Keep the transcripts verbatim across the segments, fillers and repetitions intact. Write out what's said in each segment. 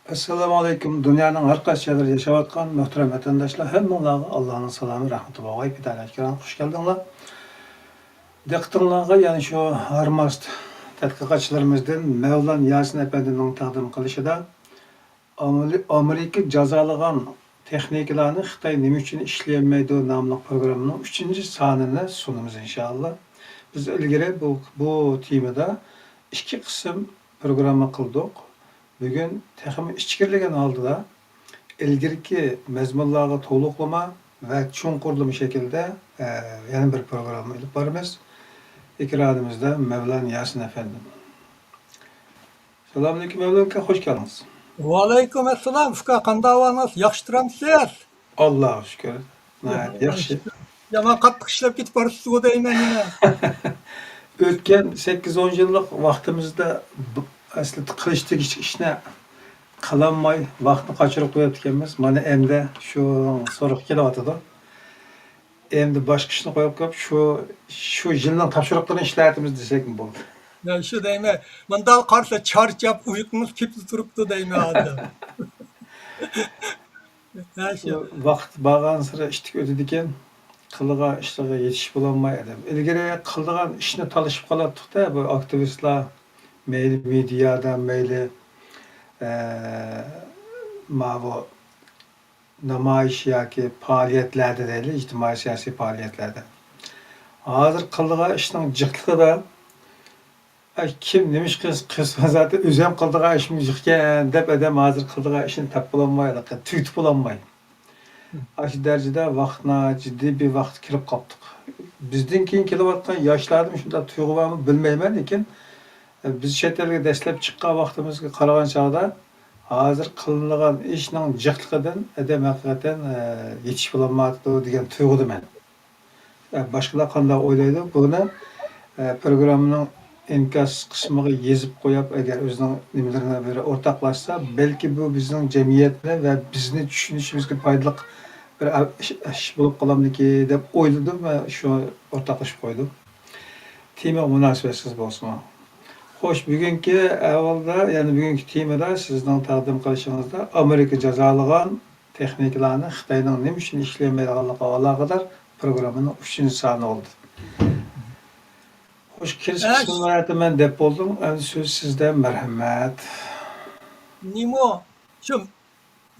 ئەسسالامۇ ئەلەيكۇم. دۇنيانىڭ ھەر قايسى جايلىرىدا ياشاۋاتقان مۆھتەرەم ۋەتەنداشلار، ھەممىڭلارغا ئاللانىڭ سالامى، رەھمىتى بولغاي. پىدالىك كىرام، خۇش كەلدىڭلار. دىققىتىڭلارغا يەنە شۇ ھارماست تەتقىقاتچىلىرىمىزدىن مەۋلان ياسىن ئەپەندىنىڭ تەقدىم قىلىشىدا ئامېرى-، ئامېرىكا جازالىغان تېخنىكىلارنى خىتاي نېمە ئۈچۈن ئىشلىيەلمەيدۇ ناملىق پروگراممىنىڭ ئۈچىنچى سانىنى سۇنىمىز، ئىنشائاللا. بىز ئىلگىرى بۇ، بۇ تېمىدا ئىككى قىسىم پروگرامما قىلدۇق. بۈگۈن تېخىمۇ ئىچكىرىلىگەن ھالدا ئىلگىرىكى مەزمۇنلارغا تولۇقلىما ۋە چوڭقۇرلىما شەكىلدە، ئە، يەنە بىر پروگرامما ئېلىپ بارىمىز. ئېكرانىمىزدا مەۋلان ياسىن ئەپەندىم. سالامۇئەلەيكۇم، مەۋلان ئاكا، خوش كەلدىڭىز. ۋەئەلەيكۇم ئەسسالام، ئۇكا، قانداق ئەھۋالىڭىز؟ ياخشى تۇرامسىز؟ ئاللاغا شۈكۈر. ناھايىتى ياخشى. يامان قاتتىق ئىشلەپ كېتىپ بارىسىزغۇ دەيمەن يەنە. ئۆتكەن سەككىز ئون يىللىق ۋاقتىمىزدا ب-، ئەسلىدە قىلىش تېگىشلىك ئىشنى قىلالماي، ۋاقىتنى قاچۇرۇپ قويۇپتىكەنمىز. مانا ئەمدى شۇ سورۇققا كېلىۋاتىدۇ. ئەمدى باشقا ئىشنى قويۇپ قويۇپ، شۇ، شۇ يىلنىڭ تاپشۇرۇقلىرىنى ئىشلەۋاتىمىز دېسەكمۇ بولىدۇ. يا، شۇ دەيمەن. مۇنداق قارىسا چارچاپ، ئۇيقۇڭىز كېتىپ تۇرۇپتۇ دەيمەن ھازىر. ھە، شۇ. شۇ ۋاقىت بارغانسېرى ئىتتىك ئۆتىدىكەن، قىلىدىغان ئىشلارغا يېتىشىپ بولالماي ئادەم. ئىلگىرى قىلىدىغان ئىشنى تالىشىپ قالاتتۇق-دە، بۇ ئاكتىۋىستلار، مەيلى مېدىيادا، مەيلى، ئە، ماۋۇ نامايىش ياكى پائالىيەتلەردە دەيلى، ئىجتىمائىي سىياسىي پائالىيەتلەردە. ھازىر قىلىدىغان ئىشنىڭ جىقلىقىدا، ئە، كىم نېمە ئىش قىلسا قىلسۇن، زاتەن ئۆزۈم قىلىدىغان ئىشىم جىقكەن دەپ ئادەم ھازىر قىلىدىغان ئىشىنى تاپىپ بولالماي، تۈگىتىپ بولالماي. ئاشۇ دەرىجىدە ۋاقىتنا جىددىي بىر ۋاقىتقا كىرىپ قاپتۇق. بىزدىن كېيىن كېلىۋاتقان ياشلاردىمۇ شۇنداق تۇيغۇ بارمۇ بىلمەيمەن، لېكىن، ئە، بىز چەت ئەلگە دەسلەپ چىققان ۋاقتىمىزغا قارىغان چاغدا، ھازىر قىلىنىدىغان ئىشنىڭ جىقلىقىدىن ئادەم ھەقىقەتەن، ئە، يېتىشىپ بولالمايۋاتىدۇ دېگەن تۇيغۇدىمەن. ئە، باشقىلار قانداق ئويلايدۇ؟ بۇنى، ئە، پروگراممىنىڭ ئىنكاس قىسمىغا يېزىپ قويۇپ، ئەگەر ئۆزىنىڭ نېمىلىرىنى بىر ئورتاقلاشسا، بەلكى بۇ بىزنىڭ جەمئىيەتنى ۋە بىزنى چۈشىنىشىمىزگە پايدىلىق بىر ئىش، ئىش بولۇپ قالامدىكى دەپ ئويلىدىم ۋە شۇ ئورتاقلىشىپ قويدۇم. تېما مۇناسىۋەتسىز بولسىمۇ. خوش، بۈگۈنكى ئەھۋالدا، يەنى بۈگۈنكى تېمىدا سىزنىڭ تەقدىم قىلىشىڭىزدا ئامېرىكا جازالىغان تېخنىكىلارنى خىتاينىڭ نېمە ئۈچۈن ئىشلىيەلمەيدىغانلىقىغا ئالاقىدار پروگراممىنىڭ ئۈچىنچى سانى بولدى. خوش، كىرىش ئەس- قىسمىنى مەن دەپ بولدۇم. ئەمدى سۆز سىزدە، مەرھەمەت. نېمە؟ شۇ،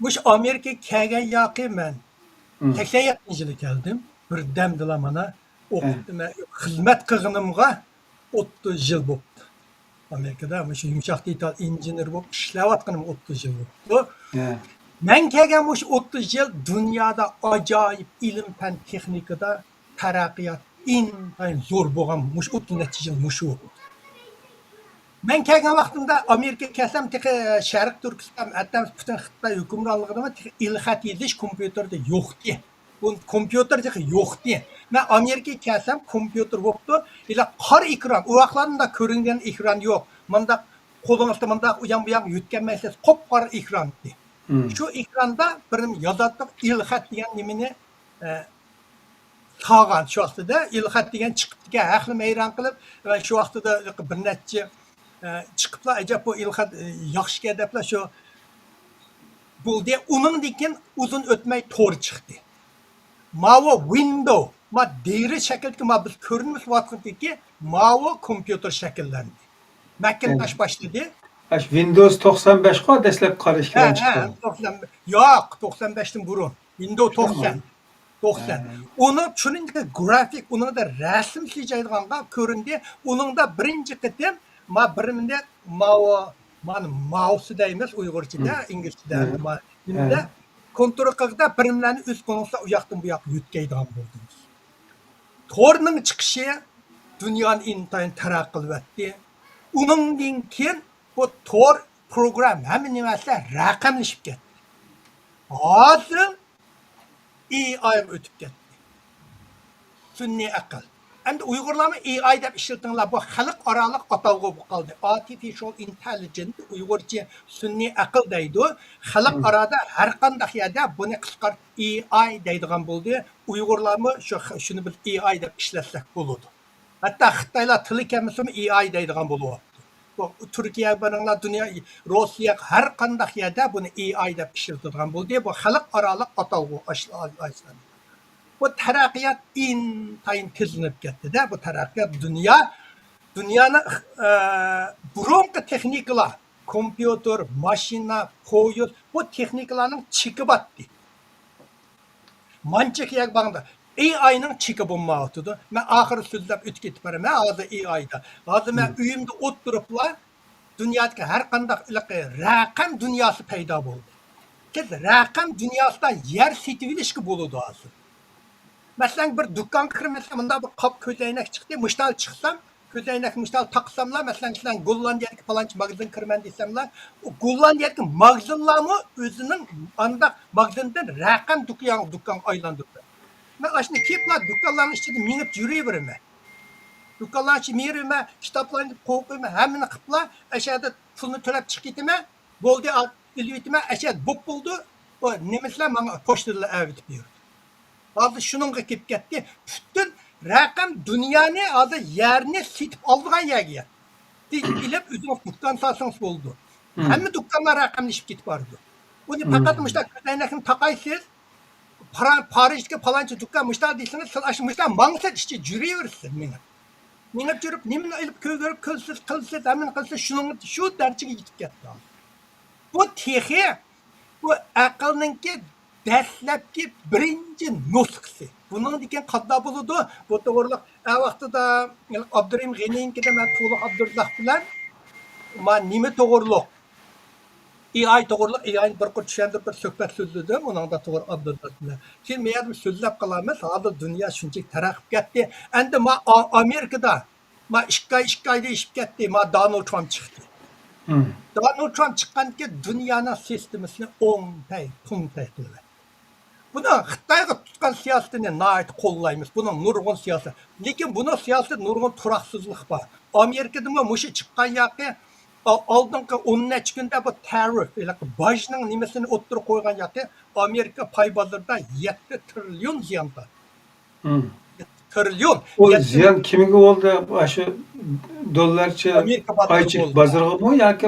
مۇشۇ ئامېرىكىغا كەلگەن ياقى مەن مم. سەكسەن يەتتىنچى يىلى كەلدىم. بىردەمدىلا مانا ئوقۇپتىمەن. خىزمەت قىلغىنىمغا ئوتتۇز يىل بوپتۇ. ئامېرىكىدا مۇشۇ يۇمشاق دېتال ئىنژېنېر بولۇپ ئىشلەۋاتقىنىمغا ئوتتۇز يىل بوپتۇ. ھە. مەن كەلگەن مۇشۇ ئوتتۇز يىل دۇنيادا ئاجايىپ ئىلىم-پەن، تېخنىكىدا تەرەققىيات ئىنتايىن زور بولغان مۇشۇ ئوتتۇز نەچچە يىل مۇشۇ بوپتۇ. مەن كەلگەن ۋاقتىمدا ئامېرىكىغا كەلسەم، تېخى شەرقىي تۈركىستان، ھەتتا پۈتۈن خىتاي ھۆكۈمرانلىقىدا تېخى ئېلخەت يېزىش كومپيۇتېردا يوقتى. بۇ كومپيۇتېر تېخى يوقتى. مەن ئامېرىكىغا كەلسەم، كومپيۇتېر بوپتۇ. ھېلى قارا ئېكران، ئۇ ۋاقىتلاردا مۇنداق كۆرۈنگەن ئېكران يوق. مۇنداق قولىڭىزدا مۇنداق ئۇيان بۇيان يۆتكەلمەيسىز، قۇپقارا ئېكران ئىدى. مم. شۇ ئېكراندا بىر نېمە يازاتتۇق، ئېلخەت دېگەن نېمىنى، ئە، سالغان شۇ ۋاقتىدا. ئېلخەت دېگەن چىقىپتىكەن، ھەقلا ھەيران قېلىپ، مەن شۇ ۋاقتىدا بىر نەچچە، ئە، چىقىپلا، ئەجەب بۇ ئېلخەت، ئە، ياخشىكەن دەپلا شۇ بولدى. ئۇنىڭدىن كېيىن ئۇزۇن ئۆتمەي تور چىقتى. ماۋۇ ۋىندو، ما دېرىز شەكلىدىكى، ما بىز كۆرۈنمەسلىۋاتقىدىكى ماۋۇ كومپيۇتېر شەكىللەندى. مەكىنتاش باشلىدى. ئاشۇ ۋىندوز توقسان بەشقۇ دەسلەپ قاراشكىلەن ھە، ھە، چىققان. توقسان، ياق، توقسان بەشتىن بۇرۇن. ۋىندوز توقسان. توقسان. ھە. ئۇنىڭ چۈنكى گرافىك، ئۇنىڭدا رەسىم سىجايدىغانغا كۆرۈندى. ئۇنىڭدا بىرىنچى قېتىم ما بىر مىندەك ماۋۇ، مانا ماۋسى دەيمىز ئۇيغۇرچىدا، ھە. ئىنگلىزچىدا، ھە. ما-، نېمىدە، ھە. كونترول قىلغىدا بىر نېمىلەرنى ئۆز قولىڭىزدا ئۇ ياقتىن بۇ ياققا يۆتكەيدىغان بولدىڭىز. تورنىڭ چىقىشى دۇنيانى ئىنتايىن تەرەققىي قىلىۋەتتى. ئۇنىڭدىن كېيىن بۇ تور پروگرام ھەممە نېمىسى رەقەملىشىپ كەتتى. ھازىر ئېئايغا ئۆتۈپ كەتتى. سۈنئىي ئەقىل. ئەمدى ئۇيغۇرلارمۇ ئېئاي دەپ ئىشلىتىڭلار. بۇ خەلقئارالىق ئاتالغۇ بولۇپ قالدى. ئارتىفىشال ئىنتېللىجېنت، ئۇيغۇرچە سۈنئىي ئەقىل دەيدۇ. خەلقئارادا ھەر قانداق يەردە بۇنى قىسقارتىپ ئېئاي دەيدىغان بولدى. ئۇيغۇرلارمۇ شۇ، شۇنى بىر ئېئاي دەپ ئىشلەتسەك بولىدۇ. ھەتتا خىتايلار تىلى كەلمىسىمۇ ئېئاي دەيدىغان بولۇۋاپتۇ. بۇ تۈركىيەگە بېرىڭلار، دۇنيا، روسىيە، ھەر قانداق يەردە بۇنى ئېي ئاي دەپ ئىشلىتىدىغان بولدى. بۇ خەلقئارالىق ئاتالغۇ ئاشۇ ئاي-، ئاي-، بۇ تەرەققىيات ئىنتايىن تېزلىنىپ كەتتى-دە. بۇ تەرەققىيات دۇنيا، دۇنيانىڭ، ئە، بۇرۇنقى تېخنىكىلار، كومپيۇتېر، ماشىنا، پويىز، بۇ تېخنىكىلارنىڭ چېكى باتتى. مانچە كېيەك باغدا. ئېي ئاينىڭ چېكى بولمايۋاتىدۇ. مەن ئاخىرى سۆزلەپ ئۆتۈپ كېتىپ بارىمەن ھازىر ئېي ئايدا. ھازىر مەن ئۆيۈمدە ئولتۇرۇپلا دۇنيادىكى ھەر قانداق ھېلىقى رەقەم دۇنياسى پەيدا بولدى. سىز رەقەم دۇنياسىدا يەر سېتىۋېلىشكە بولىدۇ ھازىر. مەسىلەن، بىر دۇكانغا كىرىمەن، مۇنداق بىر قاپ كۆزەينەك چىقتى، مۇشتال چىقسام، كۆزەينەك مۇشتال تاقىساملا، مەسىلەن، سىلەن گوللاندىيەدىكى پالانچى ماگىزىنغا كىرىمەن دېسەملا، ئۇ گوللاندىيەدىكى ماگىزىنلارمۇ ئۆزىنىڭ ئانداق ماگىزىندىن رەقەم دۇكان، دۇكانغا ئايلاندۇردى. مەن ئاشۇنى كىيىپلا دۇكانلارنىڭ ئىچىدە مېڭىپ يۈرۈۋېرىمەن. دۇكانلارنىڭ ئىچىدە مېڭىۋېرىمەن، كىتابلارنى قوقۇيمەن، ھەممىنى قىپلا، ئەشەدە پۇلنى تۆلەپ چىقىپ كېتىمەن. بولدى، ئېلىۋېتىمەن، ئەشەدە بوپ بولدى. ئۇ نېمىسىلەر ماڭا پوچتىدىلا ئەۋېتىپ بېرىدۇ. ھازىر شۇنىڭغا كېلىپ كەتتى. پۈتۈن رەقەم دۇنيانى ھازىر يەرنى سېتىپ ئالىدىغان يەرگە يەتتى. ئېلىپ ئۆزىڭىز دۇكان سالسىڭىز بولىدۇ. ھەممە دۇكانلار رەقەملىشىپ كېتىپ بارىدۇ. ئۇنى پەقەت مۇشۇنداق كۆزەينەكنى تاقايسىز، پارا-، پارىژدىكى پالانچى دۇكان مۇشۇنداق دېسىڭىز، سىز ئاشۇ مۇشۇنداق ماڭسىز، ئىچى جۈرۈيۋېرىسىز مېڭىپ. مېڭىپ جۈرۈپ، نېمىنى ئېلىپ كۆيدۈرۈپ، كۆرسىز، قىلسىز، ھەممىنى قىلسىز، شۇنىڭ، شۇ دەرىجىگە يېتىپ كەتتى. بۇ تېخى، بۇ ئەقىلنىڭكى دەسلەپكى بىرىنچى نۇسخىسى. بۇنىڭدىن كېيىن قانداق بولىدۇ؟ بۇ توغرىلىق ئە ۋاقتىدا ئابدۇرېھىم غېنىنىڭكىدە مەن تۇغلۇق ئابدۇرزاق بىلەن ما نېمە توغرىلىق، ئېي ئاي توغرىلىق، ئېي ئاينى بىر قۇر چۈشەندۈرۈپ، بىر سۆھبەت سۆزلىدىم ئۇنىڭدا تۇغرۇق ئابدۇرزاق بىلەن. كېيىن مەيەردە سۆزلەپ قالىمىز. ھازىر دۇنيا شۇنچىلىك تەرەققىي قىلىپ كەتتى. ئەمدى ما ئا-، ئامېرىكىدا ما ئىككى ئاي، ئىككى ئاي دېيىشىپ كەتتى. ما دونالد ترامپ چىقتى. دونالد ترامپ چىققاندىن كېيىن دۇنيانىڭ سىستېمىسىنى ئوڭ پەي، توڭ پەي قىلىۋەتتى. بۇنىڭ خىتايغا تۇتقان سىياسىتىنى ناھايىتى قوللايمىز. بۇنىڭ نۇرغۇن سىياسەت. لېكىن بۇنىڭ سىياسىتىدە نۇرغۇن تۇراقسىزلىق بار. ئامېرىكىدىمۇ مۇشۇ چىققان ياقى، ئا-، ئالدىنقى ئون نەچچە كۈندە بۇ تەرىف، ھېلىقى باجنىڭ نېمىسىنى ئوتتۇرىغا قويغان ياقى، ئامېرىكا پاي بازىرىدا يەتتە تىرىليون زىيان تارتتى. تىرىليون. ئۇ يەتتە زىيان كىمگە بولدى؟ ئاشۇ دوللارچە پاي چېكى بازىرىغىمۇ ياكى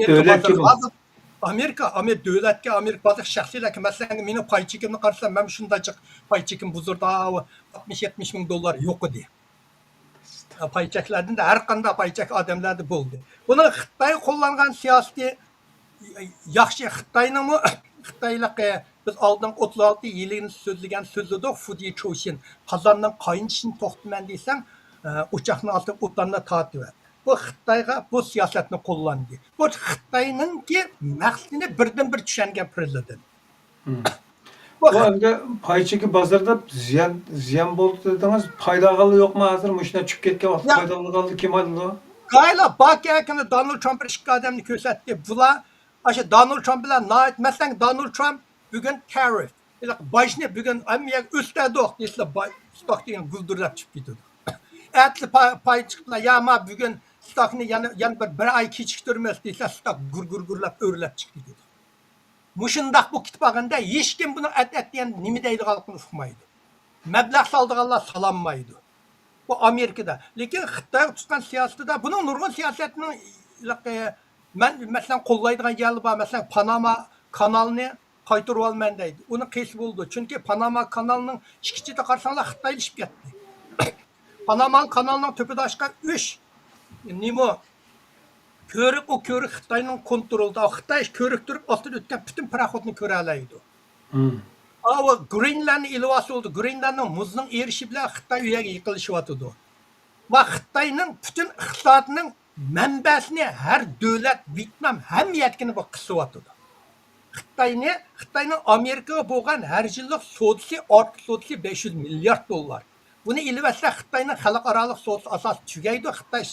دۆلەتكىمۇ؟ ئامېرىكا، ئامېرىكا دۆلەتكە، ئامېرىكا بازىرى شەخسىيلەرگە، مەسىلەن، مېنىڭ پاي چېكىمنى قارىسام، مەن شۇنداق جىق پاي چېكىم بۇزۇلدى، ئاتمىش يەتمىش مىڭ دوللار يوق ئىدى. پاي چەكلەردىن ھەر قانداق پاي چەك ئادەملەردە بولدى. بۇنىڭ خىتاي قوللانغان سىياسىتى ياخشى. خىتاينىڭمۇ، خىتايلىق، بىز ئالدىنقى ئوتتۇز ئالتە يىلىنى سۆزلىگەن سۆزلىدۇق، فۇدى چوشىن، قازاننىڭ قاينىشىنى توختىتىمەن دېسەڭ، ئوچاقنىڭ ئالدىغا ئوتلارنى تارتىۋەت. بۇ خىتايغا بۇ سىياسەتنى قوللاندى. بۇ خىتاينىڭكى مەقسىتىنى بىردىنبىر چۈشەنگەن پرېزىدېنت. بۇ بۇ ئەمدى پاي چېكى بازىرىدا زىيان، زىيان بولدى دېدىڭىز. پايدا ئالغانلار يوقمۇ ھازىر؟ مۇشۇنداق چۈشۈپ كەتكەن ۋاقىتتا پايدا ئالغانلار كىم ئالىدۇ؟ قايلا باكى ھەكىمى دونالد ترامپ بىر ئىككى ئادەمنى كۆرسەتتى. بۇلار ئاشۇ دونالد ترامپ بىلەن ناھايىتى، مەسىلەن، دونالد ترامپ بۈگۈن تەرىف، ھېلىقى باجنى بۈگۈن ھەممە يەرگە ئۆستۈردۇق دېسىلا، باي-، ستوك دېگەن گۈلدۈرلەپ چۈشۈپ كېتىدۇ. ئەتىسى پا-، پاي چىقىپلا، يا ما بۈگۈن ستوكنى يەنە، يەنە بىر، بىر ئاي كېچىكتۈرىمىز دېسە، ستوك گۈر گۈر گۈرلەپ ئۆرلەپ چىقىپ كېتىدۇ. مۇشۇنداق بولۇپ كېتىپ قالغاندا ھېچكىم بۇنىڭ ئەتە ئەتىگەن نېمە دەيدىغانلىقىنى ئۇقمايدۇ. مەبلەغ سالىدىغانلار سالالمايدۇ. بۇ ئامېرىكىدا. لېكىن خىتايغا تۇتقان سىياسىتىدا بۇنىڭ نۇرغۇن سىياسەتنىڭ، مەن، مەسىلەن، قوللايدىغان يەرلىرى بار. مەسىلەن، پاناما كانالنى قايتۇرۇۋالىمەن دەيدۇ. ئۇنى قىلسا بولىدۇ. چۈنكى پاناما كانالنىڭ ئىككى چېتىگە قارىساڭلار خىتايلىشىپ كەتتى. پاناما كانالنىڭ تۆپىدە ئاچقان ئۈچ نېمە كۆۋرۈك، ئۇ كۆۋرۈك خىتاينىڭ كونترولىدا. خىتاي كۆۋرۈك تۇرۇپ ئاستىدا ئۆتكەن پۈتۈن پاراخوتنى كۆرەلەيدۇ. ئاۋۇ گرېنلاندنى ئېلىۋالسا بولدى. گرېنلاندنىڭ مۇزنىڭ ئېرىشى بىلەن خىتاي ئۇ يەرگە يېقىنلىشىۋاتىدۇ. ۋە خىتاينىڭ پۈتۈن ئىقتىسادىنىڭ مەنبەسىنى ھەر دۆلەت، ۋيېتنام، ھەممە يەردىكىنى بۇ قىسىۋاتىدۇ. خىتاينى، خىتاينىڭ ئامېرىكىغا بولغان ھەر يىللىق سودىسى، ئارتۇق سودىسى بەش يۈز مىليارد دوللار. بۇنى ئېلىۋەتسە، خىتاينىڭ خەلقئارالىق سودىسى ئاساسى تۈگەيدۇ، خىتاي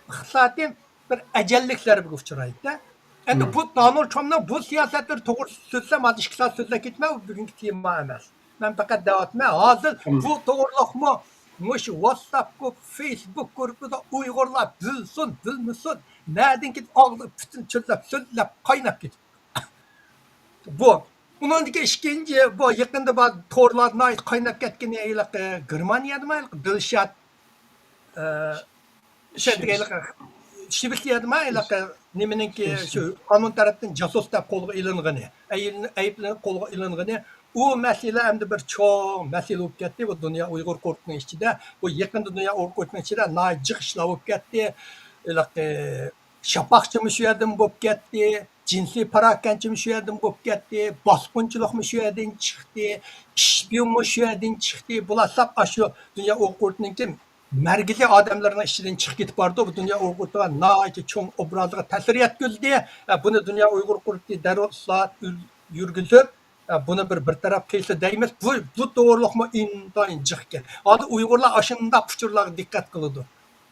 ئىقتىسادى بىر ئەجەللىك زەربىگە ئۇچرايدۇ. ئەمدى بۇ دونالد ترامپنىڭ بۇ سىياسەتلىرى توغرىسىدا سۆزلىسەم، ھازىر ئىككى سائەت سۆزلەپ كېتىمەن، بۇ بۈگۈنكى تېما ئەمەس. مەن پەقەت دەۋاتىمەن، ھازىر بۇ توغرىلىقمۇ مۇشۇ ۋاتساپ گۇرۇپ، فېيسبۇك گۇرۇپپىدا ئۇيغۇرلار بىلسۇن، بىلمىسۇن، نەدىن كېتىپ ئاغزى پۈتۈن چۆللەپ، سۆزلەپ، قايناپ كېتىپتۇ. بۇ. ئۇنىڭدىكى ئىككىنچى، بۇ يېقىندا بار تورلاردا ناھايىتى قايناپ كەتكىنى ھېلىقى گېرمانىيەدىمۇ ھېلىقى دىلشات، ئە، شەدىگەيلىك شىۋېتسىيەدىمۇ ھېلىقى نېمىنىڭكى، شۇ ئامېرىكا تەرەپتىن جاسۇس دەپ قولغا ئېلىنغىنى، ئەيىبلىنىپ قولغا ئېلىنغىنى، ئۇ مەسىلە ئەمدى بىر چوڭ مەسىلە بولۇپ كەتتى. بۇ دۇنيا ئۇيغۇر قۇرۇلتىيىنىڭ ئىچىدە، بۇ يېقىندا دۇنيا ئۇيغۇر قۇرۇلتىيىنىڭ ئىچىدە ناھايىتى جىق ئىشلار بولۇپ كەتتى. ھېلىقى شاپاقچىمۇ شۇ يەردىن بولۇپ كەتتى، جىنسىي پاراكەنتچىمۇ شۇ يەردىن بولۇپ كەتتى، باسقۇنچىلىقمۇ شۇ يەردىن چىقتى، ئىشپىيونمۇ شۇ يەردىن چىقتى. بۇلار ساپ ئاشۇ دۇنيا ئۇيغۇر قۇرۇلتىيىنىڭكى مەركىزىي ئادەملىرىنىڭ ئىچىدىن چىقىپ كېتىپ بارىدۇ. بۇ دۇنيا ئۇيغۇر قۇرۇلتىيىغا ناھايىتى چوڭ ئوبرازىغا تەسىر يەتكۈزدى. بۇنى دۇنيا ئۇيغۇر قۇرۇلتىيى دەررۇ ئىسلاھات يۈرگۈزۈپ، بۇنى بىر، بىر تەرەپ قىلسا دەيمىز. بۇ، بۇ توغرىلىقمۇ ئىنتايىن جىق ئىكەن. ھازىر ئۇيغۇرلار ئاشۇنداق ئۇچۇرلارغا دىققەت قىلىدۇ.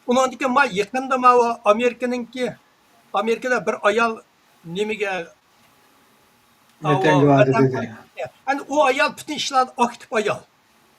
ئۇنىڭدىن كېيىن ما يېقىندا ماۋۇ ئامېرىكىنىڭكى، ئامېرىكىدا بىر ئايال نېمىگە، ئەنە ئۇ ئايال پۈتۈن ئىشلاردا ئاكتىپ ئايال.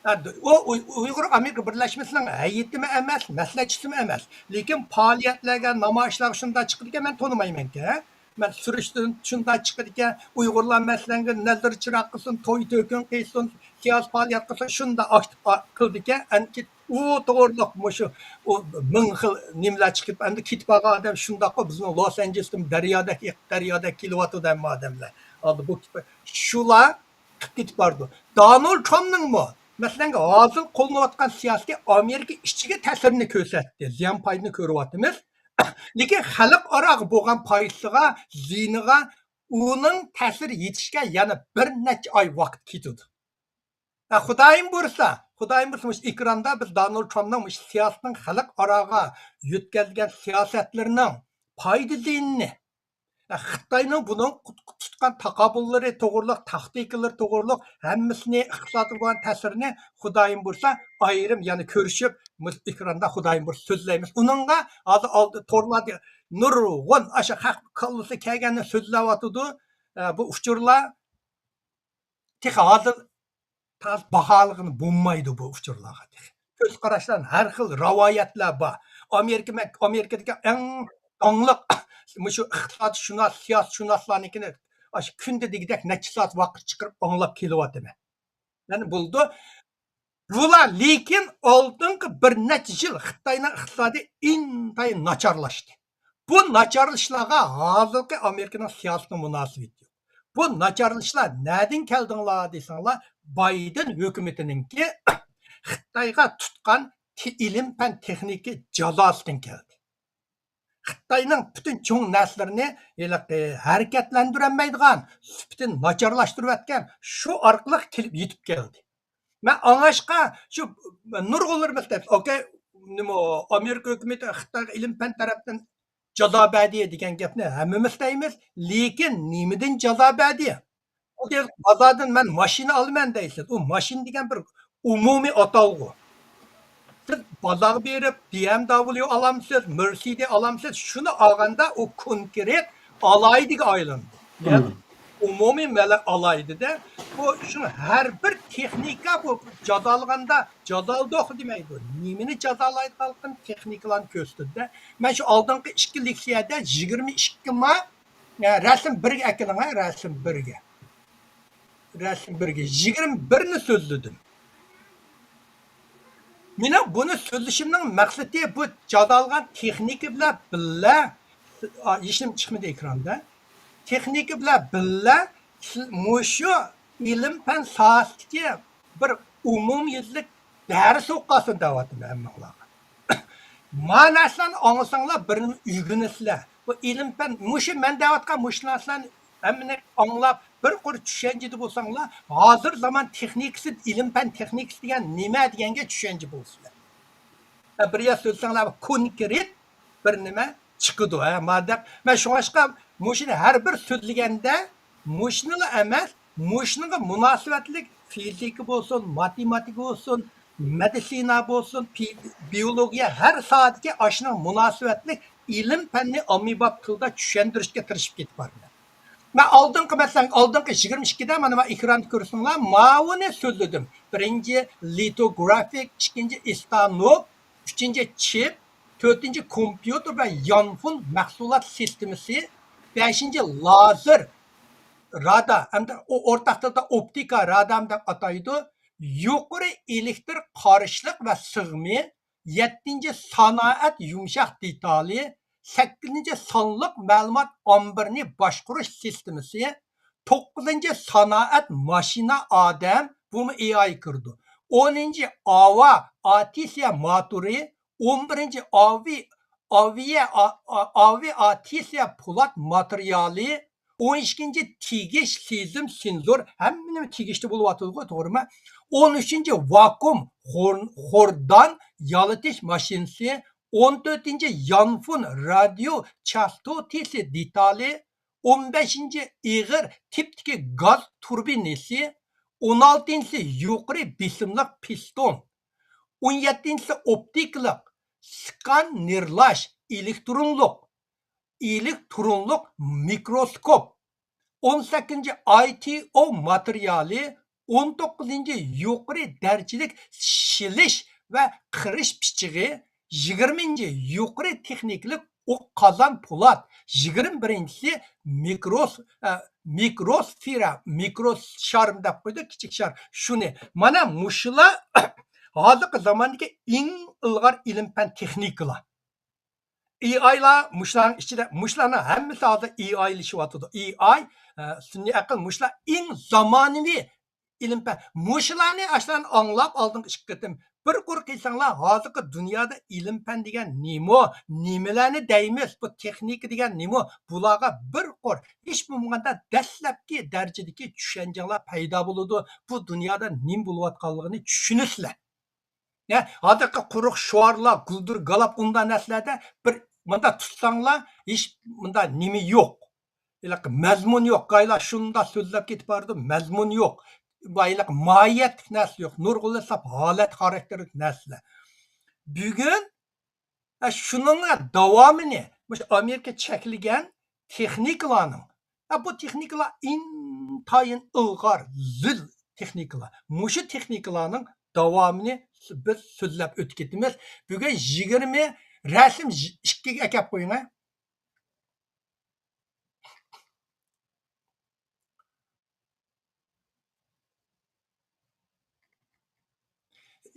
ئۇ ئۇي-، ئۇيغۇر ئامېرىكا بىرلەشمىسىنىڭ ھەيئىتىمۇ ئەمەس، مەسلىھەتچىسىمۇ ئەمەس. لېكىن پائالىيەتلەرگە، نامايىشلارغا شۇنداق چىقىدىكەن، مەن تونۇمايمەنكەن. مەن سۈرۈشتىن شۇنداق چىقىدىكەن، ئۇيغۇرلار مەسىلەنگە نەزىر چىراغ قىلسۇن، توي تۆكۈن قىلسۇن، سىياسىي پائالىيەت قىلسۇن، شۇنداق ئاكتىپ قىلىدىكەن. ئەنكى ئۇ توغرىلىق مۇشۇ، ئۇ مىڭ خىل نېمىلەر چىقىپ، ئەمدى كېتىپ قالغان ئادەم شۇنداققۇ، بىزنىڭ لوس ئانژېلېستىمۇ دەريادەك ئېقىپ، دەريادەك كېلىۋاتىدۇ ھەممە ئادەملەر. ئالدى بۇ كېتىپ، شۇلار قىلىپ كېتىپ بارىدۇ. دونالد ترامپنىڭمۇ، مەسىلەن، ھازىر قوللىنىۋاتقان سىياسىتى ئامېرىكا ئىچىگە تەسىرىنى كۆرسەتتى. زىيان پايدىنى كۆرۈۋاتىمىز. لېكىن خەلقئاراغا بولغان پايدىسىغا، زىيىنىغا ئۇنىڭ تەسىرى يېتىشكە يەنە بىر نەچچە ئاي ۋاقىت كېتىدۇ. ھە، خۇدايىم بۇيرۇسا، خۇدايىم بۇيرۇسا، مۇشۇ ئېكراندا بىز دونالد ترامپنىڭ مۇشۇ سىياسىتىنىڭ خەلقئاراغا يۆتكەلگەن سىياسەتلىرىنىڭ پايدا زىيىنىنى، ھە، خىتاينىڭ بۇنىڭ تۇت-، تۇتقان تاقابىللىرى توغرۇلۇق، تاكتىكىلىرى توغرۇلۇق ھەممىسىنى، ئىقتىسادقا بولغان تەسىرىنى خۇدايىم بۇيرۇسا ئايرىم يەنە كۆرۈشۈپ، مۇشۇ ئېكراندا خۇدايىم بۇيرۇسا سۆزلەيمىز. ئۇنىڭغا ھازىر ئالدى تورلاردا نۇرغۇن ئاشۇ خەق كاللىسى كەلگەننى سۆزلەۋاتىدۇ. ئە، بۇ ئۇچۇرلار تېخى ھازىر تاز باھالىغىلى بولمايدۇ بۇ ئۇچۇرلارغا تېخى. كۆز قاراشلار، ھەر خىل رىۋايەتلەر بار. ئامېرىكا، ئامېرىكىدىكى ئەڭ داڭلىق مۇشۇ ئىقتىسادشۇناس، سىياسەتشۇناسلارنىڭكىنى ئاشۇ كۈندە دېگۈدەك نەچچە سائەت ۋاقىت چىقىرىپ ئاڭلاپ كېلىۋاتىمەن. يەنى بولىدۇ. بۇلار، لېكىن ئالدىنقى بىر نەچچە يىل خىتاينىڭ ئىقتىسادى ئىنتايىن ناچارلاشتى. بۇ ناچارلىشىشلارغا ھازىرقى ئامېرىكىنىڭ سىياسىتىنىڭ مۇناسىۋىتى يوق. بۇ ناچارلىشىشلار نەدىن كەلدىڭلار دېسەڭلار، بايدېن ھۆكۈمىتىنىڭكى خىتايغا تۇتقان تې-، ئىلىم پەن تېخنىكا جازاسىدىن كەلدى. خىتاينىڭ پۈتۈن چوڭ نەرسىلىرىنى ھېلىقى ھەرىكەتلەندۈرەلمەيدىغان، سۈپىتىنى ناچارلاشتۇرۇۋەتكەن، شۇ ئارقىلىق كېلىپ يېتىپ كەلدى. مەن ئاڭلاشقا شۇ نۇرغۇنلىرىمىز دەپ، ئوكەي، نېمە، ئامېرىكا ھۆكۈمىتى خىتايغا ئىلىم پەن تەرەپتىن جازا بەردى دېگەن گەپنى ھەممىمىز دەيمىز، لېكىن نېمىدىن جازا بەردى؟ ئۇ دېيىدۇ، بازاردىن مەن ماشىنا ئالىمەن دەيسىز. ئۇ ماشىنا دېگەن بىر ئومۇمىي ئاتالغۇ. سىز بازارغا بېرىپ، بى ئېم دابليۇ ئالامسىز، مېرسىدېس ئالامسىز، شۇنى ئالغاندا ئۇ كونكرېت ئالاھىدىگە ئايلىنىدۇ. يەنى ئومۇمىي مەلە ئالاھىدىدە، بۇ شۇ ھەر بىر تېخنىكا بۇ جازالىغاندا جازالىدۇق دېمەيدۇ. نېمىنى جازالايدىغانلىقىنى تېخنىكىلارنى كۆرسىتىدۇ. مەن شۇ ئالدىنقى ئىككى لېكسىيەدە يىگىرمە ئىككى ما، ھە، رەسىم بىرگە ئەكېلىڭ، ھە، رەسىم بىرگە. رەسىم بىرگە يىگىرمە بىرنى سۆزلىدىم. مېنىڭ بۇنى سۆزلىشىمنىڭ مەقسىتى بۇ جازالىغان تېخنىكا بىلەن بىللە، ئا، ھېچنېمە چىقمىدى ئېكراندا. تېخنىكا بىلەن بىللە سىز مۇشۇ ئىلىم پەن ساھەسىدىكى بىر ئومۇميۈزلۈك دەرس ئوقۇغانسىز دەۋاتىمەن ھەممىڭلارغا. ما نەرسىلەرنى ئاڭلىساڭلار، بىرنى ئۆگىنىسىلەر. بۇ ئىلىم پەن، مۇشۇ مەن دەۋاتقان مۇشۇ نەرسىلەرنى ھەممىنى ئاڭلاپ، بىر قۇر چۈشەنچىدە بولساڭلار، ھازىر زامان تېخنىكىسى، ئىلىم پەن تېخنىكىسى دېگەن نېمە دېگەنگە چۈشەنچە بولسىلەر. ھە، بىر يەر سۆزلىسەڭلار، كونكرېت بىر نېمە چىقىدۇ، ھە، مادەم. مەن شۇڭلاشقا مۇشۇنى ھەر بىر سۆزلىگەندە، مۇشۇنىلا ئەمەس، مۇشۇنىڭغا مۇناسىۋەتلىك فىزىكا بولسۇن، ماتېماتىكا بولسۇن، مېدىتسىنا بولسۇن، پى-، بىيولوگىيە، ھەر ساھەدىكى ئاشۇنىڭغا مۇناسىۋەتلىك ئىلىم پەننى ئاممىباب تىلدا چۈشەندۈرۈشكە تىرىشىپ كېتىپ بارىمەن. مەن ئالدىنقى، مەسىلەن، ئالدىنقى يىگىرمە ئىككىدە مانا، مانا ئېكراندا كۆرسىڭلار، ماۋۇنى سۆزلىدىم. بىرىنچى لىتوگرافىك، ئىككىنچى ئىستانوك، ئۈچىنچى چىپ، تۆتىنچى كومپيۇتېر ۋە يانفون مەھسۇلات سىستېمىسى، بەشىنچى لازېر، رادار، ھەمدە ئۇ ئورتاق تىلدا ئوپتىكا رادار دەپ ئاتايدۇ، يۇقىرى ئېلېكتر قارشىلىق ۋە سىغىمى، يەتتىنچى سانائەت يۇمشاق دېتالى، سەككىزىنچى سانلىق مەلۇمات ئامبىرىنى باشقۇرۇش سىستېمىسى، توققۇزىنچى سانائەت ماشىنا ئادەم، بۇمۇ ئېي ئاي كىرىدۇ. ئونىنچى ئاۋا ئاتىسىيە ماتورى، ئون بىرىنچى ئاۋى، ئاۋىيە، ئا-، ئا-، ئاۋىئاتسىيە پولات ماتېرىيالى، ئون ئىككىنچى تېگىش سېزىم سېنزور، ھەممە نېمە تېگىشتە بولۇۋاتىدىغۇ، توغرىمۇ؟ ئون ئۈچىنچى ۋاكۇئۇم خور-، خوردان يالىتىش ماشىنىسى، ئون تۆتىنچى يانفون رادىيو چاستوتىسى دېتالى، ئون بەشىنچى ئېغىر تىپتىكى گاز تۇربىنىسى، ئون ئالتىنچىسى يۇقىرى بېسىملىق پىستون، ئون يەتتىنچىسى ئوپتىكىلىق سكانېرلاش، ئېلېكترونلۇق، ئېلېكترونلۇق مىكروسكوپ، ئون سەككىزىنچى ئاي تى ئو ماتېرىيالى، ئون توققۇزىنچى يۇقىرى دەرىجىلىك شىلىش ۋە قىرىش پىچىقى، يىگىرمىنچى يۇقىرى تېخنىكىلىق ئوق قازان پولات، يىگىرمە بىرىنچىسى مىكروس-، ئە، مىكروسفېرا، مىكرو شارمۇ دەپ قويدى، كىچىك شار. شۇنى. مانا مۇشۇلار ھازىرقى زاماندىكى ئەڭ ئىلغار ئىلىم پەن تېخنىكىلار. ئېي ئايلار مۇشۇلارنىڭ ئىچىدە، مۇشۇلارنىڭ ھەممىسى ھازىر ئېي ئايلىشىۋاتىدۇ. ئېي ئاي، ئە، سۈنئىي ئەقىل، مۇشۇلار ئەڭ زامانىۋى ئىلىم پەن. مۇشۇلارنى، ئاشۇلارنى ئاڭلاپ ئالدىنقى ئىككى قېتىم بىر قۇر قىلساڭلار، ھازىرقى دۇنيادا ئىلىم پەن دېگەن نېمە، نېمىلەرنى دەيمىز، بۇ تېخنىكا دېگەن نېمە، بۇلارغا بىر قۇر، ھېچ بولمىغاندا دەسلەپكى دەرىجىدىكى چۈشەنچەڭلار پەيدا بولىدۇ. بۇ دۇنيادا نېمە بولۇۋاتقانلىقىنى چۈشىنىسىلەر. يا، ھازىرقى قۇرۇق شوئارلار، گۈلدۈر گالاپ، ئۇنداق نەرسىلەردە بىر مۇنداق تۇتساڭلار، ھېچ مۇنداق نېمە يوق. ھېلىقى مەزمۇن يوق. گايلار شۇنداق سۆزلەپ كېتىپ بارىدۇ، مەزمۇن يوق. ھېلىقى ماھىيەتلىك نەرسە يوق. نۇرغۇنلىساپ ھالەت خاراكتېرلىك نەرسىلەر. بۈگۈن ھە، شۇنىڭ داۋامىنى مۇشۇ ئامېرىكا چەكلىگەن تېخنىكىلارنىڭ، ھە، بۇ تېخنىكىلار ئىنتايىن ئىلغار، زىل تېخنىكىلار. مۇشۇ تېخنىكىلارنىڭ داۋامىنى بىز سۆزلەپ ئۆتۈپ كېتىمىز. بۈگۈن يىگىرمە، رەسىم ئىككىگە ئەكەپ قويۇڭ، ھە.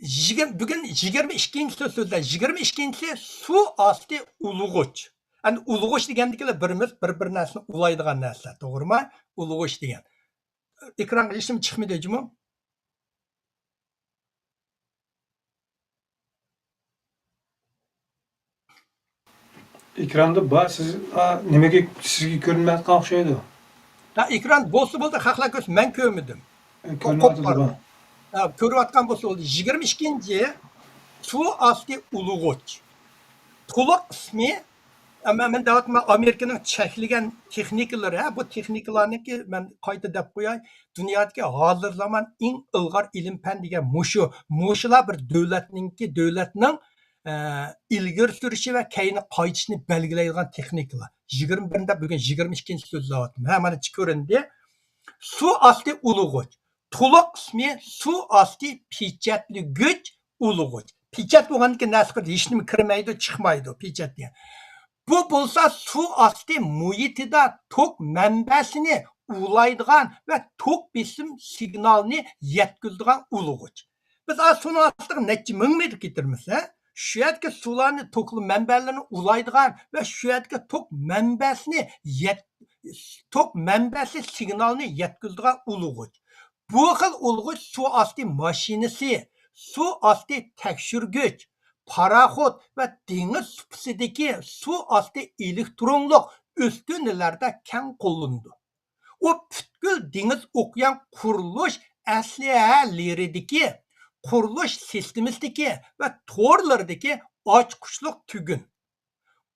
يىگىرمە، بۈگۈن يىگىرمە ئىككىنچى سۆز سۆزلەي. يىگىرمە ئىككىنچىسى سۇ ئاستى ئۇلىغۇچ. ئەمدى ئۇلىغۇچ دېگەندىكىلا بىرىمىز بىر-بىر نەرسىنى ئۇلايدىغان نەرسىلەر، توغرىمۇ؟ ئۇلىغۇچ دېگەن. ئېكرانغا ھېچنېمە چىقمىدى جۇمۇ. ئېكراندا بار، سىز، ئا، نېمىگە، سىزگە كۆرۈنمەيۋاتقان ئوخشايدۇ. ھە، ئېكران بولسا بولدى، خەقلەر كۆرسۇن، مەن كۆرمىدىم. ئە، كۆرۈنۈۋاتىدۇ، قوپقان. بار. ھە، كۆرۈۋاتقان بولسا بولدى. يىگىرمە ئىككىنچى سۇ ئاستى ئۇلىغۇچ. تولۇق ئىسمى، ئەمما مەن دەۋاتىمەن، ئامېرىكىنىڭ چەكلىگەن تېخنىكىلىرى، ھە، بۇ تېخنىكىلارنىڭكى، مەن قايتا دەپ قوياي، دۇنيادىكى ھازىر زامان ئەڭ ئىلغار ئىلىم پەن دېگەن مۇشۇ. مۇشۇلار بىر دۆلەتنىڭكى، دۆلەتنىڭ، ئە، ئىلگىرى سۈرۈشى ۋە كەينىگە قايتىشىنى بەلگىلەيدىغان تېخنىكىلار. يىگىرمە بىرىنچى، بۈگۈن يىگىرمە ئىككىنچى سۆزلەۋاتىمەن. ھە، مانا كۆرۈندى. سۇ ئاستى ئۇلىغۇچ. تولۇق ئىسمى سۇ ئاستى پېچەتلىگۈچ ئۇلىغۇچ. پېچەت بولغاندىكىن نەرسە قىلىدۇ، ھېچنېمە كىرمەيدۇ، چىقمايدۇ، پېچەت دېگەن. بۇ بولسا سۇ ئاستى مۇھىتىدا توك مەنبەسىنى ئۇلايدىغان ۋە توك بېسىم سىگنالىنى يەتكۈزىدىغان ئۇلىغۇچ. بىز ھازىر سۇنىڭ ئاستىغا نەچچە مىڭ مېتىر كېتىرمىز، ھە؟ شۇ يەردىكى سۇلارنى، توكلۇق مەنبەلىرىنى ئۇلايدىغان ۋە شۇ يەردىكى توك مەنبەسىنى يەت-، توك مەنبەسى سىگنالىنى يەتكۈزىدىغان ئۇلىغۇچ. بۇ خىل ئۇلىغۇچ سۇ ئاستى ماشىنىسى، سۇ ئاستى تەكشۈرگۈچ، پاراخوت ۋە دېڭىز سۇپىسىدىكى سۇ ئاستى ئېلېكترونلۇق ئۈسكۈنىلەردە كەڭ قوللىنىدۇ. ئۇ پۈتكۈل دېڭىز ئوكيان قۇرۇلۇش ئەسلىھەلىرىدىكى، قۇرۇلۇش سىستېمىسىدىكى ۋە تورلىرىدىكى ئاچقۇچلۇق تۈگۈن.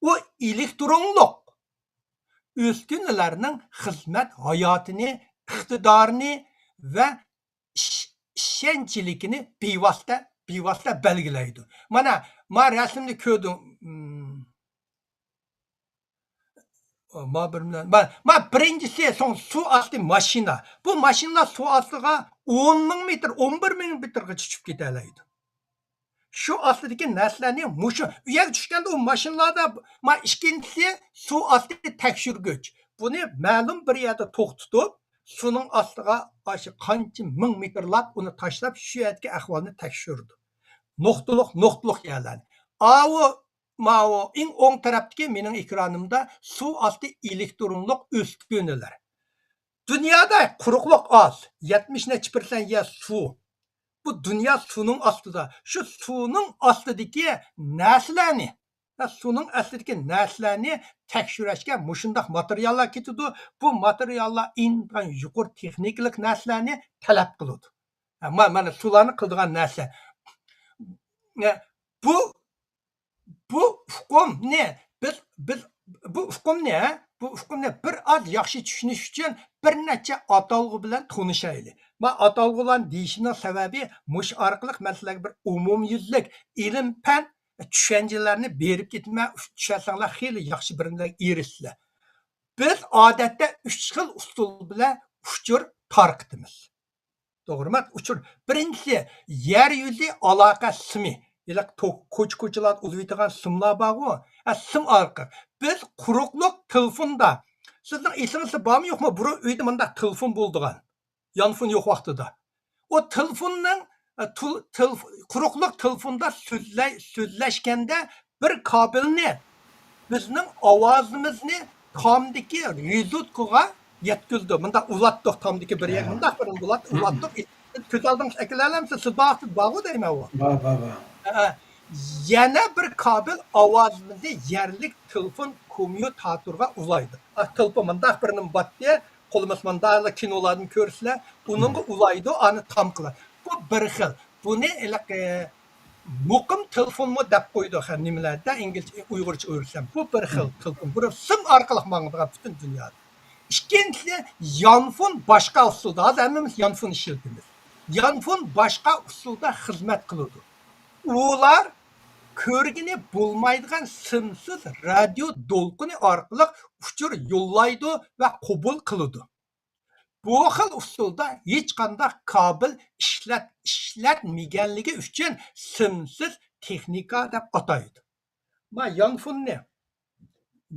ئۇ ئېلېكترونلۇق ئۈسكۈنىلەرنىڭ خىزمەت ھاياتىنى، ئىقتىدارىنى ۋە ئىش-، ئىشەنچلىكىنى بىۋاسىتە، بىۋاسىتە بەلگىلەيدۇ. مانا، ما رەسىمنى كۆردۈڭ. مم. ما بىر بىلەن، ما، ما بىرىنچىسى، سوڭ سۇ ئاستى ماشىنا. بۇ ماشىنىلار سۇ ئاستىغا ئون مىڭ مېتىر، ئون بىر مىڭ مېتىرغىچە چۈشۈپ كېتەلەيدۇ. شۇ ئاستىدىكى نەرسىلەرنى مۇشۇ، ئۇ يەرگە چۈشكەندە ئۇ ماشىنىلاردا، ما ئىككىنچىسى سۇ ئاستى تەكشۈرگۈچ. بۇنى مەلۇم بىر يەردە توختىتىپ، سۇنىڭ ئاستىغا ئاشۇ قانچە مىڭ مېتىرلاپ ئۇنى تاشلاپ، شۇ يەردىكى ئەھۋالنى تەكشۈرىدۇ. نۇقتىلىق، نۇقتىلىق يەرلەرنى. ئاۋۇ ماۋۇ ئەڭ ئوڭ تەرەپتىكى مېنىڭ ئېكرانىمدا سۇ ئاستى ئېلېكترونلۇق ئۈسكۈنىلەر. دۇنيادا قۇرۇقلۇق ئاز، يەتمىش نەچچە پىرسەنت يەر سۇ. بۇ دۇنيا سۇنىڭ ئاستىدا. شۇ سۇنىڭ ئاستىدىكى نەرسىلەرنى، ۋە سۇنىڭ ئاستىدىكى نەرسىلەرنى تەكشۈرۈشكە مۇشۇنداق ماتېرىياللار كېتىدۇ. بۇ ماتېرىياللار ئىنتايىن يۇقىرى تېخنىكىلىق نەرسىلەرنى تەلەپ قىلىدۇ. ھە، ما-، مانا سۇلارنى قىلىدىغان نەرسە. ھە، بۇ، بۇ ئۇقۇمنى بىز، بىز بۇ ئۇقۇمنى، ھە، بۇ ئۇقۇمنى بىر ئاز ياخشى چۈشىنىش ئۈچۈن بىر نەچچە ئاتالغۇ بىلەن تونۇشايلى. ما ئاتالغۇلارنى دېيىشىمنىڭ سەۋەبى، مۇشۇ ئارقىلىق مەن سىلەرگە بىر ئومۇميۈزلۈك ئىلىم-پەن چۈشەنچىلەرنى بېرىپ كېتىمەن، چۈشەنسەڭلار خېلى ياخشى بىر نېمىلەرگە ئېرىشىسىلەر. بىز ئادەتتە ئۈچ خىل ئۇسۇل بىلەن ئۇچۇر تارقىتىمىز. توغرىمۇ؟ ئۇچۇر. بىرىنچىسى، يەر يۈزى ئالاقە سىمى. ھېلىقى تو-، كوچا-كوچىلاردا ئۇلىۋېتىدىغان سىملار بارغۇ. ھە، سىم ئارقىلىق. بىز قۇرۇقلۇق تېلېفوندا، سىزنىڭ ئېسىڭىزدە بارمۇ يوقمۇ، بۇرۇن ئۆيدە مۇنداق تېلېفون بولىدىغان. يانفون يوق ۋاقتىدا. ئۇ تېلېفوننىڭ، ئە، تۇل-، تېلېف-، قۇرۇقلۇق تېلېفوندا سۆزلەي-، سۆزلەشكەندە بىر كابېلنى بىزنىڭ ئاۋازىمىزنى تامدىكى رېزۇتكىغا يەتكۈزدى. مۇنداق ئۇلاتتۇق، تامدىكى بىر يەرگە ھە. مۇنداق بىر ئۇلات-، ئۇلاتتۇق. كۆز ئالدىڭىزغا ئەكېلەلەمسىز؟ سىز بار، بارغۇ دەيمەن ئۇ. بار، بار، بار. ھە. يەنە بىر كابېل ئاۋازىمىزنى يەرلىك تېلېفون كوممۇتاتورغا ئۇلايدۇ. ئا، تېلېفون مۇنداق بىر نېمە باتتى، قولىمىز مۇنداقلا كىنولاردىن كۆرسىلەر، ئۇنىڭغا ئۇلايدۇ، ئانى تام قىلىدۇ. بۇ بىر خىل. بۇنى ھېلىقى مۇقىم تېلېفونمۇ دەپ قويىدۇ، ھە، نېمىلەردە، ئىنگلىزچە، ئۇيغۇرچە ئۆگرىسەم. بۇ بىر خىل تېلېفون. بۇ سىم ئارقىلىق ماڭىدىغان پۈتۈن دۇنيادا. ئىككىنچىسى، يانفون باشقا ئۇسۇلدا. ھازىر ھەممىمىز يانفون ئىشلىتىمىز. يانفون باشقا ئۇسۇلدا خىزمەت قىلىدۇ. ئۇلار كۆرگىلى بولمايدىغان سىمسىز رادىيو دولقۇنى ئارقىلىق ئۇچۇر يوللايدۇ ۋە قوبۇل قىلىدۇ. بۇ خىل ئۇسۇلدا ھېچقانداق كابېل ئىشلەت-، ئىشلەتمىگەنلىكى ئۈچۈن سىمسىز تېخنىكا دەپ ئاتايدۇ. ما يانفوننى،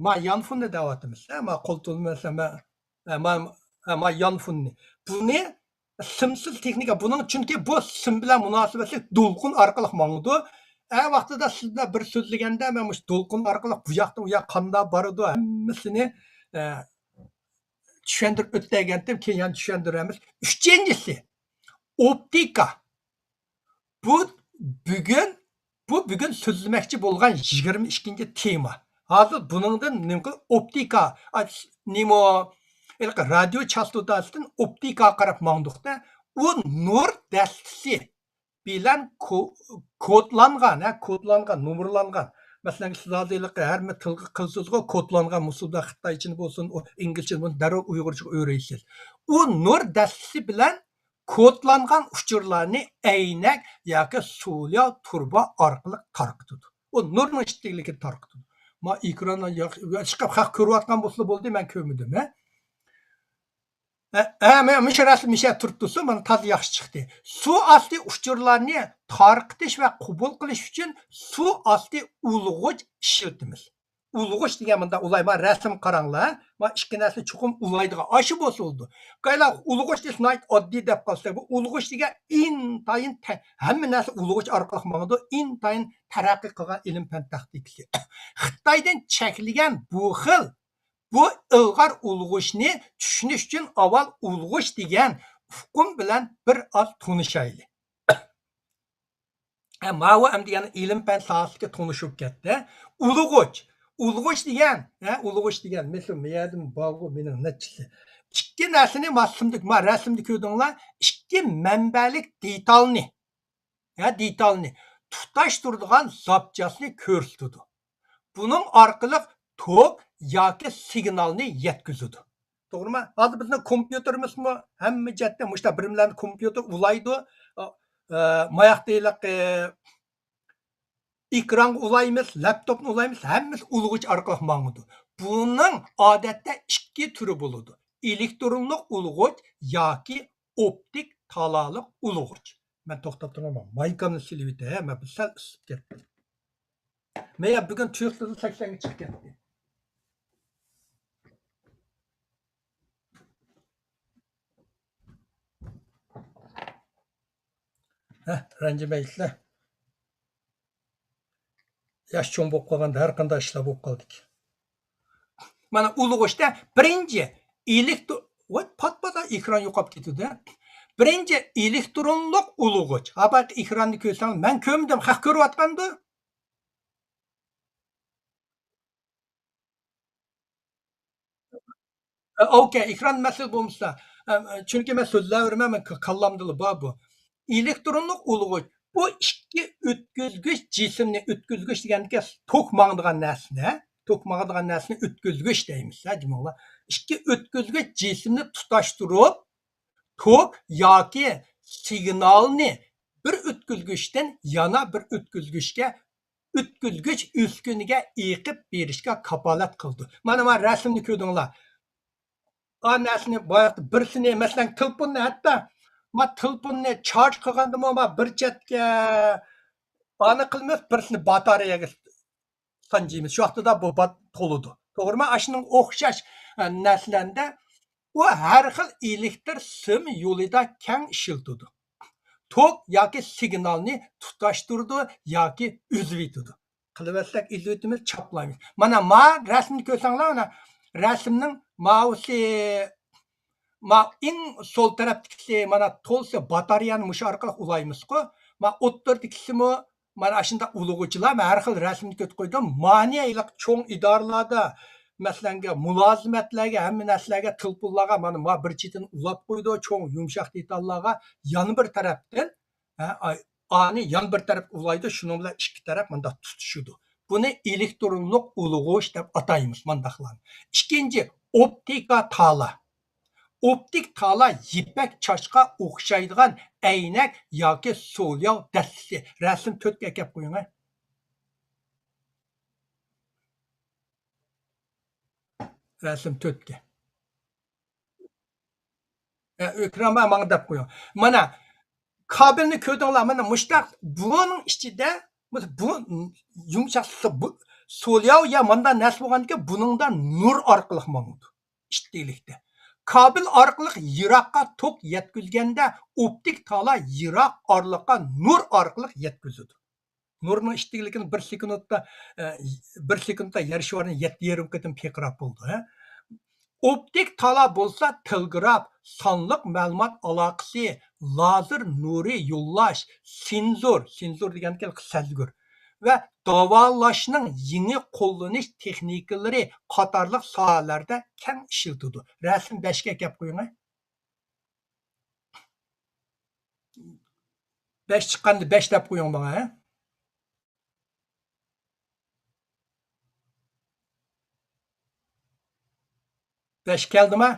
ما يانفوننى دەۋاتىمىز. ھە، ما قولتۇرما-، ما، ھە، ما، ھە، ما يانفوننى. بۇنى سىمسىز تېخنىكا، بۇنىڭ چۈنكى بۇ سىم بىلەن مۇناسىۋەتلىك دولقۇن ئارقىلىق ماڭىدۇ. ئە ۋاقتىدا سىز بىلەن بىر سۆزلىگەندە، مەن مۇشۇ دولقۇن ئارقىلىق بۇ ياقتىن ئۇ ياققا قانداق بارىدۇ، ھەممىسىنى، ئە، چۈشەندۈرۈپ ئۆتەلىگەنتىم، كېيىن يەنە چۈشەندۈرەمىز. ئۈچىنچىسى، ئوپتىكا. بۇ بۈگۈن، بۇ بۈگۈن سۆزلىمەكچى بولغان يىگىرمە ئىككىنچى تېما. ھازىر بۇنىڭدىن نېمە قىل-، ئوپتىكا، ئا، نېمە، ھېلىقى رادىيو چاستوتاسىدىن ئوپتىكاغا قاراپ ماڭدۇق-دە، ئۇ نۇر دەستىسى بىلەن كو-، كودلانغان، ھە، كودلانغان، نومۇرلانغان. مەسىلەن، سىز ھازىر ھېلىقى ھەر بىر تىلغا قىلىسىزغۇ، كودلانغان مۇسۇلدا خىتايچىنى بولسۇن، ئۇ ئىنگلىزچىنى بولسۇن، دەررۇ ئۇيغۇرچىغا ئۆرەيسىز. ئۇ نۇر دەستىسى بىلەن كودلانغان ئۇچۇرلارنى ئەينەك ياكى سولياۋ تۇرۇبا ئارقىلىق تارقىتىدۇ. ئۇ نۇرنىڭ ئىچىدىكىلىكىنى تارقىتىدۇ. ما ئېكراندا يا-، ئىشقىلىپ خەق كۆرۈۋاتقان بولسا بولدى، مەن كۆرمىدىم، ھە؟ ھە، ھە، مە-، مۇشۇ رەسىم مۇشۇ يەردە تۇرۇپ تۇرسۇن، مانا تازا ياخشى چىقتى. سۇ ئاستى ئۇچۇرلارنى تارقىتىش ۋە قوبۇل قىلىش ئۈچۈن سۇ ئاستى ئۇلىغۇچ ئىشلىتىمىز. ئۇلىغۇچ دېگەن مۇنداق ئۇلاي، مانا رەسىمگە قاراڭلار. مانا ئىككى نەرسىنى چوقۇم ئۇلايدىغان، ئاشۇ بولسا بولىدۇ. قايلا ئۇلىغۇچ دېسە ناھايىتى ئاددىي دەپ قالسا، بۇ ئۇلىغۇچ دېگەن ئىنتايىن تە-، ھەممە نەرسە ئۇلىغۇچ ئارقىلىق ماڭىدۇ، ئىنتايىن تەرەققىي قىلغان ئىلىم پەن تاكتىكىسى. خىتايدىن چەكلىگەن بۇ خىل، بۇ ئىلغار ئۇلىغۇچنى چۈشىنىش ئۈچۈن ئاۋۋال ئۇلىغۇچ دېگەن ئۇقۇم بىلەن بىر ئاز تونۇشايلى. ھە، ماۋۇ ئەمدى يەنە ئىلىم پەن ساھەسىگە تونۇشۇپ كەتتى. ئۇلىغۇچ. ئۇلىغۇچ دېگەن، ھە، ئۇلىغۇچ دېگەن، مەسىلەن، مەيەردىن بارغۇ مېنىڭ نەچچىسى. ئىككى نەرسىنى ماسلىمدىك، ما رەسىمدە كۆردۈڭلار، ئىككى مەنبەلىك دېتالنى، ھە، دېتالنى تۇتاشتۇرىدىغان زاپچاسنى كۆرسىتىدۇ. بۇنىڭ ئارقىلىق توك ياكى سىگنالنى يەتكۈزىدۇ. توغرىمۇ؟ ھازىر بىزنىڭ كومپيۇتېرىمىزمۇ ھەممە جەھەتتە مۇشۇنداق بىر-، بىرلەرنى كومپيۇتېر ئۇلايدۇ. ئا، ئا، ماياقتا ھېلىقى ئېكرانغا ئۇلايمىز، لەپتوپنى ئۇلايمىز، ھەممىسى ئۇلىغۇچ ئارقىلىق ماڭىدۇ. بۇنىڭ ئادەتتە ئىككى تۈرى بولىدۇ. ئېلېكترونلۇق ئۇلىغۇچ ياكى ئوپتىك تالالىق ئۇلىغۇچ. مەن توختاپ تۇرۇڭ، مايكامنى سېلىۋېتەي، ھە، مەن بىر سەل ئىسسىپ كەتتىم. مەيەر بۈگۈن تۆت يۈز سەكسەنگە چىقىپ كەتتى. ھە، رەنجىمەيسىلەر. ياش چوڭ بولۇپ قالغاندا ھەر قانداق ئىشلار بولۇپ قالىدىكەن. مانا ئۇلىغۇچتا بىرىنچى ئېلېكتر-، ۋاي، پات-پات ئېكران يوقاپ كېتىدۇ. بىرىنچى ئېلېكترونلۇق ئۇلىغۇچ. ھا، بايىقى ئېكراننى كۆرسەڭ، مەن كۆرمىدىم، خەق كۆرۈۋاتقاندۇ. ئە، ئوكەي، ئېكران مەسىلە بولمىسا، ئە، چۈنكى مەن سۆزلەۋېرىمەن، مەن ك-، كاللامدىلا بار بۇ. ئېلېكترونلۇق ئۇلىغۇچ، بۇ ئىككى ئۆتكۈزگۈچ جىسىمنى، ئۆتكۈزگۈچ دېگەنكى توك ماڭىدىغان نەرسىنى، توك ماڭىدىغان نەرسىنى ئۆتكۈزگۈچ دەيمىز، ھە، جۇمۇڭلار. ئىككى ئۆتكۈزگۈچ جىسىمنى تۇتاشتۇرۇپ، توك ياكى سىگنالنى بىر ئۆتكۈزگۈچتىن يەنە بىر ئۆتكۈزگۈچكە، ئۆتكۈزگۈچ ئۈسكۈنىگە ئېقىپ بېرىشكە كاپالەت قىلىدۇ. مانا، مانا رەسىمنى كۆردۈڭلار. ئا نەرسىنى باياقتا بىرسىنى، مەسىلەن، تېلېفوننى ھەتتا، ما تېلېفوننى چارج قىلغاندىمۇ، ما بىر چەتكە ئانا قىلىمىز، بىرسىنى باتارېيەگە سانجىيمىز. شۇ ۋاقتىدا بۇ بات تولىدۇ. توغرىمۇ؟ ئاشۇنىڭغا ئوخشاش، ئە، نەرسىلەردە ئۇ ھەر خىل ئېلېكتر سىم يولىدا كەڭ ئىشلىتىدۇ. توك ياكى سىگنالنى تۇتاشتۇرىدۇ ياكى ئۈزۈۋېتىدۇ. قىلىۋەتسەك ئۈزۈۋېتىمىز، چاپلايمىز. مانا، ما رەسىمنى كۆرسەڭلار، مانا رەسىمنىڭ ماۋۇسى، ما ئەڭ سول تەرەپتىكىسى، مانا تولىسى باتارېيەنى مۇشۇ ئارقىلىق ئۇلايمىزقۇ. ما ئوتتۇرىدىكىسىمۇ مانا ئاشۇنداق ئۇلىغۇچىلار، مانا ھەر خىل رەسىمنى كۆتۈپ قويدۇم. مانى ھېلىقى چوڭ ئىدارىلاردا، مەسىلەنگە، مۇلازىمەتلەرگە، ھەممە نەرسىلەرگە، تېلېفونلارغا مانا ما بىر چېتىنى ئۇلاپ قويىدۇ، چوڭ يۇمشاق دېتاللارغا. يەنە بىر تەرەپتىن، ھە، ئاي-، ئانى يان بىر تەرەپكە ئۇلايدۇ، شۇنىڭ بىلەن ئىككى تەرەپ مۇنداق تۇتىشىدۇ. بۇنى ئېلېكترونلۇق ئۇلىغۇچ دەپ ئاتايمىز مانداقلارنى. ئىككىنچى، ئوپتىكا تالا. ئوپتىك تالا يىپەك چاچقا ئوخشايدىغان ئەينەك ياكى سولياۋ دەستىسى. رەسىم تۆتكە ئەكەپ قويۇڭ، ھە. رەسىم تۆتكە. ئە، ئۆكرەم ماڭا دەپ قويۇڭ. مانا، كابېلنى كۆردۈڭلار، مانا مۇشتاق، بۇنىڭ ئىچىدە، بۇ، بۇ يۇمشاق سۇ-، بۇ سولياۋ يا ماندا نەرسە بولغاندىكىن، بۇنىڭدا نۇر ئارقىلىق ماڭىدۇ. ئىتتىكلىكتە. كابېل ئارقىلىق يىراققا توك يەتكۈزگەندە، ئوپتىك تالا يىراق ئارىلىققا نۇر ئارقىلىق يەتكۈزىدۇ. نۇرنىڭ ئىتتىكلىكىنى بىر سېكۇنتتا، ئە، بىر سېكۇنتتا يەر شارىنى يەتتە يېرىم قېتىم پىرقىراپ بولىدۇ، ھە؟ ئوپتىك تالا بولسا تېلېگراف، سانلىق مەلۇمات ئالاقىسى، لازېر نۇرى يوللاش، سېنزور، سېنزور دېگەنكى سەزگۈر، ۋە داۋالاشنىڭ يېڭى قوللىنىش تېخنىكىلىرى قاتارلىق ساھەلەردە كەڭ ئىشلىتىدۇ. رەسىم بەشكە ئەكەپ قويۇڭ، ھە. بەش چىققاندا بەش دەپ قويۇڭ ماڭا، ھە. بەش كەلدىما؟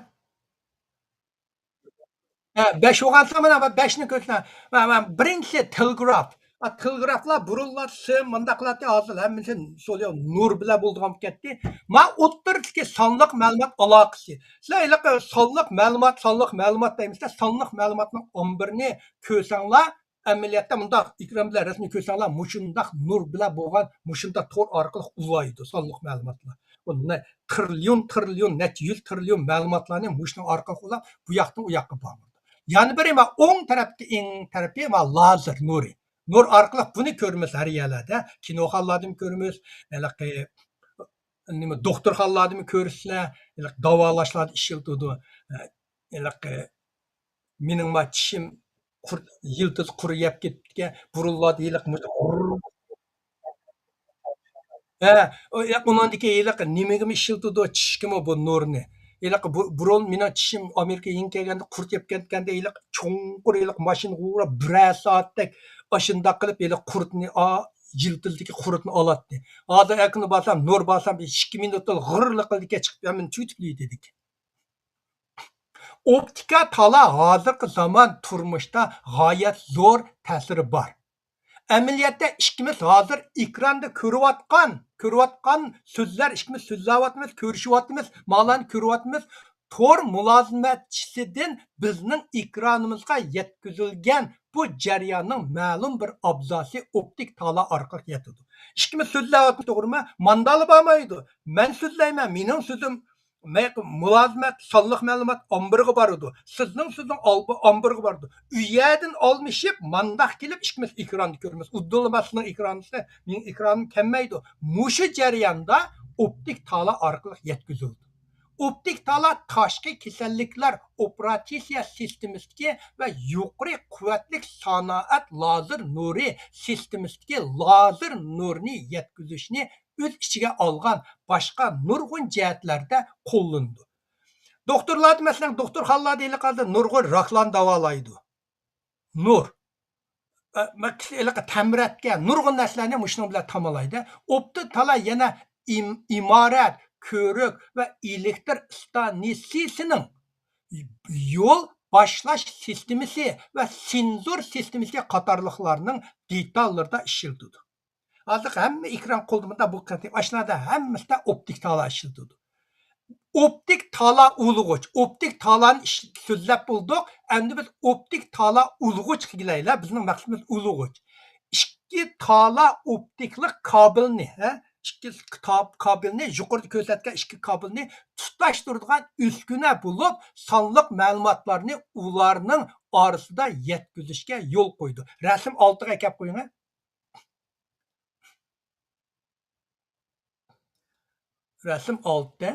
ھە، بەش بولغانسا مانا بەشنى كۆرسىڭە. مانا، مانا بىرىنچىسى تېلېگراف. ئا، تېلېگرافلار بۇرۇنلار سىم مۇنداقلارتى، ھازىر ھەممىسى سولياۋ نۇر بىلەن بولىدىغان بولۇپ كەتتى. ما ئوتتۇرىدىكى سانلىق مەلۇمات ئالاقىسى. سىلەر ھېلىقى سانلىق مەلۇمات، سانلىق مەلۇمات دەيمىزلەر، سانلىق مەلۇماتنىڭ ئامبىرىنى كۆرسەڭلار، ئەمەلىيەتتە مۇنداق ئېكران بىلەن رەسىمنى كۆرسەڭلار، مۇشۇنداق نۇر بىلەن بولغان، مۇشۇنداق تور ئارقىلىق ئۇلايدۇ سانلىق مەلۇماتلار. بۇ نە-، تىرىليون، تىرىليون، نەچچە يۈز تىرىليون مەلۇماتلارنى مۇشۇنىڭ ئارقىلىق ئۇلاپ، بۇ ياقتىن ئۇ ياققا بارمايدۇ. يەنە بىرى، مانا ئوڭ تەرەپتىكى ئېڭ تەرىپى، مانا لازېر نۇرى. نۇر ئارقىلىق بۇنى كۆرىمىز ھەر يەرلەردە. كىنوخانىلاردىمۇ كۆرىمىز، ھېلىقى، نېمە، دوختۇرخانىلاردىمۇ كۆرىسىلەر، ھېلىقى داۋالاشلاردا ئىشلىتىدۇ. ھېلىقى مېنىڭ ما چىشىم قۇر-، يىلتىز قۇر يەپ كېتىپتىكەن. بۇرۇنلاردا ھېلىقى مۇشۇ، ھە، ئۇ، ئۇنىڭدىكى ھېلىقى نېمىگىمۇ ئىشلىتىدۇ، چىشكىمۇ بۇ نۇرنى. ھېلىقى بۇ، بۇرۇن مېنىڭ چىشىم ئامېرىكا يېڭى كەلگەندە قۇرت يەپ كەتكەندە، ھېلىقى چوڭقۇر ھېلىقى ماشىنىغا ئۇرۇپ، بىرەر سائەتتەك ئاشۇنداق قىلىپ، ھېلىقى قۇرتنى، ئا، يىلتىزدىكى قۇرتنى ئالاتتى. ھازىر ئەكىنى بارسام، نۇر بارسام، ئىككى مىنۇتتا غىررىلا قىلىدىكەن، چىقىپ ھەممىنى تۈگىتىپ. ئوپتىكا تالا ھازىرقى زامان تۇرمۇشتا غايەت زور تەسىرى بار. ئەمەلىيەتتە ئىككىمىز ھازىر ئېكراندا كۆرۈۋاتقان، كۆرۈۋاتقان سۆزلەر، ئىككىمىز سۆزلەۋاتىمىز، كۆرۈشۈۋاتىمىز، مالارنى كۆرۈۋاتىمىز. تور مۇلازىمەتچىسىدىن بىزنىڭ ئېكرانىمىزغا يەتكۈزۈلگەن بۇ جەرياننىڭ مەلۇم بىر ئابزاسى ئوپتىك تالا ئارقىلىق يەتىدۇ. ئىككىمىز سۆزلەۋاتىمىز، توغرىمۇ؟ ماندالا بارمايدۇ. مەن سۆزلەيمەن، مېنىڭ سۆزۈم مۇلازىمەت، سانلىق مەلۇمات ئامبىرىغا بارىدۇ. سىزنىڭ، سىزنىڭ ئامبىرىغا بارىدۇ. ئۇ يەردىن ئالمىشىپ، مانداق كېلىپ ئىككىمىز ئېكراندا كۆرىمىز. ئۇدۇللا مەن سىزنىڭ ئېكرانىڭىزدا، مېنىڭ ئېكرانىم كەلمەيدۇ. مۇشۇ جەرياندا ئوپتىك تالا ئارقىلىق يەتكۈزۈلىدۇ. ئوپتىك تالا تاشقى كېسەللىكلەر ئوپېراتسىيە سىستېمىسىدىكى ۋە يۇقىرى قۇۋۋەتلىك سانائەت لازېر نۇرى سىستېمىسىدىكى لازېر نۇرىنى يەتكۈزۈشنى ئۆز ئىچىگە ئالغان باشقا نۇرغۇن جەھەتلەردە قوللىنىدۇ. دوختۇرلاردا، مەسىلەن، دوختۇرخانىلاردا ھېلىقى نۇرغۇن راكلارنى داۋالايدۇ. نۇر. ئە، مە-، ھېلىقى تەمرەتكە نۇرغۇن نەرسىلەرنى مۇشۇنىڭ بىلەن تامالايدۇ. ئوپتىك تالا يەنە ئىم-، ئىمارەت، كۆۋرۈك ۋە ئېلېكتر ئىستانسىسىنىڭ يول باشلاش سىستېمىسى ۋە سېنزور سىستېمىسى قاتارلىقلارنىڭ دېتاللىرىدا ئىشلىتىدۇ. ھازىر ھەممە ئېكران قولىدا مۇنداق بۇ قېتىم ئاشۇلاردا ھەممىسىدە ئوپتىك تالا ئىشلىتىدۇ. ئوپتىك تالا ئۇلىغۇچ، ئوپتىك تالانى ئىش-، سۆزلەپ بولدۇق. ئەمدى بىز ئوپتىك تالا ئۇلىغۇچقا كېلەيلى. بىزنىڭ مەقسىتىمىز ئۇلىغۇچ. ئىككى تالا ئوپتىكلىق كابېلنى، ھە، ئىككى تا-، كابېلنى، يۇقىرىدا كۆرسەتكەن ئىككى كابېلنى تۇتاشتۇرىدىغان ئۈسكۈنە بولۇپ، سانلىق مەلۇماتلارنى ئۇلارنىڭ ئارىسىدا يەتكۈزۈشكە يول قويىدۇ. رەسىم ئالتىغا ئەكەپ قويۇڭ. رەسىم ئالتە.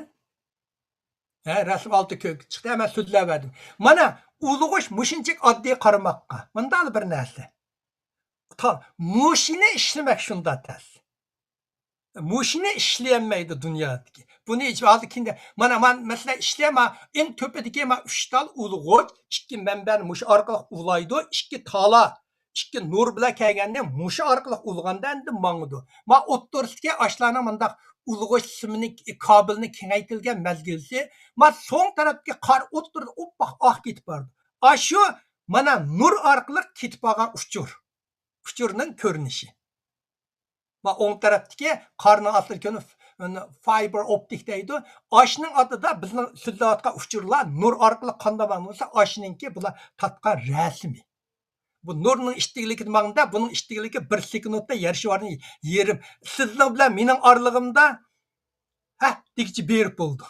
ھە، رەسىم ئالتە كۆ-، چىقتى، ھە، مەن سۆزلەۋەردىم. مانا، ئۇلىغۇچ مۇشۇنچىلىك ئاددىي قارىماققا. مۇنداق بىر نەرسە. تا-، مۇشۇنى ئىشلىمەك شۇنداق تەس. مۇشۇنى ئىشلىيەلمەيدۇ دۇنيادىكى. بۇنى ھېچ ھازىر كىندە، مانا، مانا، مەسىلەن، ئىشلەيمەن، ئەڭ تۆپىدىكى مانا ئۈچ تال ئۇلىغۇچ، ئىككى مەنبەنى مۇشۇ ئارقىلىق ئۇلايدۇ، ئىككى تالا، ئىككى نۇر بىلەن كەلگەندە مۇشۇ ئارقىلىق ئۇلىغاندا ئەمدى ماڭىدۇ. ما ئوتتۇرىسىدىكى ئاشلارنىڭ مۇنداق ئۇلىغۇچ سىمىنى، كابېلنى كېڭەيتىلگەن مەزگىلسى، ما سوڭ تەرەپتىكى قار ئوتتۇرىدا ئوپپاق ئاق كېتىپ بارىدۇ. ئاشۇ مانا نۇر ئارقىلىق كېتىپ بارغان ئۇچۇر. ئۇچۇرنىڭ كۆرۈنۈشى. ما ئوڭ تەرەپتىكى قارنىڭ ئاستىدا كۆرۈنۈپ، فايبېر ئوپتىك دەيدۇ. ئاشنىڭ ئاتىدا بىزنىڭ سۆزلەۋاتقان ئۇچۇرلار نۇر ئارقىلىق قانداق ماڭىدۇ دېسە، ئاشنىڭكى بۇلار تارتقان رەسىمى. بۇ نۇرنىڭ ئىتتىكلىكىدە ماڭىدا، بۇنىڭ ئىتتىكلىكى بىر سېكۇنتتا يەر شارىنى يېرىم. سىزنىڭ بىلەن مېنىڭ ئارىلىقىمدا، ھە، دېگۈچە بېرىپ بولىدۇ.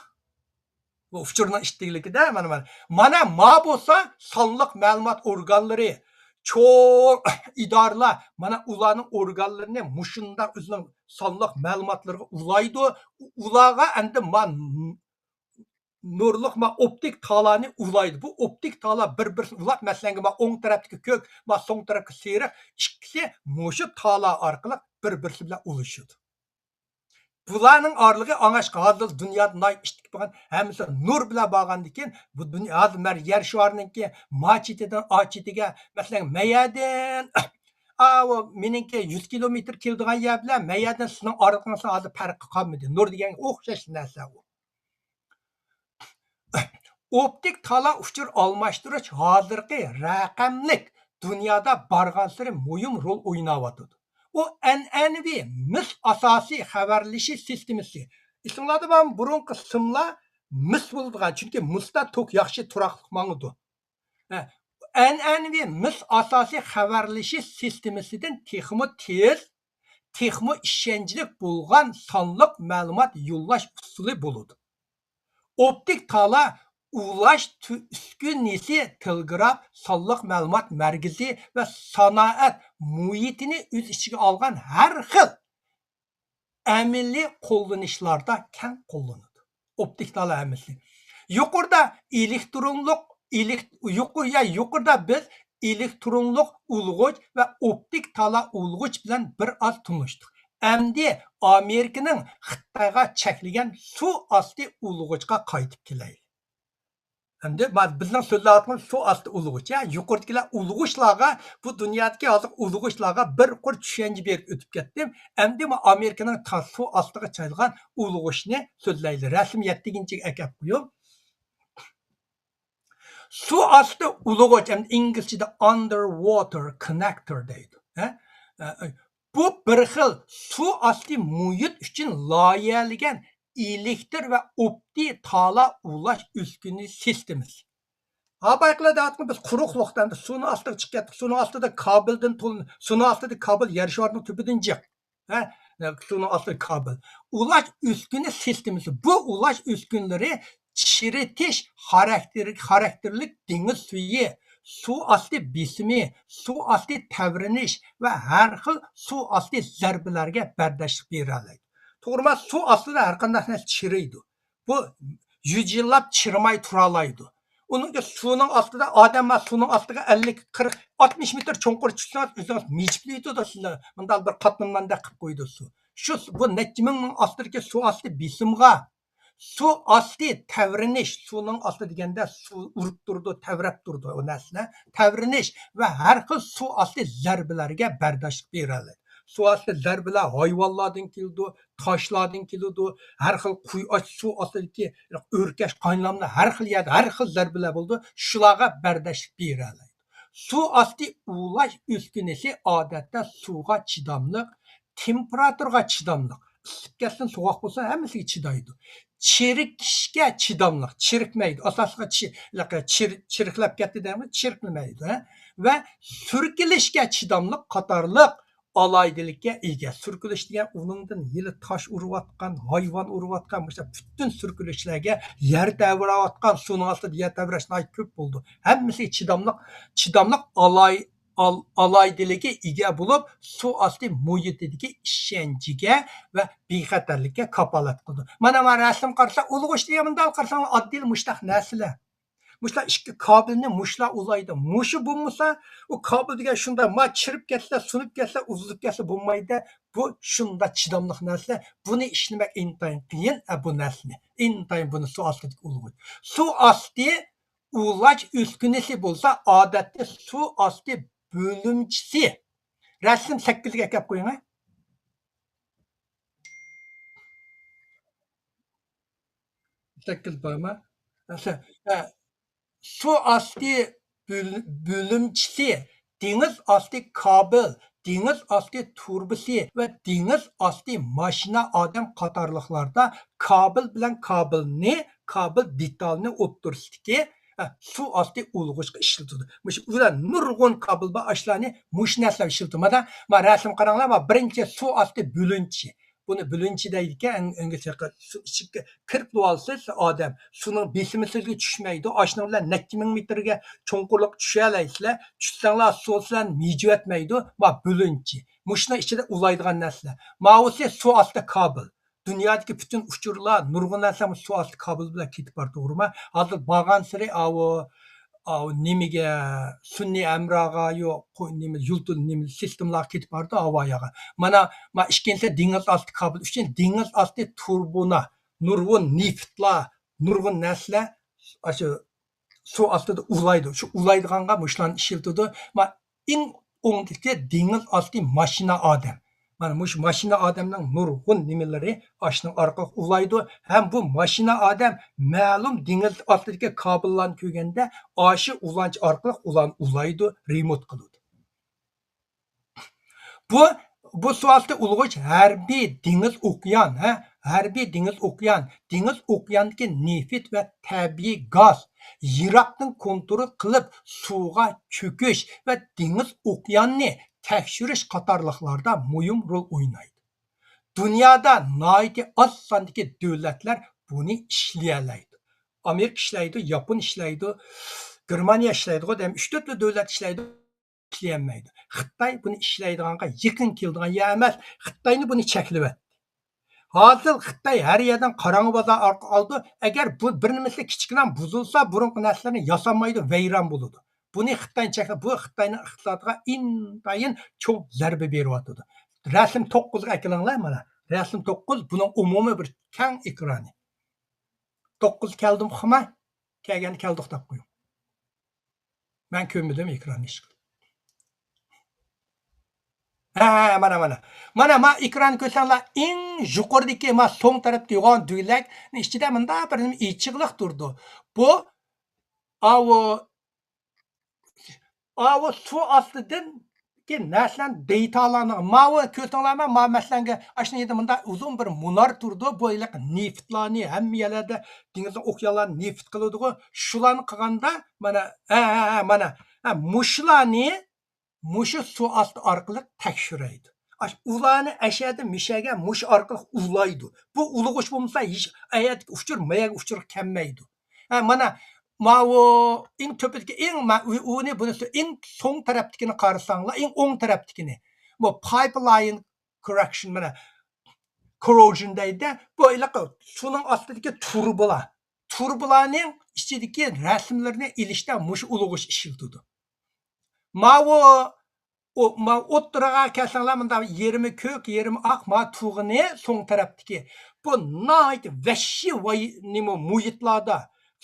بۇ ئۇچۇرنىڭ ئىتتىكلىكىدە، مانا، مانا. مانا ما بولسا سانلىق مەلۇمات ئورگانلىرى، چوڭ ئىدارىلەر، مانا ئۇلارنىڭ ئورگانلىرىنى مۇشۇنداق ئۆزىنىڭ سانلىق مەلۇماتلىرىغا ئۇلايدۇ. ئۇلارغا ئەمدى ما نۇرلۇق ما ئوپتىك تالانى ئۇلايدۇ. بۇ ئوپتىك تالا بىر-بىرسىنى ئۇلاپ، مەسىلەنگە، ما ئوڭ تەرەپتىكى كۆك، ما سوڭ تەرەپكە سېرىق، ئىككىسى مۇشۇ تالا ئارقىلىق بىر-بىرسى بىلەن ئۇلىشىدۇ. بۇلارنىڭ ئارىلىقى ئاڭاشقا ھازىر دۇنيادا ناھايىتى ئىتتىك بولغان، ھەممىسى نۇر بىلەن بارغاندىن كېيىن، بۇ دۇنيا ھازىر مەر-، يەر شارىنىڭكى ما چېتىدىن ئا چېتىگە، مەسىلەن، مەيەدىن، ئاۋۇ مېنىڭكى يۈز كىلومېتىر كېلىدىغان يەر بىلەن مەيەدىن سىزنىڭ ئارىلىقىڭىزنىڭ ھازىر پەرقى قالمىدى. نۇر دېگەنگە ئوخشاش نەرسە ئۇ. ئوپتىك تالا ئۇچۇر ئالماشتۇرۇش ھازىرقى رەقەملىك دۇنيادا بارغانسېرى مۇھىم رول ئويناۋاتىدۇ. ئۇ ئەنئەنىۋى مىس ئاساسىي خەۋەرلىشىش سىستېمىسى. ئېسىڭلاردا بارمۇ، بۇرۇنقى سىملار مىس بولىدىغان، چۈنكى مىستا توك ياخشى تۇراقلىق ماڭىدۇ. ھە، ئەنئەنىۋى مىس ئاساسىي خەۋەرلىشىش سىستېمىسىدىن تېخىمۇ تېز، تېخىمۇ ئىشەنچلىك بولغان سانلىق مەلۇمات يوللاش ئۇسۇلى بولىدۇ. ئوپتىك تالا ئۇلاش تۈ-، ئۈسكۈنىسى تېلېگراف سانلىق مەلۇمات مەركىزى ۋە سانائەت مۇھىتىنى ئۆز ئىچىگە ئالغان ھەر خىل ئەمەلىي قوللىنىشلاردا كەڭ قوللىنىدۇ. ئوپتىك تالا ھەممىسى. يۇقىرىدا ئېلېكترونلۇق، ئېلېك-، يۇقىرى-، يا يۇقىرىدا بىز ئېلېكترونلۇق ئۇلىغۇچ ۋە ئوپتىك تالا ئۇلىغۇچ بىلەن بىر ئاز تونۇشتۇق. ئەمدى ئامېرىكىنىڭ خىتايغا چەكلىگەن سۇ ئاستى ئۇلىغۇچقا قايتىپ كېلەيلى. ئەمدى ما-، بىزنىڭ سۆزلەۋاتقىنىمىز سۇ ئاستى ئۇلىغۇچ، يا، يۇقىرىدىكىلەر ئۇلىغۇچلارغا، بۇ دۇنيادىكى ھازىر ئۇلىغۇچلارغا بىر قۇر چۈشەنچە بېرىپ ئۆتۈپ كەتتىم. ئەمدى ما-، ئامېرىكىنىڭ تا-، سۇ ئاستىغا چايلىغان ئۇلىغۇچنى سۆزلەيلى. رەسىم يەتتىنچىگە ئەكەپ قويۇڭ. سۇ ئاستى ئۇلىغۇچ، ئەمدى ئىنگلىزچىدا underwater connector دەيدۇ. ھە؟ ئە، بۇ بىر خىل سۇ ئاستى مۇھىت ئۈچۈن لايىھەلىگەن ئېلېكتر ۋە ئوپتىك تالا ئۇلاش ئۈسكۈنە سىستېمىسى. ھا، بايقىلا دەۋاتقان بىز قۇرۇقلۇقتا، ئەمدى سۇنىڭ ئاستىغا چىقىپ كەتتۇق. سۇنىڭ ئاستىدا كابېلدىن تول-، سۇنىڭ ئاستىدا كابېل يەر شارىنىڭ تۈپىدىن جىق. ھە؟ سۇنىڭ ئاستىدىكى كابېل. ئۇلاش ئۈسكۈنە سىستېمىسى. بۇ ئۇلاش ئۈسكۈنىلىرى چىرىتىش خاراكتېر-، خاراكتېرلىك دېڭىز سۈيى، سۇ ئاستى بېسىمى، سۇ ئاستى تەۋرىنىش ۋە ھەر خىل سۇ ئاستى زەربىلەرگە بەرداشلىق بېرەلەيدۇ. توغرىما، سۇ ئاستىدا ھەر قانداق نەرسە چىرىيدۇ. بۇ يۈز يىللاپ چىرىماي تۇرالايدۇ. ئۇنىڭ سۇنىڭ ئاستىدا ئادەم بار، سۇنىڭ ئاستىغا ئەللىك، قىرىق، ئاتمىش مېتىر چوڭقۇر چۈشسىڭىز، ئۆزىڭىز مىجىپ كېتىدۇ سىلەر. مۇنداق بىر قاتنىماندەك قىلىپ قويىدۇ سۇ. شۇ بۇ نەچچە مىڭ مىڭ ئاستىدىكى سۇ ئاستى بېسىمغا، سۇ ئاستى تەۋرىنىش، سۇنىڭ ئاستى دېگەندە سۇ ئۇرۇپ تۇرىدۇ، تەۋرەپ تۇرىدۇ ئۇ نەرسىلەر. تەۋرىنىش ۋە ھەر خىل سۇ ئاستى زەربىلەرگە بەرداشلىق بېرەلەيدۇ. سۇ ئاستى زەربىلەر ھايۋانلاردىن كېلىدۇ، تاشلاردىن كېلىدۇ، ھەر خىل قۇيۇش، سۇ ئاستىدىكى ئۆركەش، قايناملار، ھەر خىل يەردە ھەر خىل زەربىلەر بولىدۇ، شۇلارغا بەرداشلىق بېرەلەيدۇ. سۇ ئاستى ئۇلاش ئۈسكۈنىسى ئادەتتە سۇغا چىداملىق، تېمپېراتۇرىغا چىداملىق. ئىسسىپ كەتسۇن، سوغۇق بولسۇن، ھەممىسىگە چىدايدۇ. چىرىكىشكە چىداملىق، چىرىكمەيدۇ. ئاساسلىقى چىر-، چىر-، چىرىكلەپ كەتتى دەيمىز، چىرىكلىمەيدۇ، ھە؟ ۋە سۈركىلىشكە چىداملىق قاتارلىق ئالاھىدىلىككە ئىگە. سۈركىلىش دېگەن ئۇنىڭدىن ھېلى تاش ئۇرۇۋاتقان، ھايۋان ئۇرۇۋاتقان، مۇشۇ پۈتۈن سۈركىلىشلەرگە، يەر تەۋرەۋاتقان، سۇنىڭ ئاستىدا يەر تەۋرەش ناھايىتى كۆپ بولىدۇ. ھەممىسىگە چىداملىق، چىداملىق ئالاي-، ئال-، ئالاھىدىلىككە ئىگە بولۇپ، سۇ ئاستى مۇھىتىدىكى ئىشەنچىگە ۋە بىخەتەرلىككە كاپالەت قىلىدۇ. مانا، مانا رەسىم قارىسا، ئۇلىغۇش دېگەن مۇنداق قارىساڭلار ئاددىي مۇشتاق نەرسىلەر. مۇشۇلار ئىككى كابېلنى مۇشۇلار ئۇلايدۇ. مۇشۇ بولمىسا، ئۇ كابېل دېگەن شۇنداق، ما چىرىپ كەتسە، سۇنۇپ كەتسە، ئۇزۇلۇپ كەتسە بولمايدۇ. بۇ شۇنداق چىداملىق نەرسىلەر. بۇنى ئىشلىمەك ئىنتايىن قىيىن، ئە، بۇ نەرسىنى. ئىنتايىن بۇنى سۇ ئاستىدىكى ئۇلىغۇش. سۇ ئاستى ئۇلاش ئۈسكۈنىسى بولسا، ئادەتتە سۇ ئاستى بۆلۈمچىسى. رەسىم سەككىزگە ئەكەپ قويۇڭ، ھە. سەككىز بارما؟ ھە، سۇ ئاستى بۆل-، بۆلۈمچىسى، دېڭىز ئاستى كابېل، دېڭىز ئاستى تۇرۇبىسى ۋە دېڭىز ئاستى ماشىنا ئادەم قاتارلىقلاردا كابېل بىلەن كابېلنى، كابېل دېتالنى ئوتتۇرىسىدىكى، ھە، سۇ ئاستى ئۇلىغۇشقا ئىشلىتىدۇ. مۇشۇ ئۇلار نۇرغۇن كابېل بار، ئاشۇلارنى مۇشۇ نەرسىلەر ئىشلىتىدۇ. مانا، مانا رەسىم قاراڭلار، مانا بىرىنچى سۇ ئاستى بۆلۈنچى. بۇنى بۆلۈنچى دەيدىكەن، ئەڭ، ئەڭگىچە سۇ ئىچىگە كىرىپ بولسىز ئادەم، سۇنىڭ بېسىمى سىزگە چۈشمەيدۇ. ئاشۇنىڭ بىلەن نەچچە مىڭ مېتىرگە چوڭقۇرلۇققا چۈشەلەيسىلەر. چۈشسەڭلار سۇ سىلەرنى مىجىۋەتمەيدۇ. ما بۆلۈنچى. مۇشۇنىڭ ئىچىدە ئۇلايدىغان نەرسىلەر. ماۋۇسى سۇ ئاستى كابېل. دۇنيادىكى پۈتۈن ئۇچۇرلار، نۇرغۇن نەرسىلەر سۇ ئاستى كابېل بىلەن كېتىپ بارىدۇ، توغرىمۇ؟ ھازىر بارغانسېرى ئاۋۇ، ئاۋۇ نېمىگە، سۈنئىي ھەمراغا، يوق، قو-، نېمە، يۇلتۇز، نېمە، سىستېمىلارغا كېتىپ بارىدۇ، ھاۋاياغا. مانا، ما ئىككىنچىسى دېڭىز ئاستى كابېل ئۈچۈن دېڭىز ئاستى تۇربىنا، نۇرغۇن نېفىتلار، نۇرغۇن نەرسىلەر، ئاشۇ سۇ ئاستىدا ئۇلايدۇ. شۇ ئۇلايدىغانغا مۇشۇلارنى ئىشلىتىدۇ. ما-، ئەڭ ئوڭدىكى دېڭىز ئاستى ماشىنا ئادەم. مانا مۇشۇ ماشىنا ئادەمنىڭ نۇرغۇن نېمىلىرى ئاشۇنىڭ ئارقىلىق ئۇلايدۇ. ھەم بۇ ماشىنا ئادەم مەلۇم دېڭىز ئاستىدىكى كابېللارنى كۆرگەندە، ئاشۇ ئۇلانچ ئارقىلىق ئۇلارنى ئۇلايدۇ، رېمونت قىلىدۇ. بۇ، بۇ سۇ ئاستى ئۇلىغۇش ھەربىي دېڭىز ئوكيان، ھە، ھەربىي دېڭىز ئوكيان، دېڭىز ئوكياندىكى نېفىت ۋە تەبىئىي گاز يىراقتىن كونترول قىلىپ، سۇغا چۆكۈش ۋە دېڭىز ئوكياننى تەكشۈرۈش قاتارلىقلاردا مۇھىم رول ئوينايدۇ. دۇنيادا ناھايىتى ئاز ساندىكى دۆلەتلەر بۇنى ئىشلىيەلەيدۇ. ئامېرىكا ئىشلەيدۇ، ياپون ئىشلەيدۇ، گېرمانىيە ئىشلەيدىغۇ، دەيمەن، ئۈچ تۆتلا دۆلەت ئىشلەيدۇ. ئىشلىيەلمەيدۇ. خىتاي بۇنى ئىشلەيدىغانغا يېقىن كېلىدىغان يەر ئەمەس. خىتاينى بۇنى چەكلىۋەتتى. ھازىر خىتاي ھەر يەردىن قاراڭغۇ بازار ئارقىلىق ئالىدۇ. ئەگەر بۇ بىر نېمىسى كىچىككىنە بۇزۇلسا، بۇرۇنقى نەرسىلەرنى ياسالمايدۇ، ۋەيران بولىدۇ. بۇنى خىتاينى چەكلەپ، بۇ خىتاينىڭ ئىقتىسادىغا ئىنتايىن چوڭ زەربە بېرىۋاتىدۇ. رەسىم توققۇزغا ئەكېلىڭلار مانا. رەسىم توققۇز، بۇنىڭ ئومۇمىي بىر كەڭ ئېكرانى. توققۇز كەلدىمۇ خىما؟ كەلگەندە كەلدۇق دەپ قويۇڭ. مەن كۆرمىدىم ئېكراننى ھېچقاچان. ھە، ھە، مانا، مانا. مانا، ما ئېكراننى كۆرسەڭلار، ئەڭ يۇقىرىدىكى ما سوڭ تەرەپتە يوغان دۈگىلەك ئىچىدە مۇنداق بىر نېمە ئېچىقلىق تۇرىدۇ. بۇ، ئاۋۇ، ئاۋۇ سۇ ئاستىدىن كېيىن نەرسىلەرنى دېتاللارنى، ماۋۇ كۆرسەڭلارمۇ، ما مەسىلەنگە ئاشۇنىڭ يېنىدا مۇنداق ئۇزۇن بىر مۇنار تۇرىدۇ. بۇ ھېلىقى نېفىتلارنى ھەممە يەرلەردە، دېڭىز، ئوكيانلارنى نېفىت قىلىدىغۇ. شۇلارنى قىلغاندا، مانا، ھە، ھە، ھە، مانا، ھە، مۇشۇلارنى مۇشۇ سۇ ئاستى ئارقىلىق تەكشۈرەيدۇ. ئاش-، ئۇلارنى ئەشەدە مىشەگە مۇشۇ ئارقىلىق ئۇلايدۇ. بۇ ئۇلىغۇچ بولمىسا، ھېچ ئەيەردىكى ئۇچۇر مەيەگە ئۇچۇر كەلمەيدۇ. ھە، مانا، ماۋۇ ئەڭ تۆپىدىكى ئەڭ ما-، ئۇ-، ئۇنى، بۇنى، ئەڭ سوڭ تەرەپتىكىنى قارىساڭلار، ئەڭ ئوڭ تەرەپتىكىنى. بۇ pipeline corrosion، مانا، corrosion دەيدۇ. بۇ ھېلىقى سۇنىڭ ئاستىدىكى تۇرۇبىلار. تۇرۇبىلارنىڭ ئىچىدىكى رەسىملىرىنى ئېلىشتا مۇشۇ ئۇلىغۇچ ئىشلىتىدۇ. ماۋۇ، ئۇ، ماۋۇ ئوتتۇرىغا كەلسەڭلار، مۇنداق يېرىمى كۆك، يېرىمى ئاق، ما تۇغىنى سوڭ تەرەپتىكى. بۇ ناھايىتى ۋەھشىي ۋاي-، نېمە، مۇھىتلاردا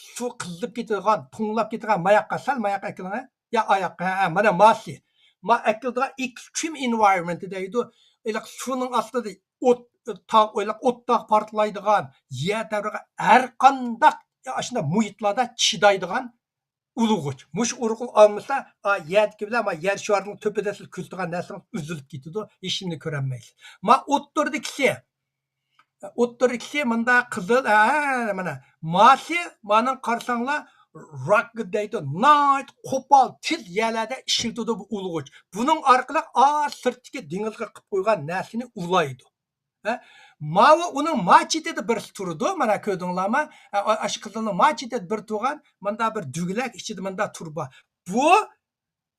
سۇ قىزىپ كېتىدىغان، توڭلاپ كېتىدىغان، ماياققا، سەل ماياققا ئەكېلىڭە. يا ئاياق، ھە، ھە، مانا ماسى. ما ئەكېلىدىغان extreme environment دەيدۇ. ھېلىقى سۇنىڭ ئاستىدا ئوت، تاغ، ھېلىقى ئوت تاغ پارتلايدىغان، يەر تەۋرىگەن ھەر قانداق ئاشۇنداق مۇھىتلاردا چىدايدىغان ئۇلىغۇچ. مۇشۇ ئۇرۇقنى ئالمىسا، ئا، يەردىكى بىلەن، ما يەر شارىنىڭ تۆپىدە سىز كۆزلىگەن نەرسىڭىز ئۈزۈلۈپ كېتىدۇ، ھېچنېمىنى كۆرەلمەيسىز. ما ئوتتۇرىدىكىسى، ئوتتۇرىدىكىسى مۇنداق قىزىل، ھە، مانا، ماسى، مانىڭ قارىساڭلار، راك دەيدۇ، ناھايىتى قوپال، تېز يەرلەردە ئىشلىتىدۇ بۇ ئۇلىغۇچ. بۇنىڭ ئارقىلىق ئا سىرتتىكى دېڭىزغا قىلىپ قويغان نەرسىنى ئۇلايدۇ. ھە؟ ماۋۇ ئۇنىڭ ما چېتىدە بىرسى تۇرىدۇ، مانا كۆردۈڭلارمۇ؟ ھە، ئا-، ئاشۇ قىزىلنىڭ ما چېتىدە بىر تۇرغان، مۇندا بىر دۈگىلەك ئىچىدە مۇندا تۇرۇبا. بۇ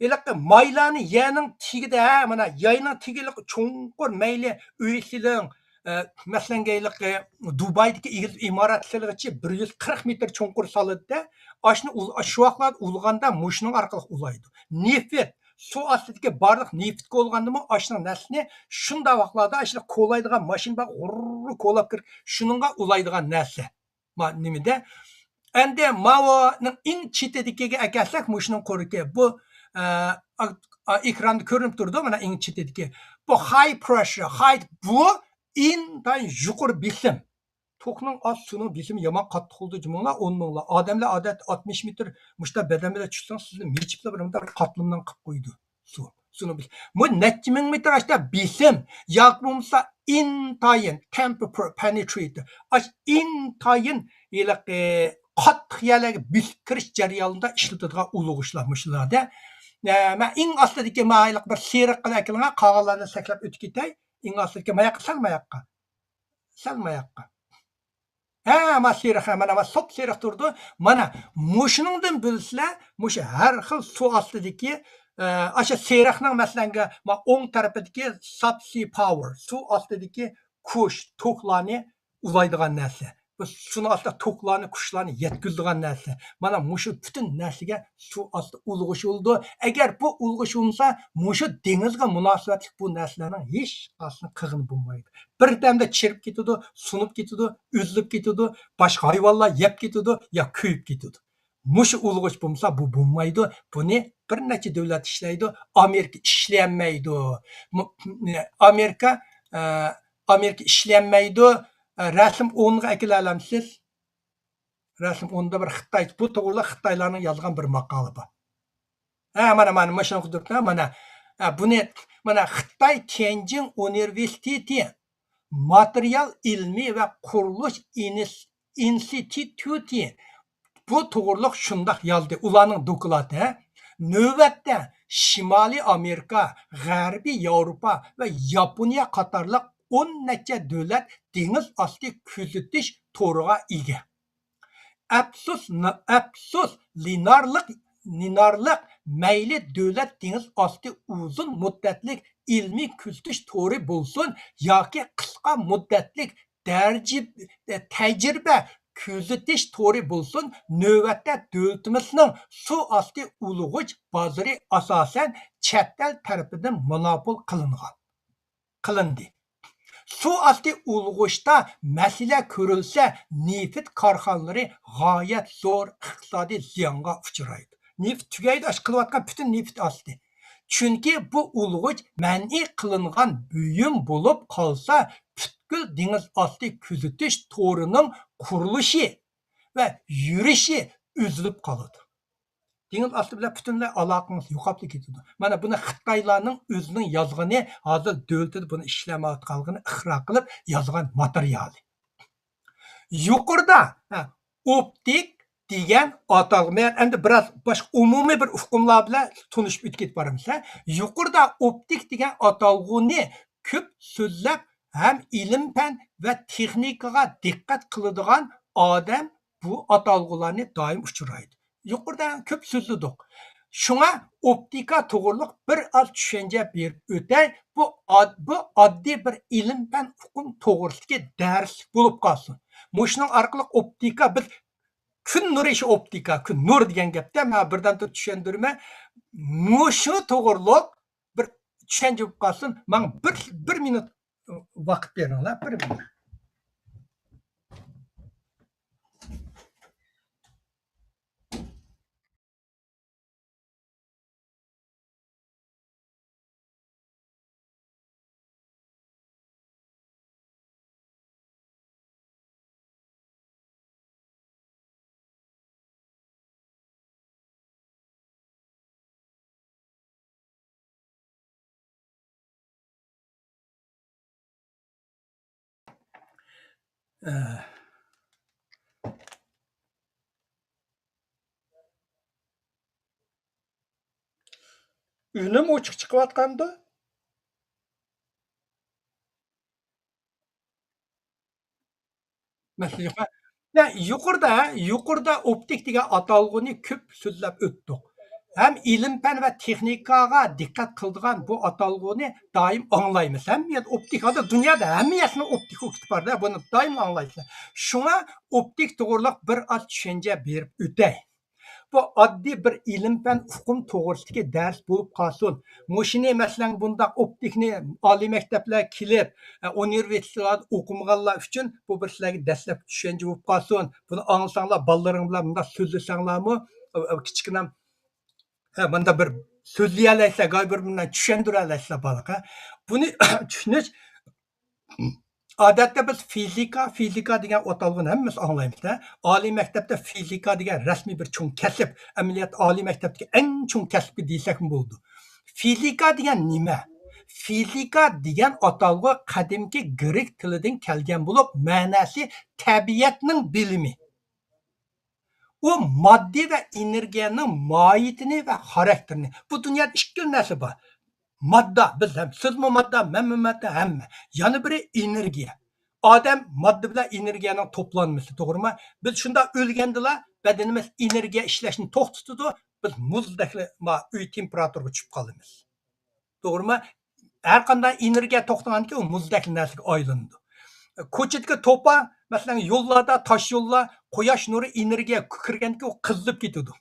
ھېلىقى مايلارنى يەرنىڭ تېگىدە، ھە، مانا ياينىڭ تېگىگە چوڭقۇر مەيلى ئۆي سېلىڭ، ئە، مەسىلەن، ھېلىقى دۇبايدىكى ئېگىز ئىمارەت سېلىغىچە بىر يۈز قىرىق مېتىر چوڭقۇر سالىدۇ-دە، ئاشۇنى ئۇل-، شۇ ۋاقىتلاردا ئۇلىغاندا مۇشۇنىڭ ئارقىلىق ئۇلايدۇ. نېفىت، سۇ ئاستىدىكى بارلىق نېفىت كولىغاندىمۇ ئاشۇنىڭ نەرسىنى شۇنداق ۋاقىتلاردا ئاشۇنداق كولايدىغان ماشىنا بار، غۇرر كولاپ كىرىپ، شۇنىڭغا ئۇلايدىغان نەرسە. ما-، نېمىدە؟ ئەندى ماۋۇنىڭ ئەڭ چېتىدىكىگە ئەكەلسەك، مۇشۇنىڭ قورىكى. بۇ، ئە، ئا-، ئا-، ئېكراندا كۆرۈنۈپ تۇرىدۇ، مانا ئەڭ چېتىدىكى. بۇ high pressure، high، بۇ ئىنتايىن يۇقىرى بېسىم. توكنىڭ ئاز، سۇنىڭ بېسىمى يامان قاتتىق بولىدۇ، جۇمۇڭلار، ئون مىڭلار. ئادەملەر ئادەتتە ئاتمىش مېتىر مۇشتا بەدەن بىلەن چۈشسىڭىز، سىزنى مىچىپلا بىر مۇنداق بىر قاتلىمىدىن قىلىپ قويىدۇ. سۇ، سۇنىڭ بېسىمى. بۇ نەچچە مىڭ مېتىر ئاشتا بېسىم، ياكى بولمىسا ئىنتايىن تەمپېر پېنېترېيتور. ئاش ئىنتايىن ھېلىقى قاتتىق يەرلەرگە بېسىپ كىرىش جەريانىدا ئىشلىتىدىغان ئۇلىغۇچلار مۇشۇلاردا. ئە، مەن ئېڭى ئاستىدىكى مانا ھېلىقى بىر سېرىق قىلىپ ئەكېلىڭە، قالغانلارنى سەكلەپ ئۆتۈپ كېتەي. ئېڭى ئاستىدىكى ماياققا، سەل ماياققا. سەل ماياققا. ھە، ما سېرىق، ھە، مانا، ما سوپ سېرىق تۇرىدۇ. مانا مۇشۇنىڭدىن بىلسىلەر، مۇشۇ ھەر خىل سۇ ئاستىدىكى، ئە، ئاشۇ سېرىقنىڭ، مەسىلەنگە، ما ئوڭ تەرىپىدىكى subsea power، سۇ ئاستىدىكى كۈچ، توكلارنى ئۇلايدىغان نەرسە. بۇ سۇنىڭ ئاستىدا توكلارنى، كۈچلەرنى يەتكۈزىدىغان نەرسە. مانا مۇشۇ پۈتۈن نەرسىگە سۇ ئاستى ئۇلىغۇچ بولىدۇ. ئەگەر بۇ ئۇلىغۇچ بولمىسا، مۇشۇ دېڭىزغا مۇناسىۋەتلىك بۇ نەرسىلەرنىڭ ھېچقايسىسىنىڭ قىلغىنى بولمايدۇ. بىردەمدە چىرىپ كېتىدۇ، سۇنۇپ كېتىدۇ، ئۈزۈلۈپ كېتىدۇ، باشقا ھايۋانلار يەپ كېتىدۇ يا كۆيۈپ كېتىدۇ. مۇشۇ ئۇلىغۇچ بولمىسا، بۇ بولمايدۇ. بۇنى بىر نەچچە دۆلەت ئىشلەيدۇ. ئامېرىكا ئىشلىيەلمەيدۇ. مۇ-، ئامېرىكا، ئە، ئامېرىكا ئىشلىيەلمەيدۇ. ئە، رەسىم ئونغا ئەكېلەلەمسىز؟ رەسىم ئوندا بىر خىتاي، بۇ توغرىلىق خىتايلارنىڭ يازغان بىر ماقالە بار. ھە، مانا، مانا، مۇشۇنى قىلدۇرۇپتۇ، مانا. ھە، بۇنى، مانا، خىتاي تيەنجىن ئۇنىۋېرسىتېتى ماتېرىيال ئىلمىي ۋە قۇرۇلۇش ئىنس-، ئىنستىتۇتى بۇ توغرۇلۇق شۇنداق يازدى. ئۇلارنىڭ دوكلاتى، ھە. نۆۋەتتە شىمالىي ئامېرىكا، غەربىي ياۋروپا ۋە ياپونىيە قاتارلىق ئون نەچچە دۆلەت دېڭىز ئاستى كۆزىتىش تورىغا ئىگە. ئەپسۇس، نا-، ئەپسۇس، لىنارلىق، لىنارلىق مەيلى دۆلەت دېڭىز ئاستى ئۇزۇن مۇددەتلىك ئىلمىي كۆزىتىش تورى بولسۇن ياكى قىسقا مۇددەتلىك دەرىجە، تەجرىبە كۆزىتىش تورى بولسۇن، نۆۋەتتە دۆلىتىمىزنىڭ سۇ ئاستى ئۇلىغۇچ بازىرى ئاساسەن چەت ئەل تەرىپىدىن مونوپول قىلىنغان. قىلىندى. سۇ ئاستى ئۇلىغۇچتا مەسىلە كۆرۈلسە، نېفىت كارخانىلىرى غايەت زور ئىقتىسادىي زىيانغا ئۇچرايدۇ. نېفىت تۈگەيدۇ، ئاشۇ قىلىۋاتقان پۈتۈن نېفىت ئاستى. چۈنكى بۇ ئۇلىغۇچ مەنئى قىلىنغان بۇيۇم بولۇپ قالسا، پۈتكۈل دېڭىز ئاستى كۆزىتىش تورىنىڭ قۇرۇلۇشى ۋە يۈرۈشى ئۈزۈلۈپ قالىدۇ. دېڭىز ئاستى بىلەن پۈتۈنلەي ئالاقىڭىز يوقاپلا كېتىدۇ. مانا بۇنى خىتايلارنىڭ ئۆزىنىڭ يازغىنى، ھازىر دۆلىتىدە بۇنى ئىشلەمەيۋاتقانلىقىنى ئىقرار قىلىپ يازغان ماتېرىيالى. يۇقىرىدا، ھە، ئوپتىك دېگەن ئاتالغۇ، مەن ئەمدى بىراز باشقا ئومۇمىي بىر ئۇقۇملار بىلەن تونۇشۇپ ئۆتۈپ كېتىپ بارىمىز، ھە. يۇقىرىدا ئوپتىك دېگەن ئاتالغۇنى كۆپ سۆزلەپ ھەم ئىلىم-پەن ۋە تېخنىكىغا دىققەت قىلىدىغان ئادەم بۇ ئاتالغۇلارنى دائىم ئۇچرايدۇ. يۇقىرىدا كۆپ سۆزلىدۇق. شۇڭا ئوپتىكا توغرۇلۇق بىر ئاز چۈشەنچە بېرىپ ئۆتەي. بۇ ئاد-، بۇ ئاددىي بىر ئىلىم-پەن ئۇقۇم توغرىسىدىكى دەرسلىك بولۇپ قالسۇن. مۇشۇنىڭ ئارقىلىق ئوپتىكا، بىز كۈن نۇرى، شۇ ئوپتىكا، كۈن نۇر دېگەن گەپتە، مەن بىردەم تۇرۇپ چۈشەندۈرىمەن. مۇشۇ توغرۇلۇق بىر چۈشەنچە بولۇپ قالسۇن. ماڭا بىر، بىر مىنۇت ۋاقىت بېرىڭلار، بىر مىنۇت. ئۈنۈم ئوچۇق چىقىۋاتقاندۇ؟ مەسىلەن، يۇقا-، يا، يۇقىرىدا، يۇقىرىدا ئوپتىك دېگەن ئاتالغۇنى كۆپ سۆزلەپ ئۆتتۇق. ھەم ئىلىم-پەن ۋە تېخنىكاغا دىققەت قىلىدىغان بۇ ئاتالغۇنى دائىم ئاڭلايمىز. ھەممە يەردە ئوپتىك، ھازىر دۇنيادا ھەممە يەردە ئوپتىك ئۇكىتى بار-دە، بۇنى دائىم ئاڭلايسىلەر. شۇڭا ئوپتىك توغرۇلۇق بىر ئاز چۈشەنچە بېرىپ ئۆتەي. بۇ ئاددىي بىر ئىلىم-پەن ئۇقۇم توغرىسىدىكى دەرس بولۇپ قالسۇن. مۇشۇنى، مەسىلەن، بۇنداق ئوپتىكنى ئالىي مەكتەپلەرگە كېلىپ، ئە، ئۇنىۋېرسىتېتلاردا ئوقۇمىغانلار ئۈچۈن بۇ بىر سىلەرگە دەسلەپكى چۈشەنچە بولۇپ قالسۇن. بۇنى ئاڭلىساڭلار، بالىلىرىڭ بىلەن مۇنداق سۆزلىسەڭلارمۇ، ئە، ئە، كىچىككىنە، ھە، مۇنداق بىر سۆزلىيەلەيسىلەر، گاي بىر مۇنداق چۈشەندۈرەلەيسىلەر بالىغا. بۇنى چۈشىنىش ئادەتتە بىز فىزىكا، فىزىكا دېگەن ئاتالغۇنى ھەممىمىز ئاڭلايمىز-دە. ئالىي مەكتەپتە فىزىكا دېگەن رەسمىي بىر چوڭ كەسىپ. ئەمەلىيەتتە ئالىي مەكتەپتىكى ئەڭ چوڭ كەسىپكە دېسەكمۇ بولىدۇ. فىزىكا دېگەن نېمە؟ فىزىكا دېگەن ئاتالغۇ قەدىمكى گرېك تىلىدىن كەلگەن بولۇپ، مەناسى تەبىئەتنىڭ بىلىمى. ئۇ ماددىي ۋە ئېنېرگىيەنىڭ ماھىيىتىنى ۋە خاراكتېرىنى. بۇ دۇنيادا ئىككى خىل نەرسە بار. ماددا، بىز ھەم، سىزمۇ ماددا، مەنمۇ ماددا، ھەممە. يەنە بىرى ئېنېرگىيە. ئادەم ماددا بىلەن ئېنېرگىيەنىڭ توپلانمىسى، توغرىمۇ؟ بىز شۇنداق ئۆلگەندىلا بەدىنىمىز ئېنېرگىيە ئىشلەشنى توختىتىدۇ، بىز مۇزدەكلا، ما، ئۆي تېمپېراتۇرىغا چۈشۈپ قالىمىز. توغرىمۇ؟ ھەر قانداق ئېنېرگىيە توختىغاندىكىن ئۇ مۇزدەك نەرسىگە ئايلىنىدۇ. كوچىدىكى توپا، مەسىلەن، يوللاردا، تاش يوللار، قۇياش نۇرى ئېنېرگىيە كىرگەندىكىن ئۇ قىزىپ كېتىدۇ.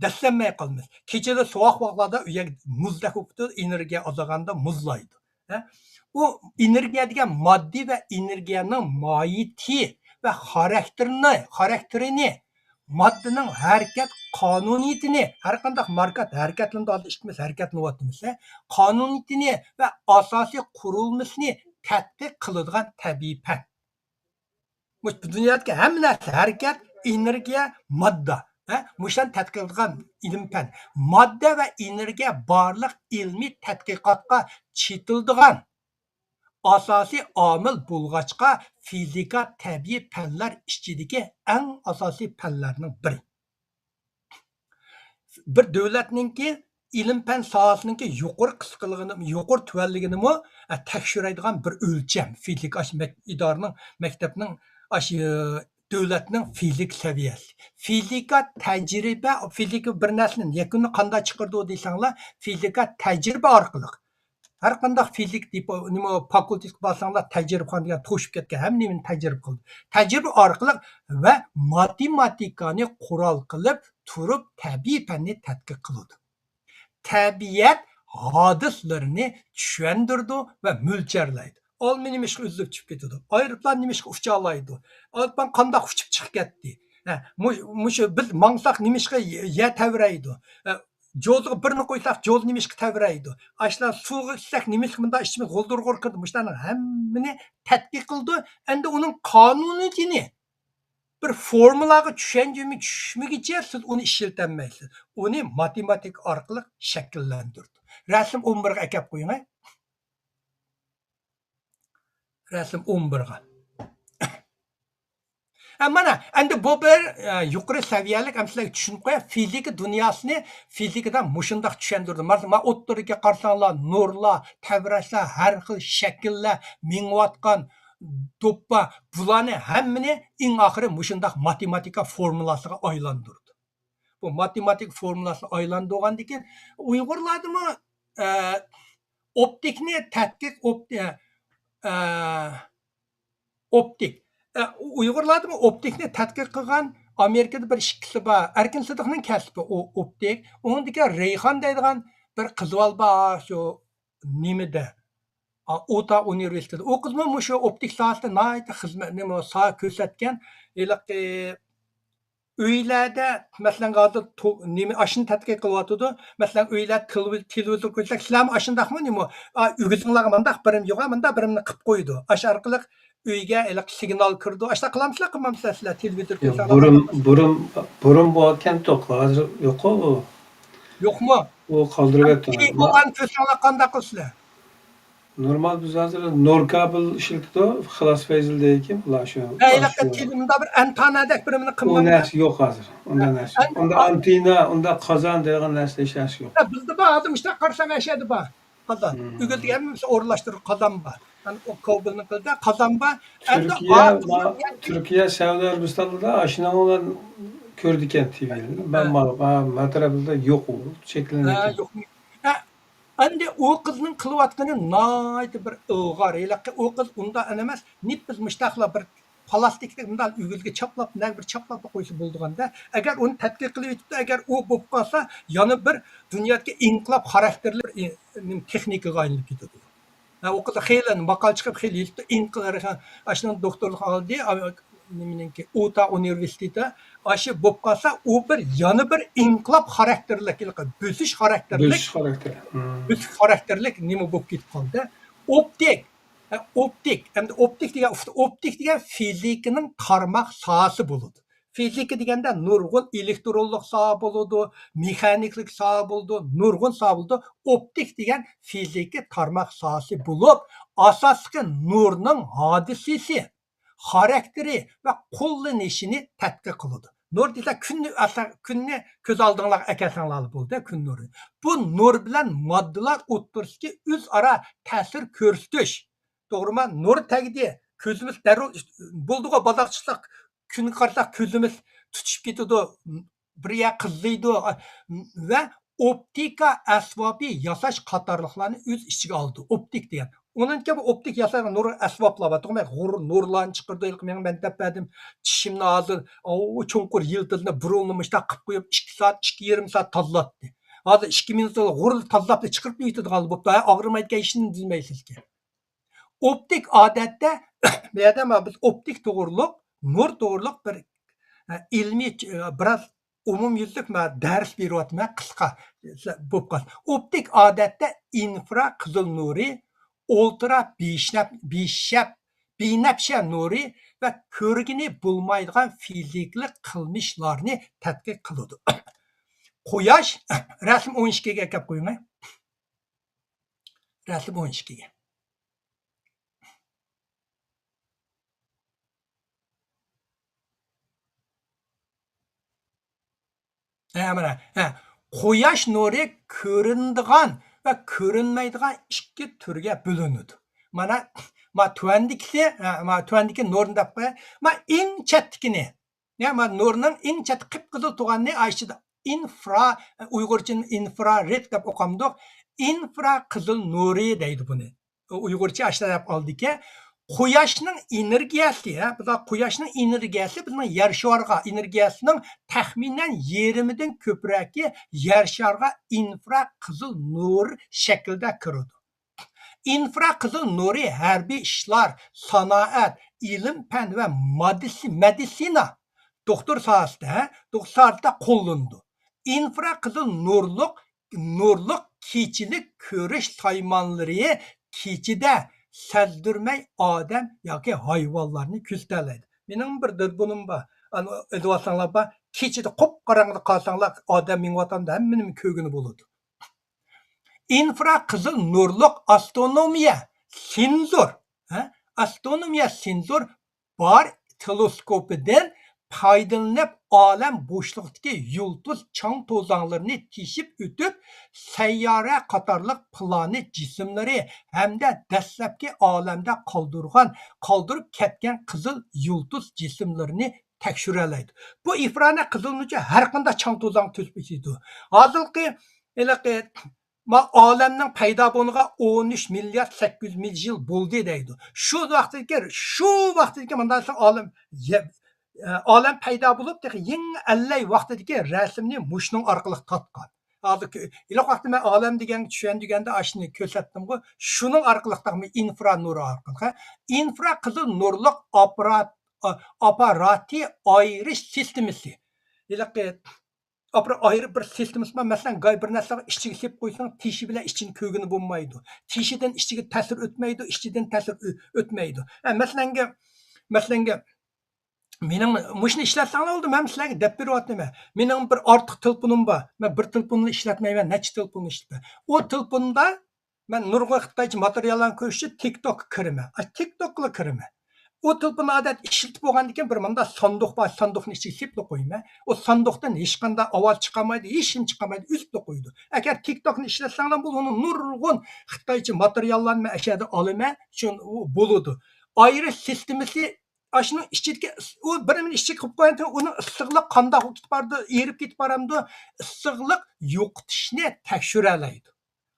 دەسسەنمەي قالىمىز. كېچىدە سوغۇق ۋاقىتلاردا ئۆيەك مۇزدەك بولۇپ كېتىدۇ، ئېنېرگىيە ئازايغاندا مۇزلايدۇ. ھە؟ ئۇ ئېنېرگىيە دېگەن ماددىي ۋە ئېنېرگىيەنىڭ ماھىيىتى ۋە خاراكتېرىنى، خاراكتېرىنى ماددىنىڭ ھەرىكەت قانۇنىيىتىنى، ھەر قانداق ماركا ھەرىكەتلىنىدۇ، ھازىر ئىككىمىز ھەرىكەتلىنىۋاتىمىز، قانۇنىيىتىنى ۋە ئاساسىي قۇرۇلمىسىنى تەتقىق قىلىدىغان تەبىئىي پەن. مۇشۇ دۇنيادىكى ھەممە نەرسە، ھەرىكەت، ئېنېرگىيە، ماددا، ھە؟ مۇشۇلارنى تەتقىق قىلىدىغان ئىلىم پەن. ماددا ۋە ئېنېرگىيە بارلىق ئىلمىي تەتقىقاتقا چېتىلىدىغان ئاساسىي ئامىل بولغاچقا، فىزىكا تەبىئىي پەنلەر ئىچىدىكى ئەڭ ئاساسىي پەنلەرنىڭ بىرى. بىر دۆلەتنىڭكى ئىلىم پەن ساھەسىنىڭكى يۇقىرى قىسقىلىقىنى، يۇقىرى تۆۋەنلىكىنىمۇ، ئە، تەكشۈرەيدىغان بىر ئۆلچەم. فىزىكا ئاشۇ مەك-، ئىدارىنىڭ، مەكتەپنىڭ، ئاشۇ دۆلەتنىڭ فىزىكا سەۋىيەسى. فىزىكا تەجرىبە، فىزىكا بىر نەرسىنى يەكۈننى قانداق چىقىرىدۇ دېسەڭلار، فىزىكا تەجرىبە ئارقىلىق. ھەر قانداق فىزىك دېپو-، نېمە، فاكۇلتېتقا بارساڭلار، تەجرىبىخانا دېگەن توشۇپ كەتكەن، ھەممە نېمىنى تەجرىبە قىلىدۇ. تەجرىبە ئارقىلىق ۋە ماتېماتىكانى قورال قىلىپ تۇرۇپ تەبىئىي پەننى تەتقىق قىلىدۇ. تەبىئەت ھادىسىلىرىنى چۈشەندۈرىدۇ ۋە مۆلچەرلەيدۇ. ئالما نېمىشقا ئۈزۈلۈپ چۈشۈپ كېتىدۇ؟ ئايروپىلان نېمىشقا ئۇچالايدۇ؟ ئايروپىلان قانداق ئۇچۇپ چىقىپ كەتتى؟ ھە، مۇ-، مۇشۇ بىز ماڭساق نېمىشقا يەر تەۋرەيدۇ؟ ھە، جوزىغا بىرنى قويساق، جوز نېمىشقا تەۋرەيدۇ؟ ئاشۇلار سۇغا ئىچسەك، نېمىشقا مۇنداق ئىچىمىز غۇلدۇر-غۇر قىلىدۇ؟ مۇشۇلارنىڭ ھەممىنى تەتقىق قىلىدۇ. ئەمدى ئۇنىڭ قانۇنىيىتىنى، بىر فورمۇلاغا چۈشەنچىمۇ چۈشمىگىچە سىز ئۇنى ئىشلىتەلمەيسىز. ئۇنى ماتېماتىكا ئارقىلىق شەكىللەندۈرىدۇ. رەسىم ئون بىرگە ئەكەپ قويۇڭ، ھە. رەسىم ئون بىرگە. ھە، مانا، ئەمدى بۇ بىر، ئە، يۇقىرى سەۋىيەلىك، ئەمدى سىلەرگە چۈشىنىپ قوياي، فىزىكا دۇنياسىنى فىزىكىدا مۇشۇنداق چۈشەندۈردۈم. مانا، مانا ئوتتۇرىدىكى قارىساڭلار، نۇرلار، تەۋرەشلەر، ھەر خىل شەكىللەر، مېڭىۋاتقان دوپپا، بۇلارنى ھەممىنى ئەڭ ئاخىرى مۇشۇنداق ماتېماتىكا فورمۇلاسىغا ئايلاندۇردى. بۇ ماتېماتىكا فورمۇلاسىنى ئايلاندۇرغاندىن كېيىن ئۇيغۇرلاردىمۇ، ئە، ئوپتىكنى تەتقىق، ئوپت-، ئە، ئوپتىك. ئە، ئۇيغۇرلاردىمۇ ئوپتىكنى تەتقىق قىلغان ئامېرىكىدا بىر ئىككىسى بار. ئەركىن سىدىقنىڭ كەسپى ئۇ ئوپتىك. ئۇنىڭدىكى رەيھان دەيدىغان بىر قىزى بار، شۇ نېمىدە، ئۇتا ئۇنىۋېرسىتېتى. ئۇ قىزمۇ مۇشۇ ئوپتىك ساھەسىدە ناھايىتى خىزمەت، نېمە، ساھە كۆرسەتكەن. ھېلىقى ئۆيلەردە، مەسىلەن، ھازىر تو-، نېمە، ئاشۇنى تەتقىق قىلىۋاتىدۇ. مەسىلەن، ئۆيلەر تېلېۋىز-، تېلېۋىزور كۆرسەك، سىلەرمۇ ئاشۇنداقمۇ، نېمە، ئا، ئۆگزۈڭلارغا مۇنداق بىرىم يوق، مۇنداق بىرىمنى قىلىپ قويىدۇ. ئاشۇ ئارقىلىق ئۆيگە ھېلىقى سىگنال كىرىدۇ. ئاشۇنداق قىلامسىلەر، قىلمامسىلەر سىلەر؟ تېلېۋىزور ياق، كۆرسەڭلار بۇرۇن، قانداق قىلىسىلەر؟ بۇرۇن، بۇرۇن بولغانتۇق، ھازىر يوققۇ. يوقمۇ؟ ئۇ قالدۇرۇۋەتتى. ئۇنى. بولغان كۆرسەڭلار قانداق قىلىسىلەر؟ نورمال، بىز ھازىر نور كابېل ئىشلىتىدۇ، خىلاس فەيزىلدىكى، بۇلار شۇ، ھە، ھېلىقى شۇ. تېلېۋىزوردا بىر ئانتېننادەك بىرىنى ئۇ قىلمامدا. نەرسە يوق ھازىر، ئۇنداق نەرسە يوق. ئەن-، ئۇندا ئا- ئانتېننا، ئۇندا قازان دەيدىغان نەرسە، ھېچ نەرسە يوق. ھە، بىزدە بار، ھازىر مۇشۇنداق قارىسام، ھەر شەيدە بار. قازان. مم. ئۆگىتىلگەن ھەممىسى ئورۇنلاشتۇرۇلغان قازان بار. يەنى ئۇ كابېلنىڭ قىلدى، قازان بار. ئەمدى تۈركىيە، ئا-، ما-، تۈركىيە، سەئۇدى ئەرەبىستاندا ئاشۇنىڭ بىلەن كۆرىدىكەن تىۋىنى. مەن ھە. ما-، ما-، ما تەرەپلەردە يوق ئۇ، ھە، چەكلىنگەن. يوق. ھە، ئەمدى ئۇ قىزنىڭ قىلىۋاتقىنى ناھايىتى بىر ئىلغار. ھېلىقى ئۇ قىز ئۇنداق ئەمەس، نېپىز مۇشتاقلا بىر پلاستىكتەك مۇنداق ئۆگزىگە چاپلاپ، نەگە بىر چاپلاپلا قويسا بولىدىغاندا، ئەگەر ئۇنى تەتقىق قىلىۋېتىپتۇ، ئەگەر ئۇ بولۇپ قالسا، يەنە بىر دۇنيادىكى ئىنقىلاب خاراكتېرلىك بىر ئى-، نېمە، تېخنىكىغا ئايلىنىپ كېتىدۇ. ھە، ئۇ قىز خېلى ماقالە چىقىپ، خېلى يېتىپتۇ، ئىنقىلاب، ئاشۇنىڭ دوكتورلۇق ئالدى، ئا-، نېمىنىڭكى، ئۇتا ئۇنىۋېرسىتېتى، ئاشۇ بولۇپ قالسا، ئۇ بىر، يەنە بىر ئىنقىلاب خاراكتېرلىك، بۆسۈش خاراكتېرلىك، بۆسۈش خاراكتېر. مم. بۆسۈش خاراكتېرلىك نېمە بولۇپ كېتىپ قالدى. ئوپتىك، ھە، ئوپتىك، ئەمدى ئوپتىك دېگەن، ئوپتىك دېگەن فىزىكىنىڭ تارماق ساھەسى بولىدۇ. فىزىكا دېگەندە نۇرغۇن ئېلېكترونلۇق ساھە بولىدۇ، مېخانىكلىق ساھە بولىدۇ، نۇرغۇن ساھە بولىدۇ. ئوپتىك دېگەن فىزىكا تارماق ساھەسى بولۇپ، ئاساسلىقى نۇرنىڭ ھادىسىسى، خاراكتېرى ۋە قوللىنىشىنى تەتقىق قىلىدۇ. نۇر دېسە كۈننى ئاسا-، كۈننى كۆز ئالدىڭلارغا ئەكەلسەڭلارلا بولدى، كۈن نۇرى. بۇ نۇر بىلەن ماددىلار ئوتتۇرىسىدىكى ئۆزئارا تەسىر كۆرسىتىش. توغرىما؟ نۇر تەگدى. كۆزىمىز دەررۇ بولدىغۇ، بازارغا چىقساق، كۈنگە قارىساق كۆزىمىز تۇتۇشۇپ كېتىدۇ. بىر يەر قىزىيدۇ. ۋە ئوپتىكا ئەسۋابى ياساش قاتارلىقلارنى ئۆز ئىچىگە ئالىدۇ. ئوپتىك دېگەن. ئۇنىڭ كېيىن بۇ ئوپتىك ياسايدىغان نۇر ئەسۋابلار بار. توغرا، غۇر-، نۇرلارنى چىقىرىدۇ. ھېلىقى مېنىڭ مەن دەپ بەردىم. چىشىمنى ھازىر، ئاۋۇ چوڭقۇر يىلتىزىنى بۇرۇنلا مۇشۇنداق قىلىپ قويۇپ، ئىككى سائەت، ئىككى يېرىم سائەت تازىلاتتى. ھازىر ئىككى مىنۇت تازىلاپ چىقىرىپ يېتىدىغان بوپتۇ. ھە، ئاغرىمايدىكەن، ھېچنېمە دېمەيسىزكەن. ئوپتىك ئادەتتە، بۇ يەردە مانا بىز ئوپتىك توغرۇلۇق، نۇر توغرۇلۇق بىر، ئە، ئىلمىي، ئە، بىراز ئومۇميۈزلۈك مانا دەرس بېرىۋاتىمەن، قىسقا بولۇپ قالسۇن. ئوپتىك ئادەتتە ئىنفرا قىزىل نۇرى، ئۇلترا بىشنەپ-، بىشەپ-، بىنەپشە نۇرى ۋە كۆرگىلى بولمايدىغان فىزىكىلىق قىلمىشلارنى تەتقىق قىلىدۇ. قۇياش، رەسىم ئون ئىككىگە ئەكەپ قويۇڭ. رەسىم ئون ئىككىگە. ھە، مانا، ھە. قۇياش نۇرى كۆرۈنىدىغان ۋە كۆرۈنمەيدىغان ئىككى تۈرگە بۆلۈنىدۇ. مانا، ما تۆۋەندىكىسى، ھە، ما تۆۋەندىكى نۇرنى دەپ قوياي. ما ئەڭ چەتتىكىنى، يا، ما نۇرنىڭ ئەڭ چەت قىپقىزىل تۇغاننى ئاشۇ ئىنفرا، ئۇيغۇرچە ئىنفرارېد دەپ ئوقامدۇق. ئىنفرا قىزىل نۇرى دەيدۇ بۇنى. ئۇيغۇرچە ئاشۇنداق دەپ ئالدىكەن. قۇياشنىڭ ئېنېرگىيەسى، ھە، بۇلار قۇياشنىڭ ئېنېرگىيەسى بىزنىڭ يەر شارىغا ئېنېرگىيەسىنىڭ تەخمىنەن يېرىمىدىن كۆپرەكى يەر شارىغا ئىنفرا قىزىل نۇر شەكلىدە كىرىدۇ. ئىنفرا قىزىل نۇرى ھەربىي ئىشلار، سانائەت، ئىلىم-پەن ۋە مادىسى-، مېدىتسىنا، دوختۇر ساھەسىدە، ھە، دوختۇر ساھەسىدە قوللىنىدۇ. ئىنفرا قىزىل نۇرلۇق، نۇرلۇق كېچىلىك كۆرۈش سايمانلىرى كېچىدە سەزدۈرمەي ئادەم ياكى ھايۋانلارنى كۆزىتەلەيدۇ. مېنىڭ بىر دىلبۇنۇم بار. ئانا، ئېلىۋالساڭلار بار، كېچىدە قۇپقاراڭغۇدا قالساڭلار، ئادەم مېڭىۋاتامدا ھەممىنىمۇ كۆرگىلى بولىدۇ. ئىنفرا قىزىل نۇرلۇق ئاسترونومىيە سېنزور، ھە؟ ئاسترونومىيە سېنزور بار، تېلېسكوپىدىن پايدىلىنىپ، ئالەم بوشلۇقتىكى يۇلتۇز چاڭ توزاڭلىرىنى تېشىپ ئۆتۈپ، سەييارە قاتارلىق پلانېت جىسىملىرى ھەمدە دەسلەپكى ئالەمدە قالدۇرغان، قالدۇرۇپ كەتكەن قىزىل يۇلتۇز جىسىملىرىنى تەكشۈرەلەيدۇ. بۇ ئىنفرانۇر قىزىل نۇرچە ھەر قانداق چاڭ توزاڭ تۆسۈپ ئۆتىدۇ. ھازىرقى ھېلىقى ما ئالەمنىڭ پەيدا بولغىنىغا ئون ئۈچ مىليارد سەككىز يۈز مىليون يىل بولدى دەيدۇ. شۇ ۋاقىتتىكى، شۇ ۋاقىتتىكى مۇنداق دېسەم، ئالەم، ئە، ئالەم پەيدا بولۇپ، تېخى يېڭى ئەللەي ۋاقتىدىكى رەسىمنى مۇشۇنىڭ ئارقىلىق تارتقان. ھازىر كۆ-، ھېلىقى ۋاقىتتا مەن ئالەم دېگەنگە چۈشەندۈرگەندە ئاشۇنى كۆرسەتتىمغۇ. شۇنىڭ ئارقىلىق تاقمۇ ئىنفرا نۇرى ئارقىلىق، ھە؟ ئىنفرا قىزىل نۇرلۇق ئاپپارات، ئا-، ئاپپاراتى ئايرىش سىستېمىسى. ھېلىقى ئاپپارات ئايرىپ بىر سىستېمىسى بار. مەسىلەن، گاي بىر نەرسىلەرنى ئىچىگە سېلىپ قويساڭ، تېشى بىلەن ئىچىنى كۆرگىلى بولمايدۇ. تېشىدىن ئىچىگە تەسىر ئۆتمەيدۇ، ئىچىدىن تەسىر ئۆ-، ئۆتمەيدۇ. ھە، مەسىلەنگە، مەسىلەنگە، مېنىڭ مۇشۇنى ئىشلەتسەڭلار بولدى، مەن سىلەرگە دەپ بېرىۋاتىمەن. مېنىڭ بىر ئارتۇق تېلېفونۇم بار. مەن بىر تېلېفوننى ئىشلەتمەيمەن، نەچچە تېلېفوننى ئىشلىتىمەن. ئۇ تېلېفوندا مەن نۇرغۇن خىتايچە ماتېرىياللارنى كۆرۈش ئۈچۈن تىك توكقا كىرىمەن. ئاي، تىك توكقىلا كىرىمەن. ئۇ تېلېفوننى ئادەتتە ئىشلىتىپ بولغاندىن كېيىن بىر مۇنداق ساندۇق بار، ساندۇقنى ئىچىگە سېلىپلا قويىمەن. ئۇ ساندۇقتىن ھېچقانداق ئاۋاز چىقارمايدۇ، ھېچنېمە چىقارمايدۇ، ئۈزۈپلا قويىدۇ. ئەگەر تىك توكنى ئىشلەتسەڭلار بولىدۇ، ئۇنىڭ نۇرغۇن خىتايچە ماتېرىياللارنى مەن ئەشەدە ئالىمەن، شۇ بولىدۇ. ئايرىش سىستېمىسى، ئاشۇنىڭ ئىچىدىكى ئىس-، ئۇ بىر نېمىنى ئىچىگە قىلىپ قويغاندىن كېيىن ئۇنىڭ ئىسسىقلىق قانداق بولۇپ كېتىپ بارىدۇ، ئېرىپ كېتىپ بارامدۇ، ئىسسىقلىق يوقىتىشنى تەكشۈرەلەيدۇ.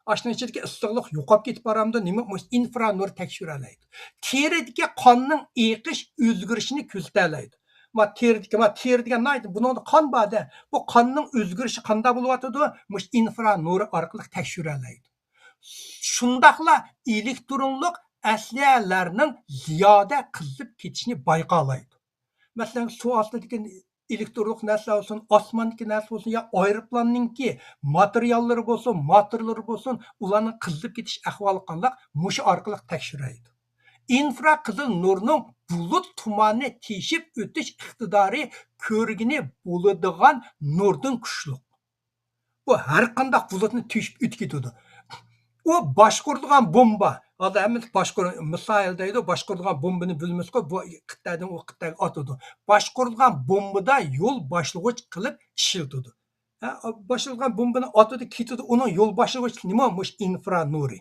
ئاشۇنىڭ ئىچىدىكى ئىسسىقلىق يوقاپ كېتىپ بارامدۇ، نېمە، مۇشۇ ئىنفرا نۇر تەكشۈرەلەيدۇ. تېرىدىكى قاننىڭ ئېقىش ئۆزگىرىشىنى كۆزىتەلەيدۇ. ما تېرىدىكى، ما تېرە دېگەن ناھايىتى، بۇنىڭدا قان بار-دە، بۇ قاننىڭ ئۆزگىرىشى قانداق بولۇۋاتىدۇ، مۇشۇ ئىنفرا نۇرى ئارقىلىق تەكشۈرەلەيدۇ. شۇنداقلا ئېلېكترونلۇق ئەسلىھەلەرنىڭ زىيادە قىزىپ كېتىشىنى بايقالايدۇ. مەسىلەن، سۇ ئاستىدىكى ئېلېكترونلۇق نەرسىلەر بولسۇن، ئاسماندىكى نەرسە بولسۇن يا ئايروپىلاننىڭكى ماتېرىياللىرى بولسۇن، موتورلىرى بولسۇن، ئۇلارنىڭ قىزىپ كېتىش ئەھۋالى قانداق؟ مۇشۇ ئارقىلىق تەكشۈرەيدۇ. ئىنفرا قىزىل نۇرنىڭ بۇلۇت تۇماننى تېشىپ ئۆتۈش ئىقتىدارى كۆرگىلى بولىدىغان نۇردىن كۈچلۈك. بۇ ھەر قانداق بۇلۇتنى تېشىپ ئۆتۈپ كېتىدۇ. ئۇ باشقۇرىدىغان بومبا. ھازىر ھەممىمىز باشقۇر-، مىسسايل دەيدۇ، باشقۇرىدىغان بومبىنى بىلىمىزغۇ، بۇ قىتئەدىن ئۇ قىتئەگە ئاتىدۇ. باشقۇرىدىغان بومبىدا يول باشلىغۇچ قىلىپ ئىشلىتىدۇ. ھە، باشلىغان بومبىنى ئاتىدۇ، كېتىدۇ، ئۇنىڭ يول باشلىغۇچى نېمە؟ مۇشۇ ئىنفرا نۇرى.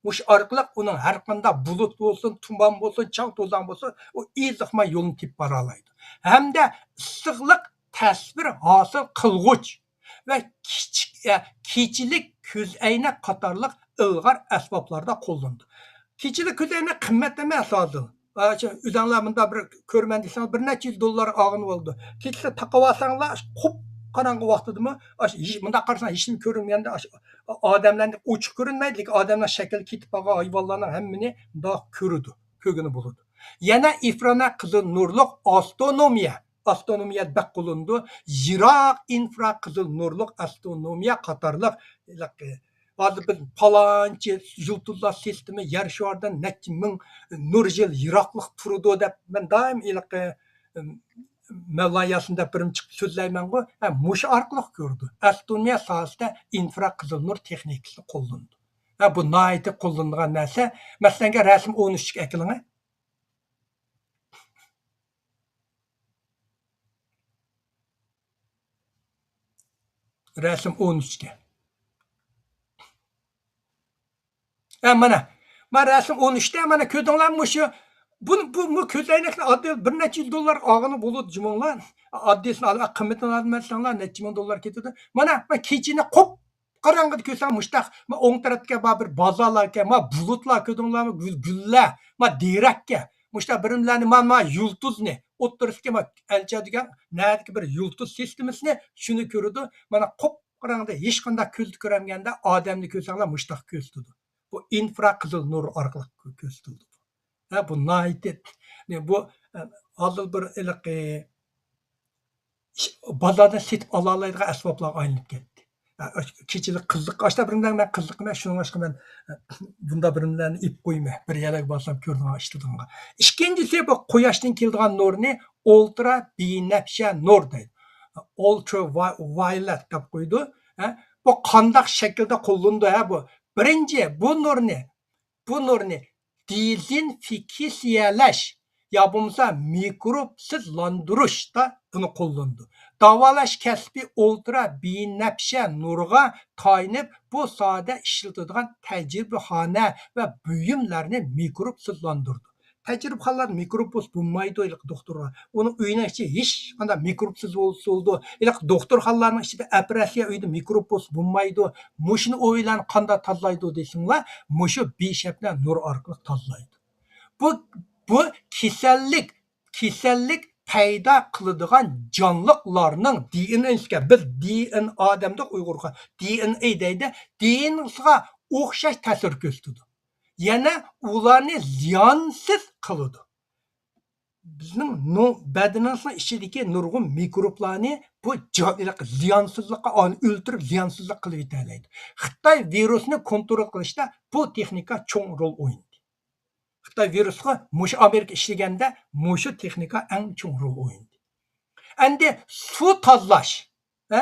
مۇشۇ ئارقىلىق ئۇنىڭ ھەر قانداق بۇلۇت بولسۇن، تۇمان بولسۇن، چاڭ توزان بولسۇن، ئۇ ئېزىقماي يولىنى تېپىپ بارالايدۇ. ھەمدە ئىسسىقلىق تەسۋىر ھاسىل قىلغۇچ ۋە كىچىك، ئە، كېچىلىك كۆز ئەينەك قاتارلىق ئىلغار ئەسۋابلاردا قوللىنىدۇ. كېچىلىك كۆز ئەينەك قىممەت ئەمەس ھازىر. ئا، شۇ ئۆزۈڭلار مۇنداق بىر كۆرىمەن دېسەڭ، بىر نەچچە يۈز دوللار ئالغىنى بولىدۇ. كېچىسى تاقىۋالساڭلار، قۇپقاراڭغۇ ۋاقتىدىمۇ، ئاشۇ ھېچ، مۇنداق قارىساڭ ھېچنېمە كۆرۈنمىگەندە، ئاشۇ ئادەملەرنى ئوچۇق كۆرۈنمەيدۇ، لېكىن ئادەمنىڭ شەكلى كېتىپ قالغان ھايۋانلارنىڭ ھەممىنى مۇنداق كۆرىدۇ، كۆرگىلى بولىدۇ. يەنە ئىنفرا قىزىل نۇرلۇق ئاسترونومىيە، ئاسترونومىيە بەك قوللىنىدۇ. يىراق ئىنفرا قىزىل نۇرلۇق ئاسترونومىيە قاتارلىق، ھېلىقى، ھازىر بىز پالانچى يۇلتۇزلار سىستېمى يەر شارىدىن نەچچە مىڭ نۇر يىل يىراقلىق تۇرىدۇ دەپ، مەن دائىم ھېلىقى، مەۋلا ياسىن دەپ بىرىم چىقىپ سۆزلەيمەنغۇ، ھە، مۇشۇ ئارقىلىق كۆرىدۇ. ئەستونىيە ساھەسىدە ئىنفرا قىزىل نۇر تېخنىكىسىنى قوللىنىدۇ. ھە، بۇ ناھايىتى قوللىنىدىغان نەرسە. مەسىلەنگە، رەسىم ئون ئۈچكە ئەكېلىڭە. رەسىم ئون ئۈچكە. ھە، مانا. مانا رەسىم ئون ئۈچتە، مانا كۆردۈڭلارمۇ مۇشۇ؟ بۇ، بۇ، بۇ كۆز ئەينەكنى ئاددىي بىر نەچچە يۈز دوللار ئالغىنى بولىدۇ جۇمۇڭلار. ئاددىيسىنى ئال، قىممىتىنى ئالمىساڭلار نەچچە مىڭ دوللار كېتىدۇ. مانا، مانا كېچىنى قۇپقاراڭغۇدا كۆرسەڭ مۇشتاق، مانا ئوڭ تەرەپتىكى بار بىر بازارلاركەن، مانا بۇلۇتلار كۆردۈڭلارمۇ؟ گۈل-، گۈللەر، مانا دېرەككە. مۇشتاق بىرىملەرنى، مانا، مانا يۇلتۇزنى، ئوتتۇرىسىدىكى مانا ئەلچە دېگەن نەدىكى بىر يۇلتۇز سىستېمىسىنى شۇنى كۆرىدۇ. مانا قۇپقاراڭغۇدا ھېچقانداق كۆزدە كۆرەلمىگەندە ئادەمنى كۆرسەڭلار مۇشتاق كۆرسىتىدۇ. بۇ ئىنفرا قىزىل نۇر ئارقىلىق كۆ-، كۆرسىتىلىدۇ. ھە، بۇ ناھايىتى، نى-، بۇ، ئە، ھازىر بىر ھېلىقى ئىش-، بازاردىن سېتىپ ئالالايدىغان ئەسۋابلارغا ئايلىنىپ كەتتى. ئە، كېچىلىك قىزىق، ئاشتا بىر نېمىلەرنى مەن قىزىقىمەن، شۇنىڭغا مەن، ئە، بۇنداق بىر نېمىلەرنى ئېلىپ قويىمەن. بىر يەرلەرگە بارسام كۆرىدىغان ئىشلىتىدىغانغا. ئىككىنچىسى، بۇ قۇياشتىن كېلىدىغان نۇرنى ئۇلترا بىنەپشە نۇر دەيدۇ. ئۇلترا ۋا-، ۋايلەت دەپ قويىدۇ. ھە؟ بۇ قانداق شەكىلدە قوللىنىدۇ، ھە، بۇ؟ بىرىنچى، بۇ نۇرنى، بۇ نۇرنى دېزىنفېكسىيەلەش، يا بولمىسا مىكروبسىزلاندۇرۇشتا بۇنى قوللىنىدۇ. داۋالاش كەسپى ئولترا بىنەپشە نۇرغا تايىنىپ، بۇ ساھەدە ئىشلىتىدىغان تەجرىبىخانا ۋە بۇيۇملارنى مىكروبسىزلاندۇرىدۇ. تەجرىبىخانىلاردا مىكروب بولسا بولمايدۇ، ھېلىقى دوختۇرلار. ئۇنىڭ ئۆيىنىڭ ئىچى ھېچقانداق مىكروبسىز بولسا بولىدۇ. ھېلىقى دوختۇرخانىلارنىڭ ئىچىدە ئوپېراتسىيە ئۆيىدە مىكروب بولسا بولمايدۇ. مۇشۇنى ئۇلار قانداق تازىلايدۇ دېسەڭلار، مۇشۇ بىشەپنە نۇر ئارقىلىق تازىلايدۇ. بۇ، بۇ كېسەللىك، كېسەللىك پەيدا قىلىدىغان جانلىقلارنىڭ دى ئېن ئېسىگە، بىز دى ئېن ئا دەمدۇق ئۇيغۇرغا، دى ئېن ئېي دەيدۇ، دى ئېن ئېسىغا ئوخشاش تەسىر كۆرسىتىدۇ. يەنە ئۇلارنى زىيانسىز قىلىدۇ. بىزنىڭ نۇ-، بەدىنىمىزنىڭ ئىچىدىكى نۇرغۇن مىكروبلارنى بۇ جا-، زىيانسىزلىققا، ئۇنى ئۆلتۈرۈپ زىيانسىزلىق قىلىۋېتەلەيدۇ. خىتاي ۋىرۇسنى كونترول قىلىشتا بۇ تېخنىكا چوڭ رول ئوينىدى. خىتاي ۋىرۇسقا مۇشۇ ئامېرىكا ئىشلىگەندە مۇشۇ تېخنىكا ئەڭ چوڭ رول ئوينىدى. ئەمدى سۇ تازىلاش، ھە؟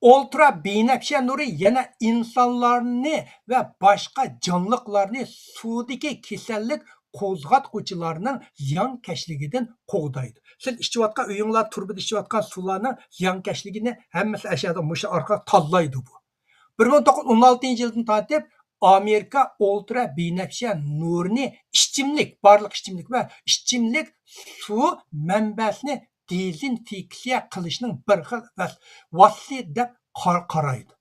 ئولترا بىنەپشە نۇرى يەنە ئىنسانلارنى ۋە باشقا جانلىقلارنى سۇدىكى كېسەللىك قوزغاتقۇچىلارنىڭ زىيانكەشلىكىدىن قوغدايدۇ. سىز ئىچىۋاتقان، ئۆيۈڭلار تۇرۇبىدا ئىچىۋاتقان سۇلارنىڭ زىيانكەشلىكىنى ھەممىسى ئەشەدە مۇشۇ ئارقىلىق تاللايدۇ بۇ. بىر مىڭ توققۇز يۈز ئون ئالتىنچى يىلدىن تارتىپ ئامېرىكا ئولترا بىنەپشە نۇرىنى ئىچىملىك، بارلىق ئىچىملىك ۋە ئىچىملىك سۇ مەنبەسىنى دېزىنفېكسىيە قىلىشنىڭ بىر خىل ۋەس-، ۋاسىتىسى دەپ قار-، قارايدۇ.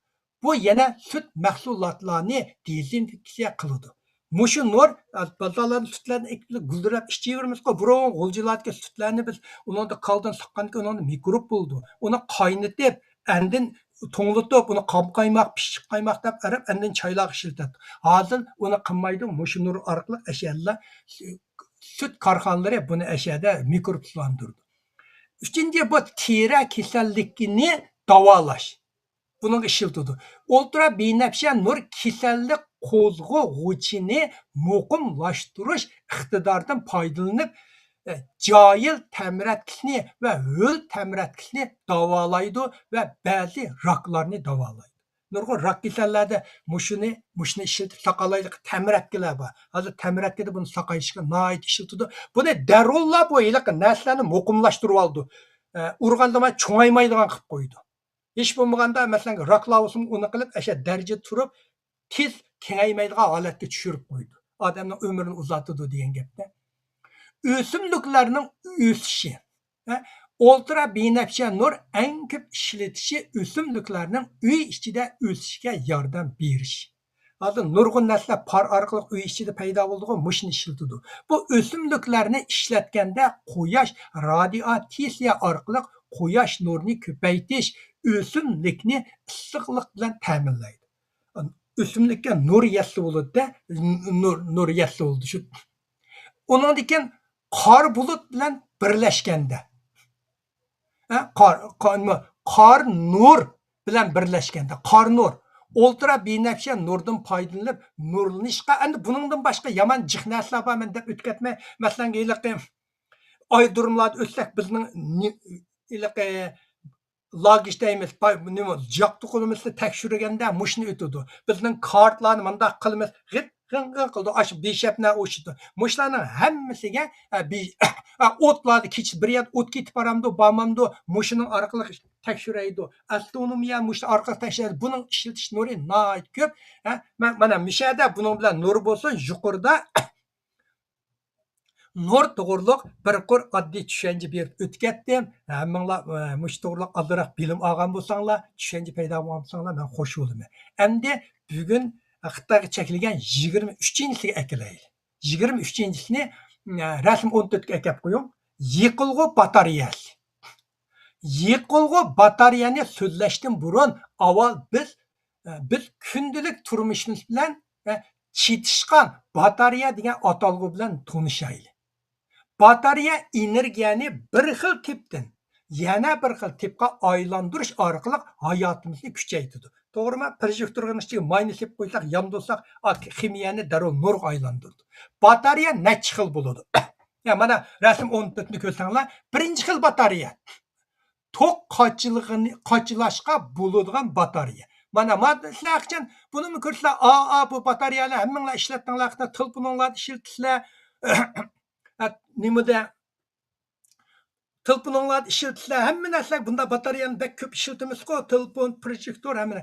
بۇ يەنە سۈت مەھسۇلاتلارنى دېزىنفېكسىيە قىلىدۇ. مۇشۇ نۇر، ئە، بالىلار سۈتلەرنى ئېكىپ گۈلدۈرەپ ئىچىۋېرىمىزغۇ، بۇرۇن غۇلجىلاردا سۈتلەرنى بىز ئۇنىڭدا كالدىن ساققاندىكىن ئۇنىڭدا مىكروب بولىدۇ. ئۇنى قاينىتىپ، ئاندىن توڭلىتىپ، ئۇنى قام قايماق، پىششىق قايماق دەپ ئەرەپ، ئاندىن چايلارغا ئىشلىتەتتى. ھازىر ئۇنى قىلمايدۇ، مۇشۇ نۇر ئارقىلىق ئەشەدىلا سۈت كارخانىلىرى بۇنى ئەشەدە مىكروبسىزلاندۇرىدۇ. ئۈچىنچى، بۇ تېرە كېسەللىكىنى داۋالاش. بۇنىڭغا ئىشلىتىدۇ. ئولترا بىنەپشە نۇر كېسەللىك قوزغىغۇچىنى مۇقىملاشتۇرۇش ئىقتىدارىدىن پايدىلىنىپ، ئە، جاھىل تەمرەتكىسىنى ۋە ھۆل تەمرەتكىسىنى داۋالايدۇ ۋە بەزى راكلارنى داۋالايدۇ. نۇرغۇن راك كېسەللەردە مۇشۇنى، مۇشۇنى ئىشلىتىپ ساقالايدىغان تەمرەتكىلەر بار. ھازىر تەمرەتكىدە بۇنى ساقايتىشقا ناھايىتى ئىشلىتىدۇ. بۇنى دەررۇللا بۇ ھېلىقى نەرسىلەرنى مۇقىملاشتۇرۇۋالىدۇ. ئە، ئۇرغاندىمۇ چوڭايمايدىغان قىلىپ قويىدۇ. ھېچ بولمىغاندا، مەسىلەن، راكلار بولسىمۇ ئۇنى قىلىپ، ئەشە دەرىجىدە تۇرۇپ، تېز كېڭەيمەيدىغان ھالەتكە چۈشۈرۈپ قويىدۇ. ئادەمنىڭ ئۆمرىنى ئۇزارتىدۇ دېگەن گەپتە. ئۆسۈملۈكلەرنىڭ ئۆسۈشى. ھە؟ ئولترا بىنەپشە نۇر ئەڭ كۆپ ئىشلىتىشى ئۆسۈملۈكلەرنىڭ ئۆي ئىچىدە ئۆسۈشىگە ياردەم بېرىش. ھازىر نۇرغۇن نەرسىلەر پار ئارقىلىق ئۆي ئىچىدە پەيدا بولىدىغۇ، مۇشۇنى ئىشلىتىدۇ. بۇ ئۆسۈملۈكلەرنى ئىشلەتكەندە قۇياش رادىئاتسىيە ئارقىلىق قۇياش نۇرىنى كۆپەيتىش ئۆسۈملۈكنى ئىسسىقلىق بىلەن تەمىنلەيدۇ. ئۆسۈملۈككە نۇر يەتسە بولىدۇ-دە، نۇر، نۇر يەتسە بولىدۇ. شۇ. ئۇنىڭدىن كېيىن قار بۇلۇت بىلەن بىرلەشكەندە، ھە، قار، قار، نېمە، قار نۇر بىلەن بىرلەشكەندە، قار نۇر، ئولترا بىنەپشە نۇردىن پايدىلىنىپ نۇرلىنىشقا، ئەمدى بۇنىڭدىن باشقا يامان جىق نەرسىلەر بار، مەن دەپ ئۆتۈپ كەتمەي. مەسىلەن، ھېلىقى ئايرودروملاردا ئۆتسەك، بىزنىڭ نى-، ھېلىقى لاگېچ دەيمىز، باي-، نېمە، ياق توقۇلمىسىنى تەكشۈرگەندە مۇشۇنى ئۆتىدۇ. بىزنىڭ كارتىلارنى مۇنداق قىلىمىز، غىت، غىڭ، غىڭ قىلىدۇ. ئاشۇ بىشەپنە ئوشىدۇ. مۇشۇلارنىڭ ھەممىسىگە، ئە، بى-، ئە، ئوتلاردا كېچە بىر يەردە ئوت كېتىپ بارامدۇ، بارمامدۇ، مۇشۇنىڭ ئارقىلىق تەكشۈرەيدۇ. ئاسترونومىيە مۇشۇ ئارقىلىق تەكشۈرەيدۇ. بۇنىڭ ئىشلىتىش نۇرى ناھايىتى كۆپ. ھە، مەن، مانا مۇشۇ يەردە بۇنىڭ بىلەن نۇر بولسۇن، يۇقىرىدا نۇر توغرۇلۇق بىر قۇر ئاددىي چۈشەنچە بېرىپ ئۆتۈپ كەتتىم. ھەممىڭلار، ئە، مۇشۇ توغرۇلۇق ئازراق بىلىم ئالغان بولساڭلار، چۈشەنچە پەيدا قىلغان بولساڭلار، مەن خوش بولىمەن. ئەمدى بۈگۈن خىتايغا چەكلىگەن يىگىرمە ئۈچىنچىسىگە ئەكېلەيلى. يىگىرمە ئۈچىنچىسىنى، ئە، رەسىم ئون تۆتكە ئەكەپ قويۇڭ. يېقىلغۇ باتارېيەسى. يېقىلغۇ باتارېيەنى سۆزلەشتىن بۇرۇن، ئاۋۋال بىز، ئە، بىز كۈندىلىك تۇرمۇشىمىز بىلەن، ئە، چېتىشقان باتارېيە دېگەن ئاتالغۇ بىلەن تونۇشايلى. باتارېيە ئېنېرگىيەنى بىر خىل تىپتىن يەنە بىر خىل تىپقا ئايلاندۇرۇش ئارقىلىق ھاياتىمىزنى كۈچەيتىدۇ. توغرىمۇ؟ پروژېكتورنىڭ ئىچىگە ماينى سېلىپ قويساق، ياندۇرساق، ئا، خىمىيەنى دەررۇ نۇرغا ئايلاندۇرىدۇ. باتارېيە نەچچە خىل بولىدۇ؟ يا، مانا رەسىم ئون تۆتنى كۆرسەڭلار، بىرىنچى خىل باتارېيە. توك قاچىلىغىنى، قاچىلاشقا بولىدىغان باتارېيە. مانا، ما-، سىلەر ئاخچان بۇنىمۇ كۆرسىلەر، ئا، ئا، بۇ باتارېيەلەر ھەممىڭلار ئىشلەتتىڭلار، تېلېفونۇڭلاردا ئىشلىتىسىلەر. ئە، نېمىدە، تېلېفونۇڭلاردا ئىشلىتىسىلەر، ھەممە نەرسىلەر بۇنداق باتارېيەنى بەك كۆپ ئىشلىتىمىزغۇ، تېلېفون، پروژېكتور، ھەممە.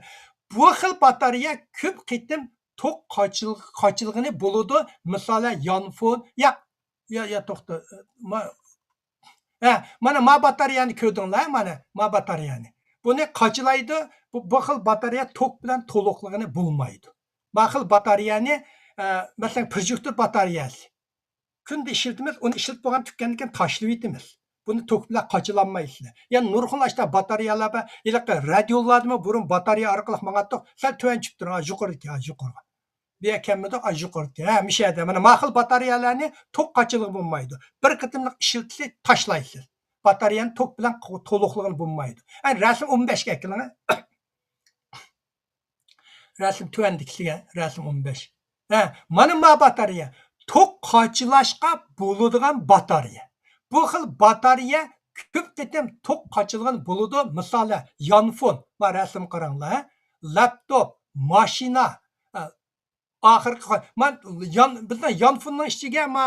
بۇ خىل باتارېيە كۆپ قېتىم توك قاچىل-، قاچىلىغىنى بولىدۇ. مىسالەن، يانفون، ياق، يا، يا، توختا، ما-، ھە، مانا ما باتارېيەنى كۆردۈڭلار، مانا ما باتارېيەنى. بۇنى قاچىلايدۇ، بۇ، بۇ خىل باتارېيە توك بىلەن تولۇقلىغىنى بولمايدۇ. ما خىل باتارېيەنى، ئە، مەسىلەن، پروژېكتور باتارېيەسى. كۈندە ئىشلىتىمىز، ئۇنى ئىشلىتىپ بولغان تۈگىگەندىن كېيىن تاشلىۋېتىمىز. بۇنى توك بىلەن قاچىلانمايسىلەر. يەنە نۇرغۇن ئاشتا باتارېيەلار بار. ھېلىقى رادىيولارنىمۇ بۇرۇن باتارېيە ئارقىلىق ماڭاتتۇق. سەل تۆۋەن چۈشۈپ تۇرۇڭ، ھا، يۇقىرىدىكى، ھا، يۇقىرىغا. بۇ يەرگە كەلمىدۇق، ھا، يۇقىرىدىكى. ھە، مۇشۇ يەردە. مانا ما خىل باتارېيەلەرنى توك قاچىلىغىلى بولمايدۇ. بىر قېتىملىق ئىشلىتىسىز، تاشلايسىز. باتارېيەنى توك بىلەن قو-، تولۇقلىغىلى بولمايدۇ. ھە، رەسىم ئون بەشكە ئەكېلىڭ. رەسىم تۆۋەندىكىسىگە، رەسىم ئون بەش. ھە، مانا ما باتارېيە. توك قاچىلاشقا بولىدىغان باتارېيە. بۇ خىل باتارېيە كۆپ قېتىم توك قاچىلىغان بولىدۇ. مىسالى، يانفون. ما رەسىم قاراڭلار، ھە. لاپتوپ، ماشىنا، ھە، ئاخىرقى قا-، ما يان-، بىزنىڭ يانفوننىڭ ئىچىگە ما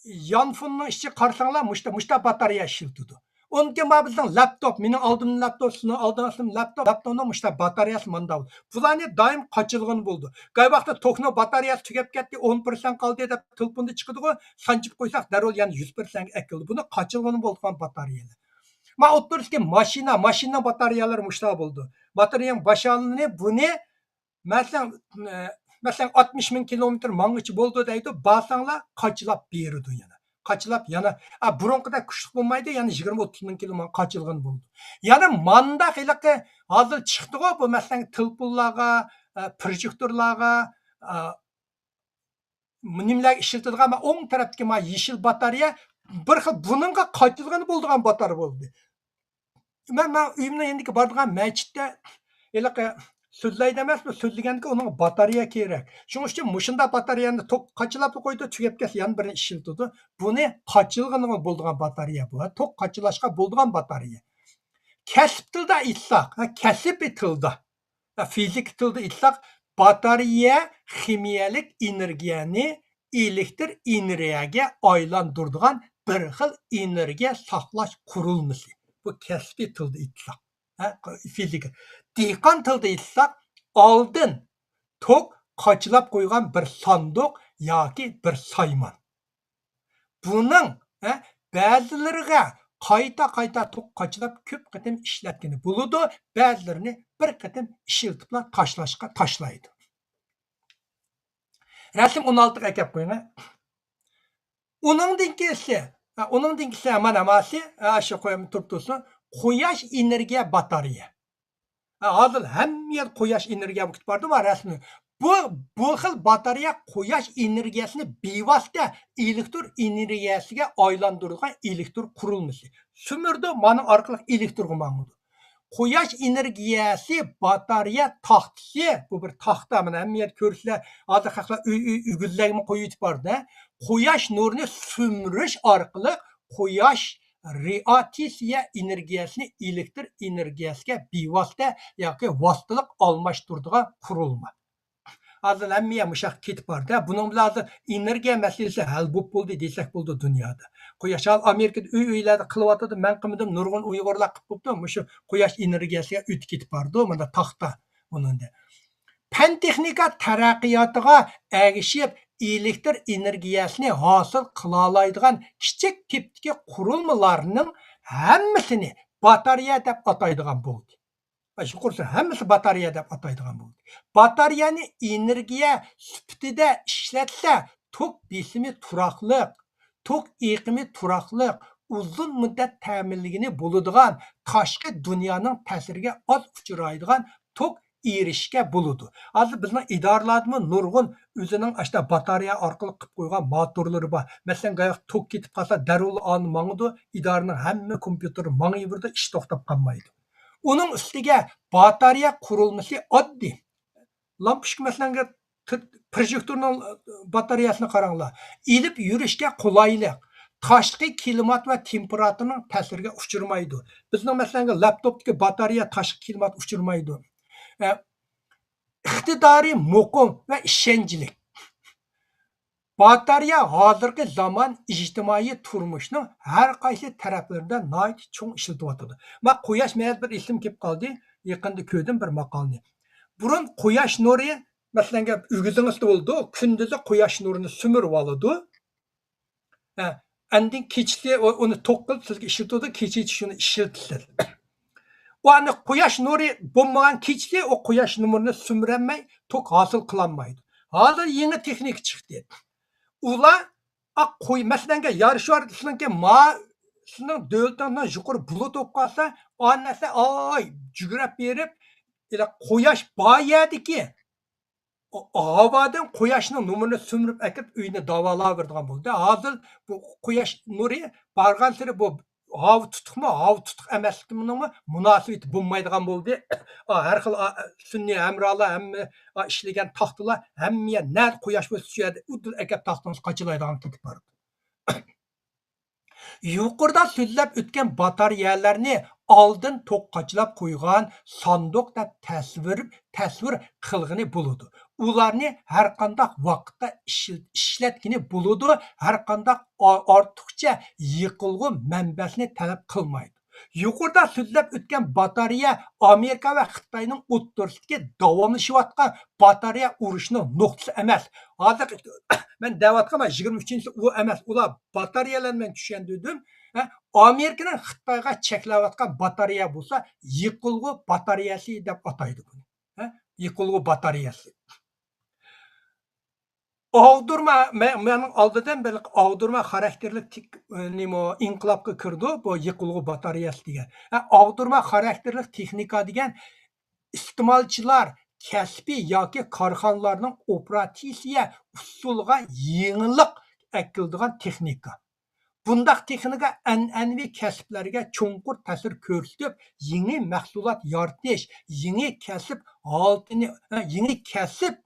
يانفوننىڭ ئىچىگە قارىساڭلار، مۇشتا، مۇشتا باتارېيە ئىشلىتىدۇ. ئۇنىڭكى ما بىزنىڭ لاپتوپ، مېنىڭ ئالدىمدا لاپتوپ، سىزنىڭ ئالدىڭىزدا لاپتوپ، لاپتوپنىڭ مۇشتا باتارېيەسى ماندا بولىدۇ. بۇلارنى دائىم قاچىلىغىلى بولىدۇ. قاي ۋاقىتتا توكنىڭ باتارېيەسى تۈگەپ كەتتى، ئون پىرسەنت قالدى دەپ تېلېفوندا چىقىدىغۇ، سانجىپ قويساق دەررۇ يەنە يۈز پىرسەنتكە ئەكېلىدۇ. بۇنى قاچىلىغىلى بولىدىغان باتارېيەلەر. ما ئوتتۇرىسىدىكى ماشىنا، ماشىنىنىڭ باتارېيەلىرى مۇشتا بولىدۇ. باتارېيەنىڭ باشانىنى بۇنى مەسىلەن، ئە، مەسىلەن، ئاتمىش مىڭ كىلومېتىر ماڭغىچە بولىدۇ دەيدۇ، بارساڭلار قاچىلاپ بېرىدۇ يەنە. قاچىلاپ يەنە، ئا، بۇرۇنقىدەك كۈچلۈك بولمايدۇ، يەنە يىگىرمە، ئوتتۇز مىڭ كىلومېتىر قاچىلىغىلى بولىدۇ. يەنە مانداق ھېلىقى ھازىر چىقتىغۇ، بۇ مەسىلەن، تېلېفونلارغا، ئە، پروژېكتورلارغا، ئە، نېمىلەرگە ئىشلىتىدىغان، مانا ئوڭ تەرەپتىكى ما يېشىل باتارېيە بىر خىل بۇنىڭغا قاچىلىغىلى بولىدىغان باتارېيە بولدى. مەن، مەن ئۆيۈمنىڭ يېنىدىكى بارىدىغان مەسچىتتە ھېلىقى سۈللەيدۇ ئەمەسمۇ، سۈللىگەندىكى ئۇنىڭغا باتارېيە كېرەك. شۇنىڭ ئۈچۈن مۇشۇنداق باتارېيەنى توك قاچىلاپلا قويىدۇ، تۈگەپ كەتسە يەنە بىرىنى ئىشلىتىدۇ. بۇنى قاچىلىغىلى بولىدىغان باتارېيە بۇ، ھە، توك قاچىلاشقا بولىدىغان باتارېيە. كەسىپ تىلدا ئېيتساق، ھە، كەسپىي تىلدا، ھە، فىزىكا تىلدا ئېيتساق، باتارېيە خىمىيەلىك ئېنېرگىيەنى ئېلېكتر ئېنېرگىيەگە ئايلاندۇرىدىغان بىر خىل ئېنېرگىيە ساقلاش قۇرۇلمىسى. بۇ كەسپىي تىلدا ئېيتساق، ھە، فىزىكا. دېھقان تىلدا ئېيتساق، ئالدىن توك قاچىلاپ قويغان بىر ساندۇق ياكى بىر سايمان. بۇنىڭ، ھە، بەزىلىرىگە قايتا-قايتا توك قاچىلاپ كۆپ قېتىم ئىشلەتكىنى بولىدۇ، بەزىلىرىنى بىر قېتىم ئىشلىتىپلا تاشلاشقا تاشلايدۇ. رەسىم ئون ئالتىغا ئەكەپ قويۇڭ. ئۇنىڭدىن كېيىنسى، ھە، ئۇنىڭدىن كېيىنسى مانا ماسى، ھە، شۇ قويۇم تۇرۇپ تۇرسۇن. قۇياش ئېنېرگىيە باتارېيە. ھە، ھازىر ھەممە يەر قۇياش ئېنېرگىيە بولۇپ كېتىپ بارىدۇ، ما رەسمىي. بۇ، بۇ خىل باتارېيە قۇياش ئېنېرگىيەسىنى بىۋاسىتە ئېلېكتر ئېنېرگىيەسىگە ئايلاندۇرىدىغان ئېلېكتر قۇرۇلمىسى. سۈمۈرىدۇ، مانا ئارقىلىق ئېلېكترغا ماڭىدۇ. قۇياش ئېنېرگىيەسى باتارېيە تاختىسى، بۇ بىر تاختا، مانا ھەممە يەردە كۆرسىلەر، ھازىر خەقلەر ئۆي، ئۆي ئۆگزىلەرگىمۇ قويۇۋېتىپ بارىدۇ، ھە. قۇياش نۇرىنى سۈمۈرۈش ئارقىلىق قۇياش رادىياتسىيە ئېنېرگىيەسىنى ئېلېكتر ئېنېرگىيەسىگە بىۋاسىتە ياكى ۋاسىتىلىق ئالماشتۇرىدىغان قۇرۇلما. ھازىر ھەممە يەر مۇشۇ ياققا كېتىپ بارىدۇ. بۇنىڭ بىلەن ھازىر ئېنېرگىيە مەسىلىسى ھەل بولۇپ بولدى دېسەك بولىدۇ دۇنيادا. قۇياش، ھال ئامېرىكىدا ئۆي ئۆيلەردە قىلىۋاتىدۇ، مەن قىلمىدىم، نۇرغۇن ئۇيغۇرلار قىلىپ بوپتۇ، مۇشۇ قۇياش ئېنېرگىيەسىگە ئۆتۈپ كېتىپ بارىدۇ، مانا تاختا بۇنىڭدە. پەن تېخنىكا تەرەققىياتىغا ئەگىشىپ، ئېلېكتر ئېنېرگىيەسىنى ھاسىل قىلالايدىغان كىچىك تىپتىكى قۇرۇلمىلارنىڭ ھەممىسىنى باتارېيە دەپ ئاتايدىغان بولدى. يۇقىرىسى ھەممىسى باتارېيە دەپ ئاتايدىغان بولدى. باتارېيەنى ئېنېرگىيە سۈپىتىدە ئىشلەتسە، توك بېسىمى تۇراقلىق، توك ئېقىمى تۇراقلىق، ئۇزۇن مۇددەت تەمىنلىگىلى بولىدىغان، تاشقى دۇنيانىڭ تەسىرىگە ئاز ئۇچرايدىغان توك ئېرىشىشكە بولىدۇ. ھازىر بىزنىڭ ئىدارىلاردىمۇ نۇرغۇن ئۆزىنىڭ ئاشۇنداق باتارېيە ئارقىلىق قىلىپ قويغان موتورلىرى بار. مەسىلەن، قاياق توك كېتىپ قالسا، دەررۇلا ئانى ماڭىدۇ، ئىدارىنىڭ ھەممە كومپيۇتېرى ماڭىۋېرىدۇ، ئىش توختاپ قالمايدۇ. ئۇنىڭ ئۈستىگە باتارېيە قۇرۇلمىسى ئاددىي. لامپۇچكا، مەسىلەن، ت-، پروژېكتورنىڭ باتارېيەسىنى قاراڭلار. ئېلىپ يۈرۈشكە قولايلىق. تاشقى كىلىمات ۋە تېمپېراتۇرىنىڭ تەسىرىگە ئۇچرىمايدۇ. بىزنىڭ، مەسىلەن، لاپتوپتىكى باتارېيە تاشقى كىلىمات ئۇچرىمايدۇ. ئە، ئىقتىدارى مۇقىم ۋە ئىشەنچلىك. باتارېيە ھازىرقى زامان ئىجتىمائىي تۇرمۇشنىڭ ھەر قايسى تەرەپلىرىدە ناھايىتى چوڭ ئىشلىتىۋاتىدۇ. ما قۇياش مەيەر بىر ئېسىمگە كېلىپ قالدى. يېقىندا كۆردۈم بىر ماقالىنى. بۇرۇن قۇياش نۇرى، مەسىلەن، ئۆگزىڭىزدە بولىدۇ، كۈندۈزى قۇياش نۇرىنى سۈمۈرۈۋالىدۇ. ھە، ئاندىن كېچىسى ئۇ-، ئۇنى توك قىلىپ سىزگە ئىشلىتىدۇ، كېچىچە شۇنى ئىشلىتىسىز. ئۇ ئەنە قۇياش نۇرى بولمىغان كېچىسى ئۇ قۇياش نۇرىنى سۈمۈرەلمەي، توك ھاسىل قىلالمايدۇ. ھازىر يېڭى تېخنىكا چىقتى. ئۇلار ئا، قوي-، مەسىلەنگە يارىشىۋاتىدۇ، سىزنىڭكى ما-، سىزنىڭ دۆلىتىڭىزنىڭ يۇقىرى بۇلۇت بولۇپ قالسا، ئا نەرسە، ئاي، جۈگرەپ بېرىپ، ئىلە قۇياش بار يەردىكى ئۇ ھاۋادىن قۇياشنىڭ نۇرىنى سۈمۈرۈپ ئەكىرىپ ئۆينى داۋالاۋېرىدىغان بولدى. ھازىر بۇ قۇياش نۇرى بارغانسېرى بۇ ھاۋا تۇتۇقمۇ، ھاۋا تۇتۇق ئەمەسلىكىنىڭمۇ مۇناسىۋىتى بولمايدىغان بولدى. ئا، ھەر خىل، ئا، سۈنئىي ھەمراھلار، ھەممە، ئا، ئىشلىگەن تاختىلار، ھەممە يەر نەدە قۇياش بولسا شۇ يەردە ئۇدۇل ئەكەپ تاختىڭىز قاچىلايدىغان كېتىپ بارىدۇ. يۇقىرىدا سۆزلەپ ئۆتكەن باتارېيەلەرنى ئالدىن توك قاچىلاپ قويغان ساندۇق دەپ تەسۋىر، تەسۋىر قىلغىلى بولىدۇ. ئۇلارنى ھەرقانداق ۋاقىتتا ئىشل-، ئىشلەتكىلى بولىدۇ، ھەرقانداق ئا-، ئارتۇقچە يېقىلغۇ مەنبەسىنى تەلەپ قىلمايدۇ. يۇقىرىدا سۆزلەپ ئۆتكەن باتارېيە ئامېرىكا ۋە خىتاينىڭ ئوتتۇرىسىدىكى داۋاملىشىۋاتقان باتارېيە ئۇرۇشىنىڭ نۇقتىسى ئەمەس. ھازىر مەن دەۋاتقان يىگىرمە ئۈچىنچى ئۇ ئەمەس، ئۇلار باتارېيەلەرنى مەن چۈشەندۈردۈم. ھە، ئامېرىكىنىڭ خىتايغا چەكلەۋاتقان باتارېيە بولسا يېقىلغۇ باتارېيەسى دەپ ئاتايدۇ بۇنى. ھە، يېقىلغۇ باتارېيەسى. ئاغدۇرما، مە-، مېنىڭ ئالدىدىن بىر ئاغدۇرما خاراكتېرلىك تىك-، نېمە، ئىنقىلابقا كىرىدۇ، بۇ يېقىلغۇ باتارېيەسى دېگەن. ھە، ئاغدۇرما خاراكتېرلىك تېخنىكا دېگەن ئىستېمالچىلار كەسپى ياكى كارخانىلارنىڭ ئوپېراتسىيە ئۇسۇلىغا يېڭىلىق ئەكېلىدىغان تېخنىكا. بۇنداق تېخنىكا ئەنئەنىۋى كەسىپلەرگە چوڭقۇر تەسىر كۆرسىتىپ، يېڭى مەھسۇلات يارىتىش، يېڭى كەسىپ ھالىتىنى، يېڭى كەسىپ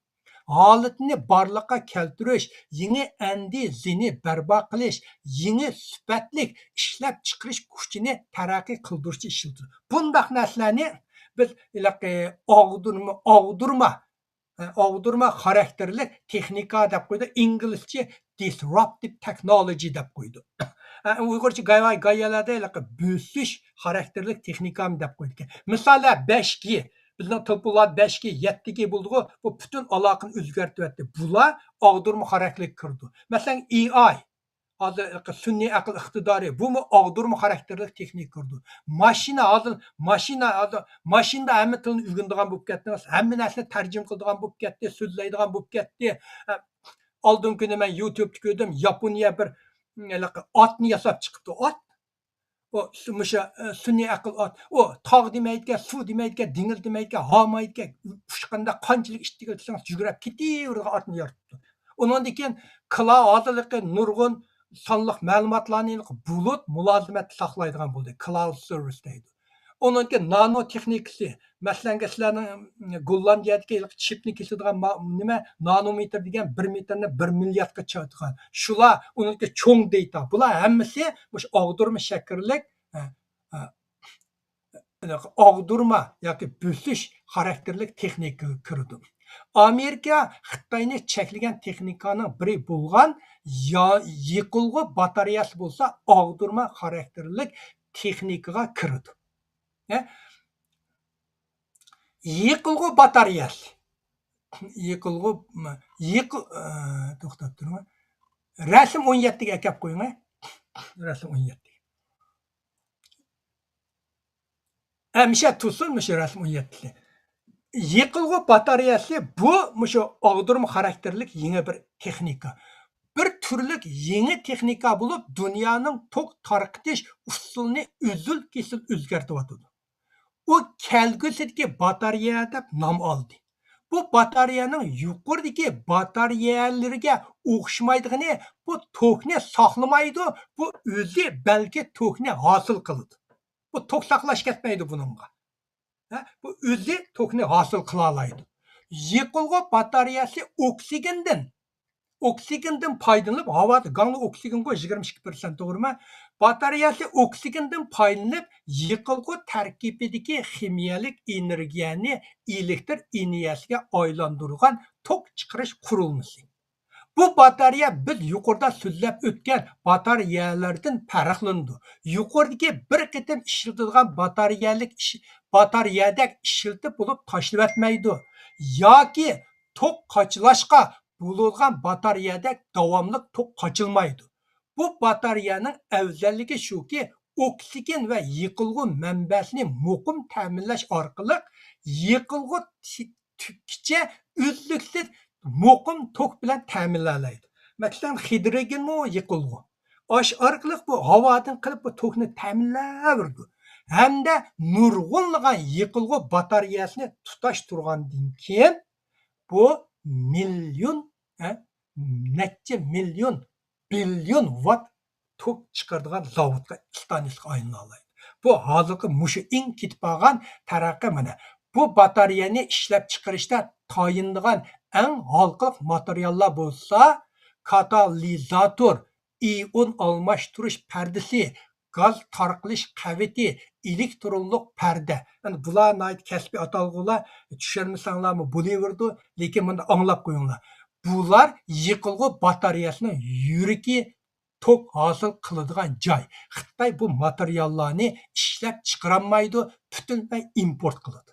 ھالىتىنى بارلىققا كەلتۈرۈش، يېڭى ئەندىزىنى بەرپا قىلىش، يېڭى سۈپەتلىك ئىشلەپچىقىرىش كۈچىنى تەرەققىي قىلدۇرۇشتا ئىشلىتىدۇ. بۇنداق نەرسىلەرنى بىز ھېلىقى ئاغدۇرما، ئاغدۇرما، ئاغدۇرما خاراكتېرلىك تېخنىكا دەپ قويىدۇ. ئىنگلىزچە disruptive technology دەپ قويىدۇ. ئۇيغۇرچە گاي-، گايەلەردە ھېلىقى بۆسۈش خاراكتېرلىك تېخنىكامۇ دەپ قويىدىكەن. مىسالى، بەش جى، بىزنىڭ تېلېفونلار بەش جى، يەتتە جى بولدىغۇ، بۇ پۈتۈن ئالاقىنى ئۆزگەرتىۋەتتى. بۇلار ئاغدۇرما خاراكتېرلىك كىرىدۇ. مەسىلەن، ئېي ئاي، ھازىر سۈنئىي ئەقىل ئىقتىدارى، بۇمۇ ئاغدۇرما خاراكتېرلىك تېخنىكا كىرىدۇ. ماشىنا، ھازىر ماشىنا، ھازىر ماشىنىدا ھەممە تىلنى ئۆگىنىدىغان بولۇپ كەتتىڭىز، ھەممە نەرسىنى تەرجىمە قىلىدىغان بولۇپ كەتتى، سۆزلەيدىغان بولۇپ كەتتى. ئە، ئالدىنقى كۈنى مەن يۇتۇبتا كۆردۈم، ياپونىيە بىر، ھېلىقى ئاتنى ياساپ چىقىپتۇ، ئات. ئۇ سۇ-، مۇشۇ، ئە، سۈنئىي ئەقىل ئات. ئۇ تاغ دېمەيدىكەن، سۇ دېمەيدىكەن، دېڭىز دېمەيدىكەن، ھامايدىكەن، ئۇچقاندا قانچىلىك ئىتتىك ئۆتسىڭىز جۈگرەپ كېتىۋېرىدىغان ئاتنى يارىتىپتۇ. ئۇنىڭدىن كېيىن كلا ھازىرلىقى نۇرغۇن سانلىق مەلۇماتلارنى بۇلۇت مۇلازىمەتتە ساقلايدىغان بولدى. كلاۋد سېرۋىس دەيدۇ. ئۇنىڭدىن كېيىن نانو تېخنىكىسى. مەسىلەنگە سىلەرنىڭ گوللاندىيەدىكى چىپنى كېسىدىغان ما-، نېمە، نانومېتىر دېگەن بىر مېتىرنى بىر مىلياردقا چاتىدىغان. شۇلار ئۇنىڭدىكى چوڭ دېتا. بۇلار ھەممىسى مۇشۇ ئاغدۇرما شەكىللىك، ئە، ئە، ئاغدۇرما ياكى بۆسۈش خاراكتېرلىك تېخنىكىغا كىرىدۇ. ئامېرىكا خىتاينى چەكلىگەن تېخنىكانىڭ بىرى بولغان يا-، يېقىلغۇ باتارېيەسى بولسا ئاغدۇرما خاراكتېرلىك تېخنىكىغا كىرىدۇ. ھە؟ يېقىلغۇ باتارېيەسى. يېقىلغۇ، يېقىل-، ئە، توختاپ تۇرۇڭ. رەسىم ئون يەتتىگە ئەكەپ قويۇڭ، ھە؟ رەسىم ئون يەتتە. ئەمىشە تۇرسۇن مۇشۇ رەسىم ئون يەتتىسى. يېقىلغۇ باتارېيەسى بۇ مۇشۇ ئاغدۇرما خاراكتېرلىك يېڭى بىر تېخنىكا. بىر تۈرلۈك يېڭى تېخنىكا بولۇپ، دۇنيانىڭ توك تارقىتىش ئۇسۇلىنى ئۈزۈل-كېسىل ئۆزگەرتىۋاتىدۇ. ئۇ كەلگۈسىدىكى باتارېيە دەپ نام ئالدى. بۇ باتارېيەنىڭ يۇقىرىدىكى باتارېيەلىرىگە ئوخشىمايدىغىنى، بۇ توكنى ساقلىمايدۇ، بۇ ئۆزى بەلكى توكنى ھاسىل قىلىدۇ. بۇ توك ساقلاش كەتمەيدۇ بۇنىڭغا. ھە؟ بۇ ئۆزى توكنى ھاسىل قىلالايدۇ. يېقىلغۇ باتارېيەسى ئوكسىگېندىن، ئوكسىگېندىن پايدىلىنىپ، ھاۋادا گاڭلا ئوكسىگېنغۇ يىگىرمە ئىككى پىرسەنت، توغرىمۇ؟ باتارېيەسى ئوكسىگېندىن پايدىلىنىپ، يېقىلغۇ تەركىبىدىكى خىمىيەلىك ئېنېرگىيەنى ئېلېكتر ئېنېرگىيەسىگە ئايلاندۇرغان توك چىقىرىش قۇرۇلمىسى. بۇ باتارېيە بىز يۇقىرىدا سۆزلەپ ئۆتكەن باتارېيەلەردىن پەرقلىنىدۇ. يۇقىرىدىكى بىر قېتىم ئىشلىتىدىغان باتارېيەلىك ئىش-، باتارېيەدەك ئىشلىتىپ بولۇپ تاشلىۋەتمەيدۇ. ياكى توك قاچىلاشقا بولىدىغان باتارېيەدەك داۋاملىق توك قاچىلمايدۇ. بۇ باتارېيەنىڭ ئەۋزەللىكى شۇكى، ئوكسىگېن ۋە يېقىلغۇ مەنبەسىنى مۇقىم تەمىنلەش ئارقىلىق يېقىلغۇ تى-، تۈگكىچە ئۈزلۈكسىز مۇقىم توك بىلەن تەمىنلەيدۇ. مەسىلەن، خىدروگېنمۇ يېقىلغۇ. ئاشۇ ئارقىلىق بۇ ھاۋادىن قىلىپ بۇ توكنى تەمىنلەۋېرىدۇ. ھەمدە نۇرغۇنلىغان يېقىلغۇ باتارېيەسىنى تۇتاشتۇرغاندىن كېيىن، بۇ مىليون، ھە، نەچچە مىليون، بىليون ۋات توك چىقىرىدىغان زاۋۇتقا، ئىستانسىغا ئايلىنالايدۇ. بۇ ھازىرقى مۇشۇ ئەڭ كېتىپ بارغان تەرەققىي مانا. بۇ باتارېيەنى ئىشلەپ چىقىرىشتا تايىنىدىغان ئەڭ ھالقىلىق ماتېرىياللار بولسا، كاتالىزاتور، ئىئون ئالماشتۇرۇش پەردىسى، گاز تارقىلىش قەۋىتى، ئېلېكترونلۇق پەردە. يەنى بۇلار ناھايىتى كەسپىي ئاتالغۇلار، چۈشەنمىسەڭلارمۇ بولۇۋېرىدۇ، لېكىن مۇندا ئاڭلاپ قويۇڭلار. بۇلار يېقىلغۇ باتارېيەسىنىڭ يۈرىكى، توك ھاسىل قىلىدىغان جاي. خىتاي بۇ ماتېرىياللارنى ئىشلەپ چىقىرالمايدۇ، پۈتۈنلەي ئىمپورت قىلىدۇ.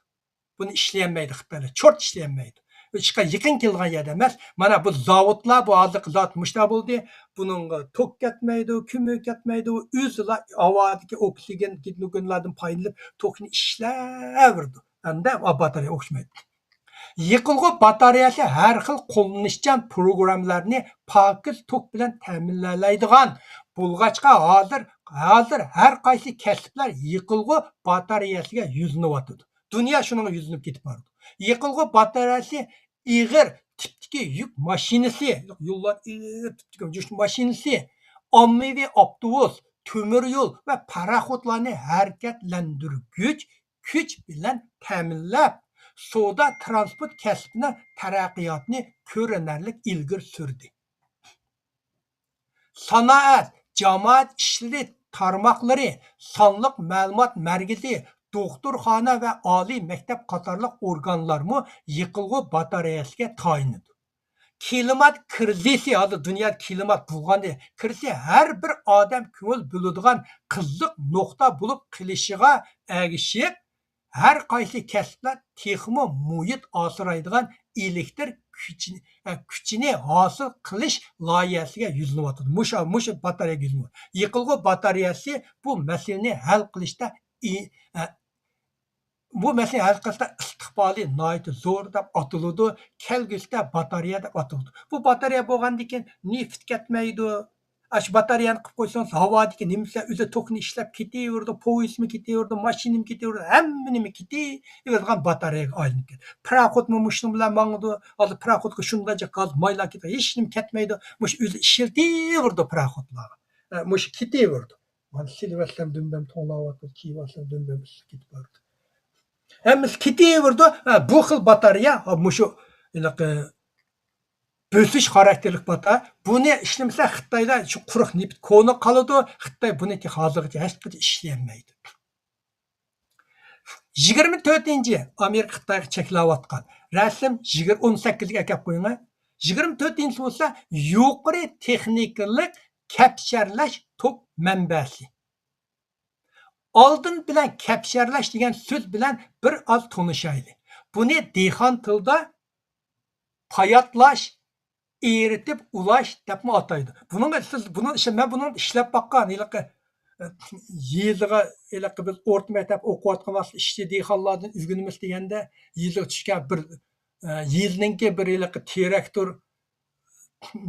بۇنى ئىشلىيەلمەيدۇ خىتايلار، چورت ئىشلىيەلمەيدۇ. ئىشقا يېقىن كەلگەن يەردە ئەمەس. مانا بۇ زاۋۇتلار، بۇ ھازىرقى زاۋۇت مۇشتا بولدى. بۇنىڭغا توك كەتمەيدۇ، كۆمۈر كەتمەيدۇ. ئۆزىلا ھاۋادىكى ئوكسىگېن، گىدروگېنلاردىن پايدىلىنىپ توكنى ئىشلەۋېرىدۇ. ئەمدى باتارېيە ئوخشىمايدۇ. يېقىلغۇ باتارېيەسى ھەر خىل قوللىنىشچان پروگراممىلارنى پاكىز توك بىلەن تەمىنلەيدىغان بولغاچقا، ھازىر، ھازىر ھەر قايسى كەسىپلەر يېقىلغۇ باتارېيەسىگە يۈزلىنىۋاتىدۇ. دۇنيا شۇنىڭغا يۈزلىنىپ كېتىپ بارىدۇ. يېقىلغۇ باتارېيەسى ئېغىر تىپتىكى يۈك ماشىنىسى، يوللار ئېغىر تىپتىكى يۈك ماشىنىسى، ئاممىۋى ئاپتوبۇس، تۆمۈر يول ۋە پاراخوتلارنى ھەرىكەتلەندۈرگۈچ كۈچ بىلەن تەمىنلەپ، سودا ترانسپورت كەسپىنىڭ تەرەققىياتىنى كۆرۈنەرلىك ئىلگىرى سۈردى. سانائەت، جامائەت ئىشلىرى تارماقلىرى، سانلىق مەلۇمات مەركىزى، دوختۇرخانا ۋە ئالىي مەكتەپ قاتارلىق ئورگانلارمۇ يېقىلغۇ باتارېيەسىگە تايىنىدۇ. كىلىمات كىرىزىسى، ھازىر دۇنيادا كىلىمات بۇلغاندى. كىرىزىسى ھەر بىر ئادەم كۆڭۈل بۆلىدىغان قىزىق نۇقتا بولۇپ قېلىشىغا ئەگىشىپ، ھەر قايسى كەسىپلەر تېخىمۇ مۇھىت ئاسرايدىغان ئېلېكتر كۈچىنى، ئە، كۈچىنى ھاسىل قىلىش لايىھەسىگە يۈزلىنىۋاتىدۇ. مۇشۇ، مۇشۇ باتارېيەگە يۈزلىنىۋاتىدۇ. يېقىلغۇ باتارېيەسى بۇ مەسىلىنى ھەل قىلىشتا ئى-، ئە، بۇ مەسىلىنى ھەل قىلىشتا ئىستىقبالى ناھايىتى زور دەپ ئاتىلىدۇ، كەلگۈسىدە باتارېيە دەپ ئاتىلىدۇ. بۇ باتارېيە بولغاندىن كېيىن نېفىت كەتمەيدۇ. ئاشۇ باتارېيەنى قىلىپ قويسىڭىز، ھاۋادىكى نېمىسىلەر ئۆزى توكنى ئىشلەپ كېتىۋېرىدۇ، پويىزمۇ كېتىۋېرىدۇ، ماشىنىمۇ كېتىۋېرىدۇ، ھەممە نېمە كېتىۋېرىدىغان باتارېيەگە ئايلىنىپ كېتىدۇ. پاراخوتمۇ مۇشۇنىڭ بىلەن ماڭىدۇ، ھازىر پاراخوتقا شۇنداق جىق گاز مايلار كېتىدۇ، ھېچنېمە كەتمەيدۇ، مۇشۇ ئۆزى ئىشلىتىۋېرىدۇ پاراخوتلارغا. ئە، مۇشۇ كېتىۋېرىدۇ. مانا سېلىۋەتسەم دۈمبەم توڭلاۋاتىدۇ، كىيىۋالسام دۈمبەم ئىسسىق كېتىپ بارىدۇ. ھەممىسى كېتىۋېرىدۇ. ھە، بۇ خىل باتارېيە، ھە، مۇشۇ ھېلىقى بۆسۈش خاراكتېرلىك باتارېيە. بۇنى ئىشلىمىسە خىتايدا شۇ قۇرۇق نېفىت كونا قالىدۇ. خىتاي بۇنى ھازىرغىچە ھېچقاچان ئىشلىيەلمەيدۇ. يىگىرمە تۆتىنچى ئامېرىكا خىتايغا چەكلەۋاتقان رەسىم يىگىرمە، ئون سەككىزگە ئەكەپ قويۇڭ. يىگىرمە تۆتىنچىسى بولسا يۇقىرى تېخنىكىلىق كەپشەرلەش توك مەنبەسى. ئالدىن بىلەن كەپشەرلەش دېگەن سۆز بىلەن بىر ئاز تونۇشايلى. بۇنى دېھقان تىلىدا پاياتلاش، ئېرىتىپ ئۇلاش دەپمۇ ئاتايدۇ. بۇنىڭغا سىز، بۇنىڭ ئىشى، مەن بۇنىڭ ئىشلەپ باققان، ھېلىقى، ئە، يېزىغا، ھېلىقى بىز ئۆرتە مەكتەپ ئوقۇۋاتقان ۋاقىتتا ئىشچى دېھقانلاردىن ئۆگىنىمىز دېگەندە، يېزىغا چۈشكەن بىر، ئە، يېزىنىڭكى بىر ھېلىقى تىراكتور،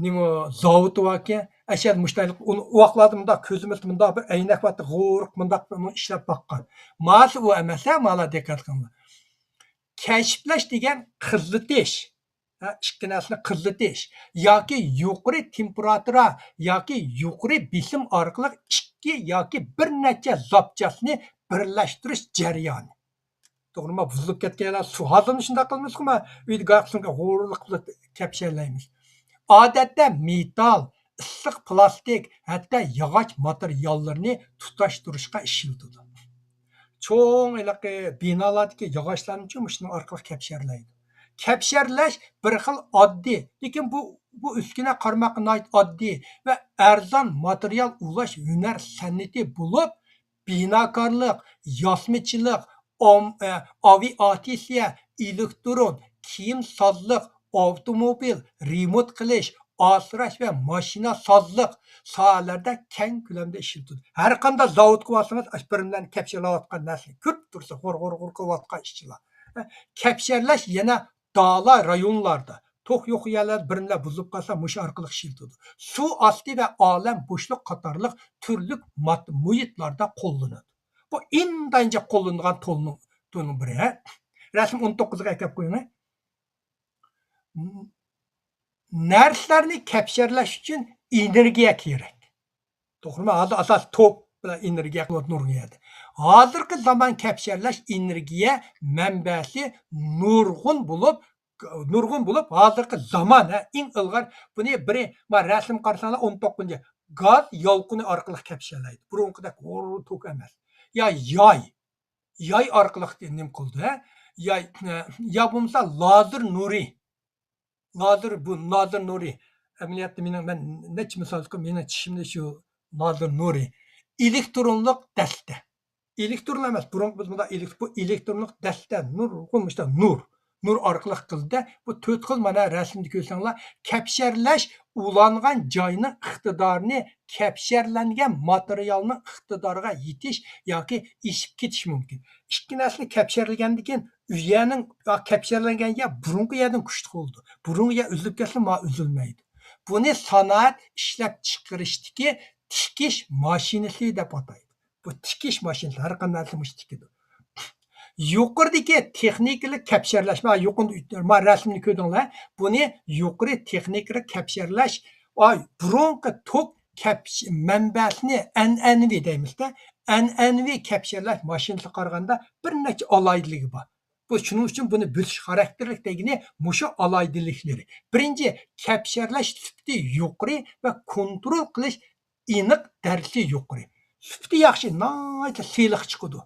نېمە، زاۋۇتى باركەن، ئەشەدە مۇشۇنداق، ئۇنى ئۇ ۋاقىتلاردا مۇنداق كۆزىمىزدە مۇنداق بىر ئەينەك بارتتى، غورۇق مۇنداق بىر ئۇنى ئىشلەپ باققان. ماسى ئۇ ئەمەس، ھە، مالا دىققەت قىلىڭلار. كەشىپلەش دېگەن قىزىتىش، ھە، ئىككى نەرسىنى قىزىتىش ياكى يۇقىرى تېمپېراتۇرا ياكى يۇقىرى بېسىم ئارقىلىق ئىككى ياكى بىر نەچچە زاپچاسنى بىرلەشتۈرۈش جەريانى. توغرىمۇ؟ بۇزۇلۇپ كەتكەن يەرلەر سۇ. ھازىرمۇ شۇنداق قىلمىسىقمۇ؟ ئۆيدە گاكسۇنغا غورلۇق قىلىپ كەپشەرلەيمىز. ئادەتتە مېتال، ئىسسىق پىلاستىك، ھەتتا ياغاچ ماتېرىياللىرىنى تۇتاشتۇرۇشقا ئىشلىتىدۇ. چوڭ ھېلىقى بىنالاردىكى ياغاچلارنىچۇ مۇشۇنىڭ ئارقىلىق كەپشەرلەيدۇ. كەپشەرلەش بىر خىل ئاددىي، لېكىن بۇ، بۇ ئۈسكۈنە قارىماققا ناھايىتى ئاددىي ۋە ئەرزان ماتېرىيال ئۇلاش ھۈنەر سەنئىتى بولۇپ، بىناكارلىق، ياسىمىچىلىق، ئام-، ئە، ئاۋىئاتسىيە، ئېلېكترون، كىيىم سازلىق، ئاپتوموبىل، رېمونت قىلىش، ئاسراش ۋە ماشىنا سازلىق ساھەلەردە كەڭ كۆلەمدە ئىشلىتىلىدۇ. ھەر قانداق زاۋۇتقا بارسىڭىز، ئاشۇ بىرىملەرنى كەپشەرلەۋاتقان نەرسىنى كۆرۈپ تۇرىسىز، غۇر، غۇر، غۇر قىلىۋاتقان ئىشچىلار. ئە، كەپشەرلەش يەنە دالا رايونلاردا، توك يوق يەرلەردە بىرىملەر بۇزۇلۇپ قالسا، مۇشۇ ئارقىلىق ئىشلىتىدۇ. سۇ ئاستى ۋە ئالەم بوشلۇق قاتارلىق تۈرلۈك مات-، مۇھىتلاردا قوللىنىدۇ. بۇ ئىنتايىن جىق قوللىنىدىغان تولنىڭ، تولنىڭ بىرى، ھە. رەسىم ئون توققۇزغا ئەكەپ قويۇڭ، ھە. نەرسىلەرنى كەپشەرلەش ئۈچۈن ئېنېرگىيە كېرەك. توغرىمۇ؟ ھازىر ئاساسىي توك بىلەن ئېنېرگىيە قىلىۋاتىدۇ نۇرغۇن يەردە. ھازىرقى زامان كەپشەرلەش ئېنېرگىيە مەنبەسى نۇرغۇن بولۇپ، نۇرغۇن بولۇپ، ھازىرقى زامان، ھە، ئەڭ ئىلغار، بۇنى بىرى، ما، رەسىم قارىساڭلار، ئون توققۇزىنچى، گاز يالقۇنى ئارقىلىق كەپشەرلەيدۇ. بۇرۇنقىدەك ھۇر توك ئەمەس. يا ياي، ياي ئارقىلىق نېمە قىلىدۇ، ھە؟ ياي، يا بولمىسا لازېر نۇرى. لازېر، بۇ لازېر نۇرى. ئەمەلىيەتتە مېنىڭ، مەن نەچچە مىسال قىلىپ، مېنىڭ چىشىمدا شۇ لازېر نۇرى. ئېلېكترونلۇق دەستە. ئېلېكترون ئەمەس، بۇرۇنقى بىز مۇنداق ئېلېكتر-، بۇ ئېلېكترونلۇق دەستە، نۇرغۇن مۇشۇنداق نۇر. نۇر ئارقىلىق قىلدى. بۇ تۆت خىل، مانا رەسىمدە كۆرسەڭلار، كەپشەرلەش ئۇلانغان جاينىڭ ئىقتىدارىنى كەپشەرلەنگەن ماتېرىيالنىڭ ئىقتىدارىغا يېتىش ياكى ئېشىپ كېتىشى مۇمكىن. ئىككى نەرسىنى كەپشەرلىگەندىن كېيىن، ئۇ يەرنىڭ، يا كەپشەرلەنگەن يەر بۇرۇنقى يەردىن كۈچلۈك بولىدۇ. بۇرۇنقى يەر ئۈزۈلۈپ كەتسە، ما ئۈزۈلمەيدۇ. بۇنى سانائەت ئىشلەپچىقىرىشتىكى تىكىش ماشىنىسى دەپ ئاتايدۇ. بۇ تىكىش ماشىنىسى، ھەر قانداق نەرسە مۇشۇ تىكىدۇ. يۇقىرىدىكى تېخنىكىلىق كەپشەرلەش، ما يۇقىرىدا، ما رەسىمنى كۆردۈڭلار. بۇنى يۇقىرى تېخنىكىلىق كەپشەرلەش، ئاي، بۇرۇنقى توك كەپش-، مەنبەسىنى ئەنئەنىۋى دەيمىز-دە، ئەنئەنىۋى كەپشەرلەش ماشىنىسىغا قارىغاندا بىر نەچچە ئالاھىدىلىكى بار. بۇ شۇنىڭ ئۈچۈن بۇنى بۆسۈش خاراكتېرلىك دېگىنى مۇشۇ ئالاھىدىلىكلىرى. بىرىنچى، كەپشەرلەش سۈپىتى يۇقىرى ۋە كونترول قىلىش ئېنىق دەرىجىسى يۇقىرى. سۈپىتى ياخشى، ناھايىتى سىلىق چىقىدۇ.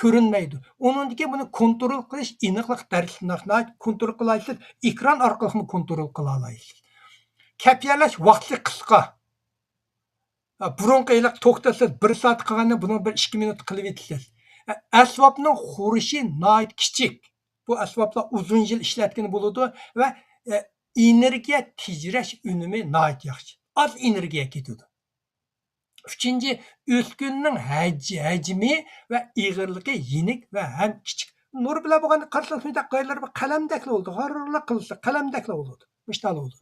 كۆرۈنمەيدۇ. ئۇنىڭدىن كېيىن بۇنى كونترول قىلىش ئېنىقلىق دەرىجىسى ناھايىتى كونترول قىلالايسىز. ئېكران ئارقىلىقمۇ كونترول قىلالايسىز. كەپشەرلەش ۋاقتى قىسقا. بۇرۇنقى ھېلىقى توكتا سىز بىر سائەت قىلغاننى بۇنىڭ بىر ئىككى مىنۇت قىلىۋېتىسىز. ئەسۋابنىڭ خۇرۇشى ناھايىتى كىچىك. بۇ ئەسۋابلار ئۇزۇن يىل ئىشلەتكىلى بولىدۇ ۋە، ئە، ئېنېرگىيە تېجىرەش ئۈنۈمى ناھايىتى ياخشى. ئاز ئېنېرگىيە كېتىدۇ. ئۈچىنچى، ئۈسكۈنىنىڭ ھەج-، ھەجمى ۋە ئېغىرلىقى يېنىك ۋە ھەم كىچىك. نۇر بىلەن بولغاندا قارىسىڭىز، شۇنداق غايىلار بىر قەلەمدەكلا بولىدۇ، غاررىلا قىلسا قەلەمدەكلا بولىدۇ. مۇشۇنداق بولىدۇ.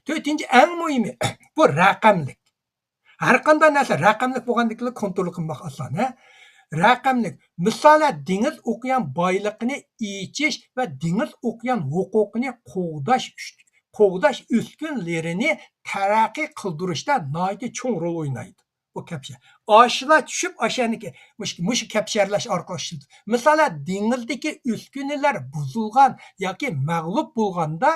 تۆتىنچى، ئەڭ مۇھىمى، بۇ رەقەملىك. ھەر قانداق نەرسە رەقەملىك بولغاندىكىنلا كونترول قىلماق ئاسان، ھە؟ رەقەملىك. مىسالەن، دېڭىز ئوكيان بايلىقىنى ئېچىش ۋە دېڭىز ئوكيان ھوقۇقىنى قوغداش ئۈچ-، قوغداش ئۈسكۈنىلىرىنى تەرەققىي قىلدۇرۇشتا ناھايىتى چوڭ رول ئوينايدۇ. بۇ كەپشە-، ئاشۇلار چۈشۈپ، ئاشۇ يەرنىكى مۇشۇ، مۇشۇ كەپشەرلەش ئارقىلىق ئىشلىتىدۇ. مىسالەن، دېڭىزدىكى ئۈسكۈنىلەر بۇزۇلغان ياكى مەغلۇپ بولغاندا،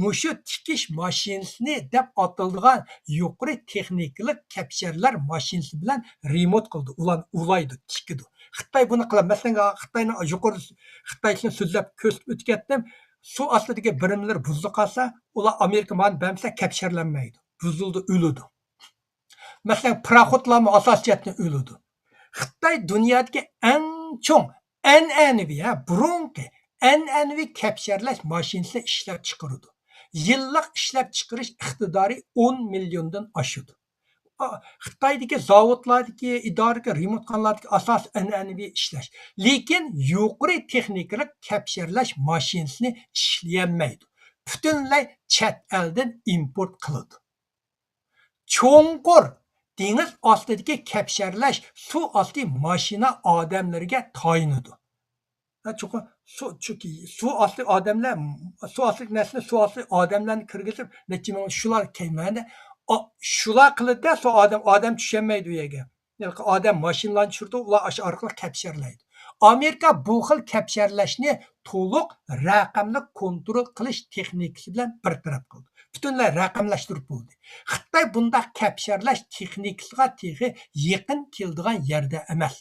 مۇشۇ تىكىش ماشىنىسىنى دەپ ئاتىلىدىغان يۇقىرى تېخنىكىلىق كەپشەرلەر ماشىنىسى بىلەن رېمونت قىلىدۇ، ئۇلارنى ئۇلايدۇ، تىكىدۇ. خىتاي بۇنى قىلىدۇ. مەسىلەن، خىتاينىڭ يۇقىرىدا خىتاينى سۆزلەپ كۆرسىتىپ ئۆتۈپ كەتتىم. سۇ ئاستىدىكى بىرىملىرى بۇزۇلۇپ قالسا، ئۇلار ئامېرىكا مانا بەرمىسە كەپشەرلەنمەيدۇ. بۇزۇلىدۇ، ئۆلىدۇ. مەسىلەن، پاراخوتلارمۇ ئاساسىي جەھەتتىن ئۆلىدۇ. خىتاي دۇنيادىكى ئەڭ چوڭ ئەنئەنىۋى، ھە، بۇرۇنقى ئەنئەنىۋى كەپشەرلەش ماشىنىسىنى ئىشلەپ چىقىرىدۇ. يىللىق ئىشلەپ چىقىرىش ئىقتىدارى ئون مىليوندىن ئاشىدۇ. ئا، خىتايدىكى زاۋۇتلاردىكى، ئىدارىدىكى، رېمونتخانىلاردىكى ئاساسىي ئەنئەنىۋى ئىشلەش. لېكىن يۇقىرى تېخنىكىلىق كەپشەرلەش ماشىنىسىنى ئىشلىيەلمەيدۇ. پۈتۈنلەي چەت ئەلدىن ئىمپورت قىلىدۇ. چوڭقۇر دېڭىز ئاستىدىكى كەپشەرلەش سۇ ئاستى ماشىنا ئادەملىرىگە تايىنىدۇ. ھە، چوقۇم سۇ، چۈنكى سۇ ئاستى ئادەملەر، سۇ ئاستىدىكى نەرسىنى سۇ ئاستى ئادەملەرنى كىرگۈزۈپ، نەچچە مىڭ شۇلار كەيمەندە، ئا، شۇلار قىلىدۇ-دە، سۇ ئادەم، ئادەم چۈشەلمەيدۇ ئۇ يەرگە. ھېلىقى ئادەم ماشىنىلارنى چۈشۈرىدۇ، ئۇلار ئاشۇ ئارقىلىق كەپشەرلەيدۇ. ئامېرىكا بۇ خىل كەپشەرلەشنى تولۇق رەقەملىك كونترول قىلىش تېخنىكىسى بىلەن بىر تەرەپ قىلدى. پۈتۈنلەي رەقەملەشتۈرۈپ بولدى. خىتاي بۇنداق كەپشەرلەش تېخنىكىسىغا تېخى يېقىن كېلىدىغان يەردە ئەمەس.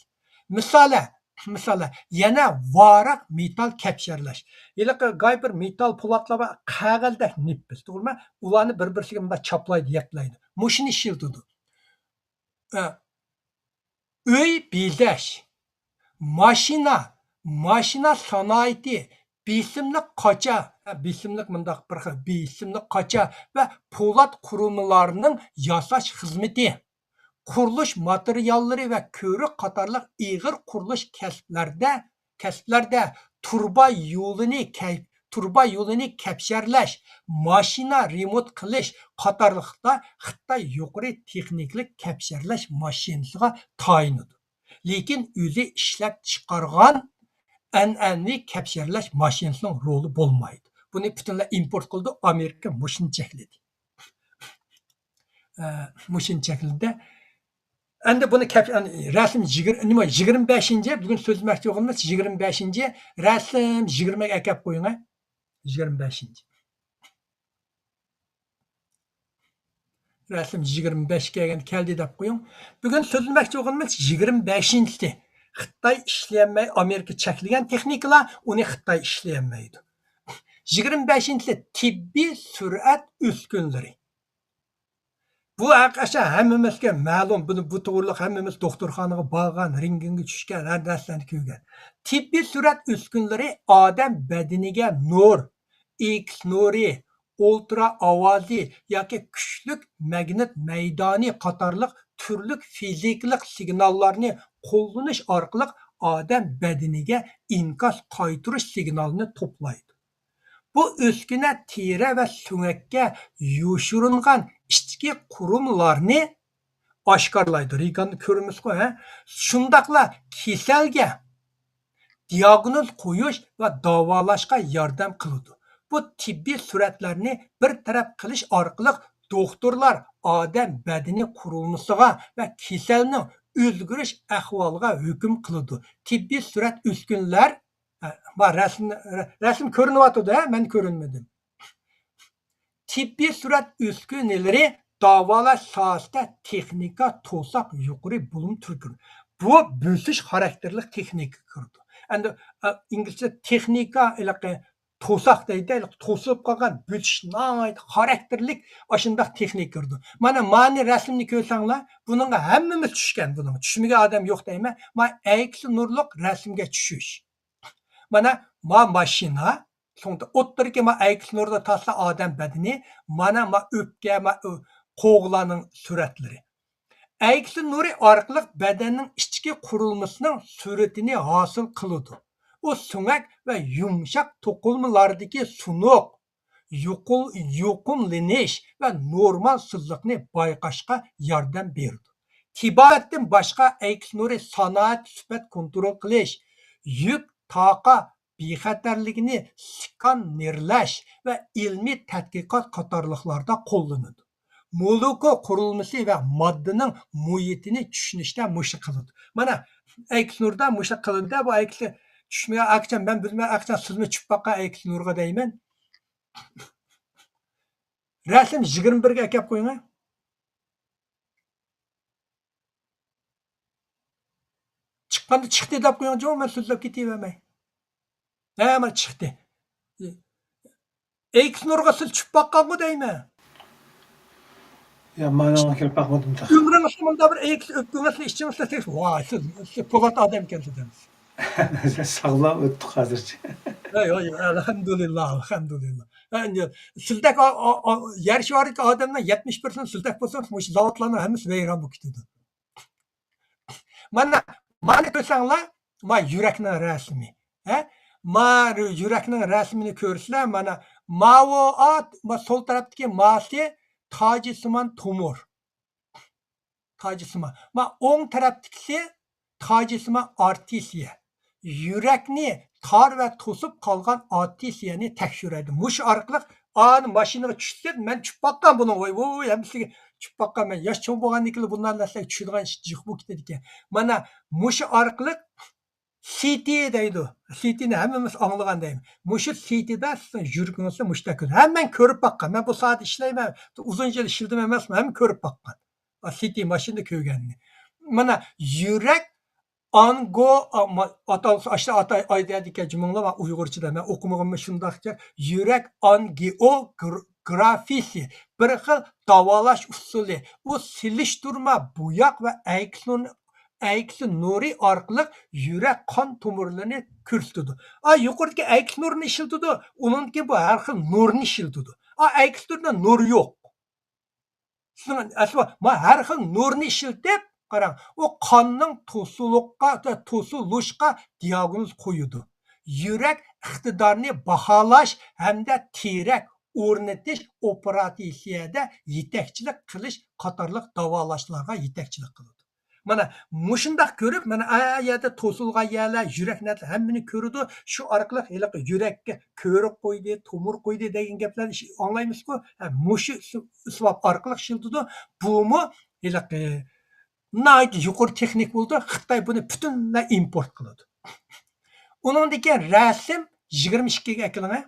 مىسالەن، مىسالى، يەنە ۋاراق مېتال كەپشەرلەش. ھېلىقى گاي بىر مېتال پولاتلار بار، قەغەلدەك نېپىز، توغرىمۇ؟ ئۇلارنى بىر-بىرسىگە مۇنداق چاپلايدۇ، يەپلەيدۇ. مۇشۇنى ئىشلىتىدۇ. ئە، ئۆي بېزەش، ماشىنا، ماشىنا سانائىتى، بېسىملىق قاچا، ھە، بېسىملىق مۇنداق بىر خىل، بېسىملىق قاچا ۋە پولات قۇرۇلمىلارنىڭ ياساش خىزمىتى، قۇرۇلۇش ماتېرىياللىرى ۋە كۆۋرۈك قاتارلىق ئېغىر قۇرۇلۇش كەسىپلەردە، كەسىپلەردە تۇرۇبا يولىنى كەي-، تۇرۇبا يولىنى كەپشەرلەش، ماشىنا رېمونت قىلىش قاتارلىقلار خىتاي يۇقىرى تېخنىكىلىق كەپشەرلەش ماشىنىسىغا تايىنىدۇ. لېكىن ئۆزى ئىشلەپ چىقارغان ئەنئەنىۋى كەپشەرلەش ماشىنىسىنىڭ رولى بولمايدۇ. بۇنى پۈتۈنلەي ئىمپورت قىلىدۇ، ئامېرىكا مۇشۇنى چەكلىدى. ئە، مۇشۇنى چەكلىدى. ئەمدى بۇنى كەپ-، ئەن-، رەسىم يىگىر-، نېمە، يىگىرمە بەشىنچى، بۈگۈن سۆزلىمەكچى بولغىنىمىز يىگىرمە بەشىنچى، رەسىم يىگىرمىگە ئەكەپ قويۇڭ، ھە. يىگىرمە بەشىنچى. رەسىم يىگىرمە بەشكە كەلگەندە كەلدى دەپ قويۇڭ. بۈگۈن سۆزلىمەكچى بولغىنىمىز يىگىرمە بەشىنچىسى. خىتاي ئىشلىيەلمەي، ئامېرىكا چەكلىگەن تېخنىكىلار، ئۇنى خىتاي ئىشلىيەلمەيدۇ. يىگىرمە بەشىنچىسى تېببىي سۈرئەت ئۈسكۈنىلىرى. بۇ ھەقىقەتەن ھەممىمىزگە مەلۇم. بۇنى، بۇ توغرىلىق ھەممىمىز دوختۇرخانىغا بارغان، رېنتگېنگە چۈشكەن، ھەر نەرسىلەرنى كۆرگەن. تېببىي سۈرئەت ئۈسكۈنىلىرى ئادەم بەدىنىگە نۇر، ئېكس نۇرى، ئۇلترا ئاۋازى ياكى كۈچلۈك ماگنىت مەيدانى قاتارلىق تۈرلۈك فىزىكىلىق سىگناللارنى قوللىنىش ئارقىلىق ئادەم بەدىنىگە ئىنكاس قايتۇرۇش سىگنالىنى توپلايدۇ. بۇ ئۈسكۈنە تېرە ۋە سۆڭەككە يوشۇرۇنغان ئىچكى قۇرۇلمىلارنى ئاشكارىلايدۇ. رېنتگېندا كۆرىمىزغۇ، ھە؟ شۇنداقلا كېسەلگە دىئاگنوز قويۇش ۋە داۋالاشقا ياردەم قىلىدۇ. بۇ تېببىي سۈرەتلەرنى بىر تەرەپ قىلىش ئارقىلىق دوختۇرلار ئادەم بەدىنى قۇرۇلمىسىغا ۋە كېسەلنىڭ ئۆزگىرىش ئەھۋالىغا ھۆكۈم قىلىدۇ. تېببىي سۈرەت ئۈسكۈنىلەر، ھە، بار رەسىم، رەسىم كۆرۈنۈۋاتىدۇ، ھە، مەن كۆرۈنمىدىم. تېببىي سۈرەت ئۈسكۈنىلىرى داۋالاش ساھەسىدە تېخنىكا توساق يۇقىرى بولۇم تۈركۈم. بۇ بۆسۈش خاراكتېرلىك تېخنىكا كىرىدۇ. ئەمدى، ئە، ئىنگلىزچە تېخنىكا، ھېلىقى توساق دەيدۇ، ھېلىقى توسۇلۇپ قالغان، بۆسۈش ناھايىتى خاراكتېرلىك ئاشۇنداق تېخنىكا كىرىدۇ. مانا، مانى رەسىمنى كۆرسەڭلار، بۇنىڭغا ھەممىمىز چۈشكەن، بۇنىڭغا چۈشمىگەن ئادەم يوق دەيمەن. مانا، ئەكس نۇرلۇق رەسىمگە چۈشۈش. مانا، ما ماشىنا، سوڭدا ئوتتۇرىدىكى ما ئەكس نۇردا تارتسا ئادەم بەدىنى، مانا ما ئۆپكە، ما ئۆ-، قوغلارنىڭ سۈرەتلىرى. ئەكس نۇرى ئارقىلىق بەدەننىڭ ئىچكى قۇرۇلمىسىنىڭ سۈرىتىنى ھاسىل قىلىدۇ. ئۇ سۆڭەك ۋە يۇمشاق توقۇلمىلاردىكى سۇنۇق، يۇقۇل-، يۇقۇملىنىش ۋە نورمال سىلىقنى بايقاشقا ياردەم بېرىدۇ. تېبابەتتىن باشقا ئەكس نۇرى سانائەت سۈپەت كونترول قىلىش، يۈك، تاقا، بىخەتەرلىكىنى سىكانېرلەش ۋە ئىلمىي تەتقىقات قاتارلىقلاردا قوللىنىدۇ. مولېكۇل قۇرۇلمىسى ۋە ماددىنىڭ مۇھىتىنى چۈشىنىشتە مۇشۇ قىلىدۇ. مانا، ئەكس نۇردا مۇشۇ قىلىندى. بۇ ئەكس چۈشمىگەن ئاكىچان، مەن بىلمەن ئاكىچان، سىزمۇ چۈشۈپ باققان ئەكس نۇرغا دەيمەن. رەسىم يىگىرمە بىرگە ئەكەپ قويۇڭ. چىققاندا چىقتى دەپ قويۇڭچۇ، مەن سۆزلەپ كېتىۋەرمەي. ھە، مانا چىقتى. ئېكس نۇرغا سىز چۈشۈپ باققانغۇ دەيمەن. يا، مانا كىرىپ باقمىدىم تېخى. ئۆمرىڭىزدە مۇنداق بىر ئېكس ئۆپكىڭىزنى ئىچىڭىزدە تەكشۈرۈپ، ۋاي، سىز، سىز پولات ئادەمكەنسىز دەيمىز. ساغلام ئۆتتۇق ھازىرچە. ھەي، ھەي، ئەلھەمدۇلىللا، ئەلھەمدۇلىللا. ھە، ئەمدى سىزدەك ئا-، ئا-، ئا-، يەر شارىدىكى ئادەملەر يەتمىش پىرسەنت سىزدەك بولسا، مۇشۇ زاۋۇتلارنىڭ ھەممىسى ۋەيران بولۇپ كېتىدۇ. مانا، مانا كۆرسەڭلار، ما يۈرەكنىڭ رەسىمى. ھە؟ ما يۈرەكنىڭ رەسىمىنى كۆرسىلەر، مانا ماۋۇ ئات، ما سول تەرەپتىكى ماسى تاجسىمان تومۇر. تاجسىمان. ما ئوڭ تەرەپتىكىسى تاجسىمان ئارتېرىيە. يۈرەكنى تار ۋە توسۇپ قالغان ئارتېرىيەنى تەكشۈرەيدۇ. مۇشۇ ئارقىلىق ئانى ماشىنىغا چۈشسە، مەن چۈشۈپ باققان بۇنىڭ، ۋاي، ۋاي، ھەممىسىگە چۈشۈپ باققان مەن. ياش چوڭ بولغاندىن كېيىن بۇنداق نەرسىلەرگە چۈشىدىغان ئىش جىق بولۇپ كېتىدىكەن. مانا مۇشۇ ئارقىلىق سىتى دەيدۇ. سىتىنى ھەممىمىز ئاڭلىغان دەيمەن. مۇشۇ سىتىدا سىزنىڭ يۈرىكىڭىزدە مۇشۇنداق كۆرۈنىدۇ. ھەممە مەن كۆرۈپ باققان. مەن بۇ ساھەدە ئىشلەيمەن. ئۇزۇن يىل ئىشلىدىم ئەمەسمۇ، ھەممە كۆرۈپ باققان. سىتى ماشىنىدا كۆرگەننى. مانا يۈرەك ئانگو، ئا، ما-، ئاتالغۇسى ئاشۇ ئاتا-، ئايدىيەدىكى جۈملىلەر بار ئۇيغۇرچىدا، مەن ئوقۇمىغىنىممۇ شۇنداقكەن. يۈرەك ئانگىئوگرافىيىسى بىر خىل داۋالاش ئۇسۇلى. ئۇ سېلىشتۇرما بوياق ۋە ئەيكىسلون-، ئەيكىسلىن نۇرى ئارقىلىق يۈرەك قان تومۇرلىرىنى كۆرسىتىدۇ. ئا، يۇقىرىدىكى ئەيكىسلىن نۇرىنى ئىشلىتىدۇ، ئۇنىڭدىن كېيىن بۇ ھەر خىل نۇرنى ئىشلىتىدۇ. ئا، ئەيكىسلىن نۇرىدا نۇر يوق. سىزنىڭ ئەسلى ما ھەر خىل نۇرنى ئىشلىتىپ، قاراڭ، ئۇ قاننىڭ توسۇلۇققا، توسۇلۇشقا دىئاگنوز قويىدۇ. يۈرەك ئىقتىدارىنى باھالاش ھەمدە تىرەك ئورنىتىش ئوپېراتسىيەدە يېتەكچىلىك قىلىش قاتارلىق داۋالاشلارغا يېتەكچىلىك قىلىدۇ. مانا مۇشۇنداق كۆرۈپ، مانا ئا يەردە توسۇلغان يەرلەر، يۈرەك نەرسىلەر ھەممىنى كۆرىدۇ. شۇ ئارقىلىق ھېلىقى يۈرەككە كۆۋرۈك قويدى، تومۇر قويدى دېگەن گەپلەرنى ئىش-، ئاڭلايمىزغۇ. ھە، مۇشۇ ئۇسۇ-، ئۇسلۇب ئارقىلىق ئىشلىتىدۇ. بۇمۇ ھېلىقى ناھايىتى يۇقىرى تېخنىك بولىدۇ. خىتاي بۇنى پۈتۈنلەي ئىمپورت قىلىدۇ. ئۇنىڭدىن كېيىن رەسىم يىگىرمە ئىككىگە ئەكېلىڭە.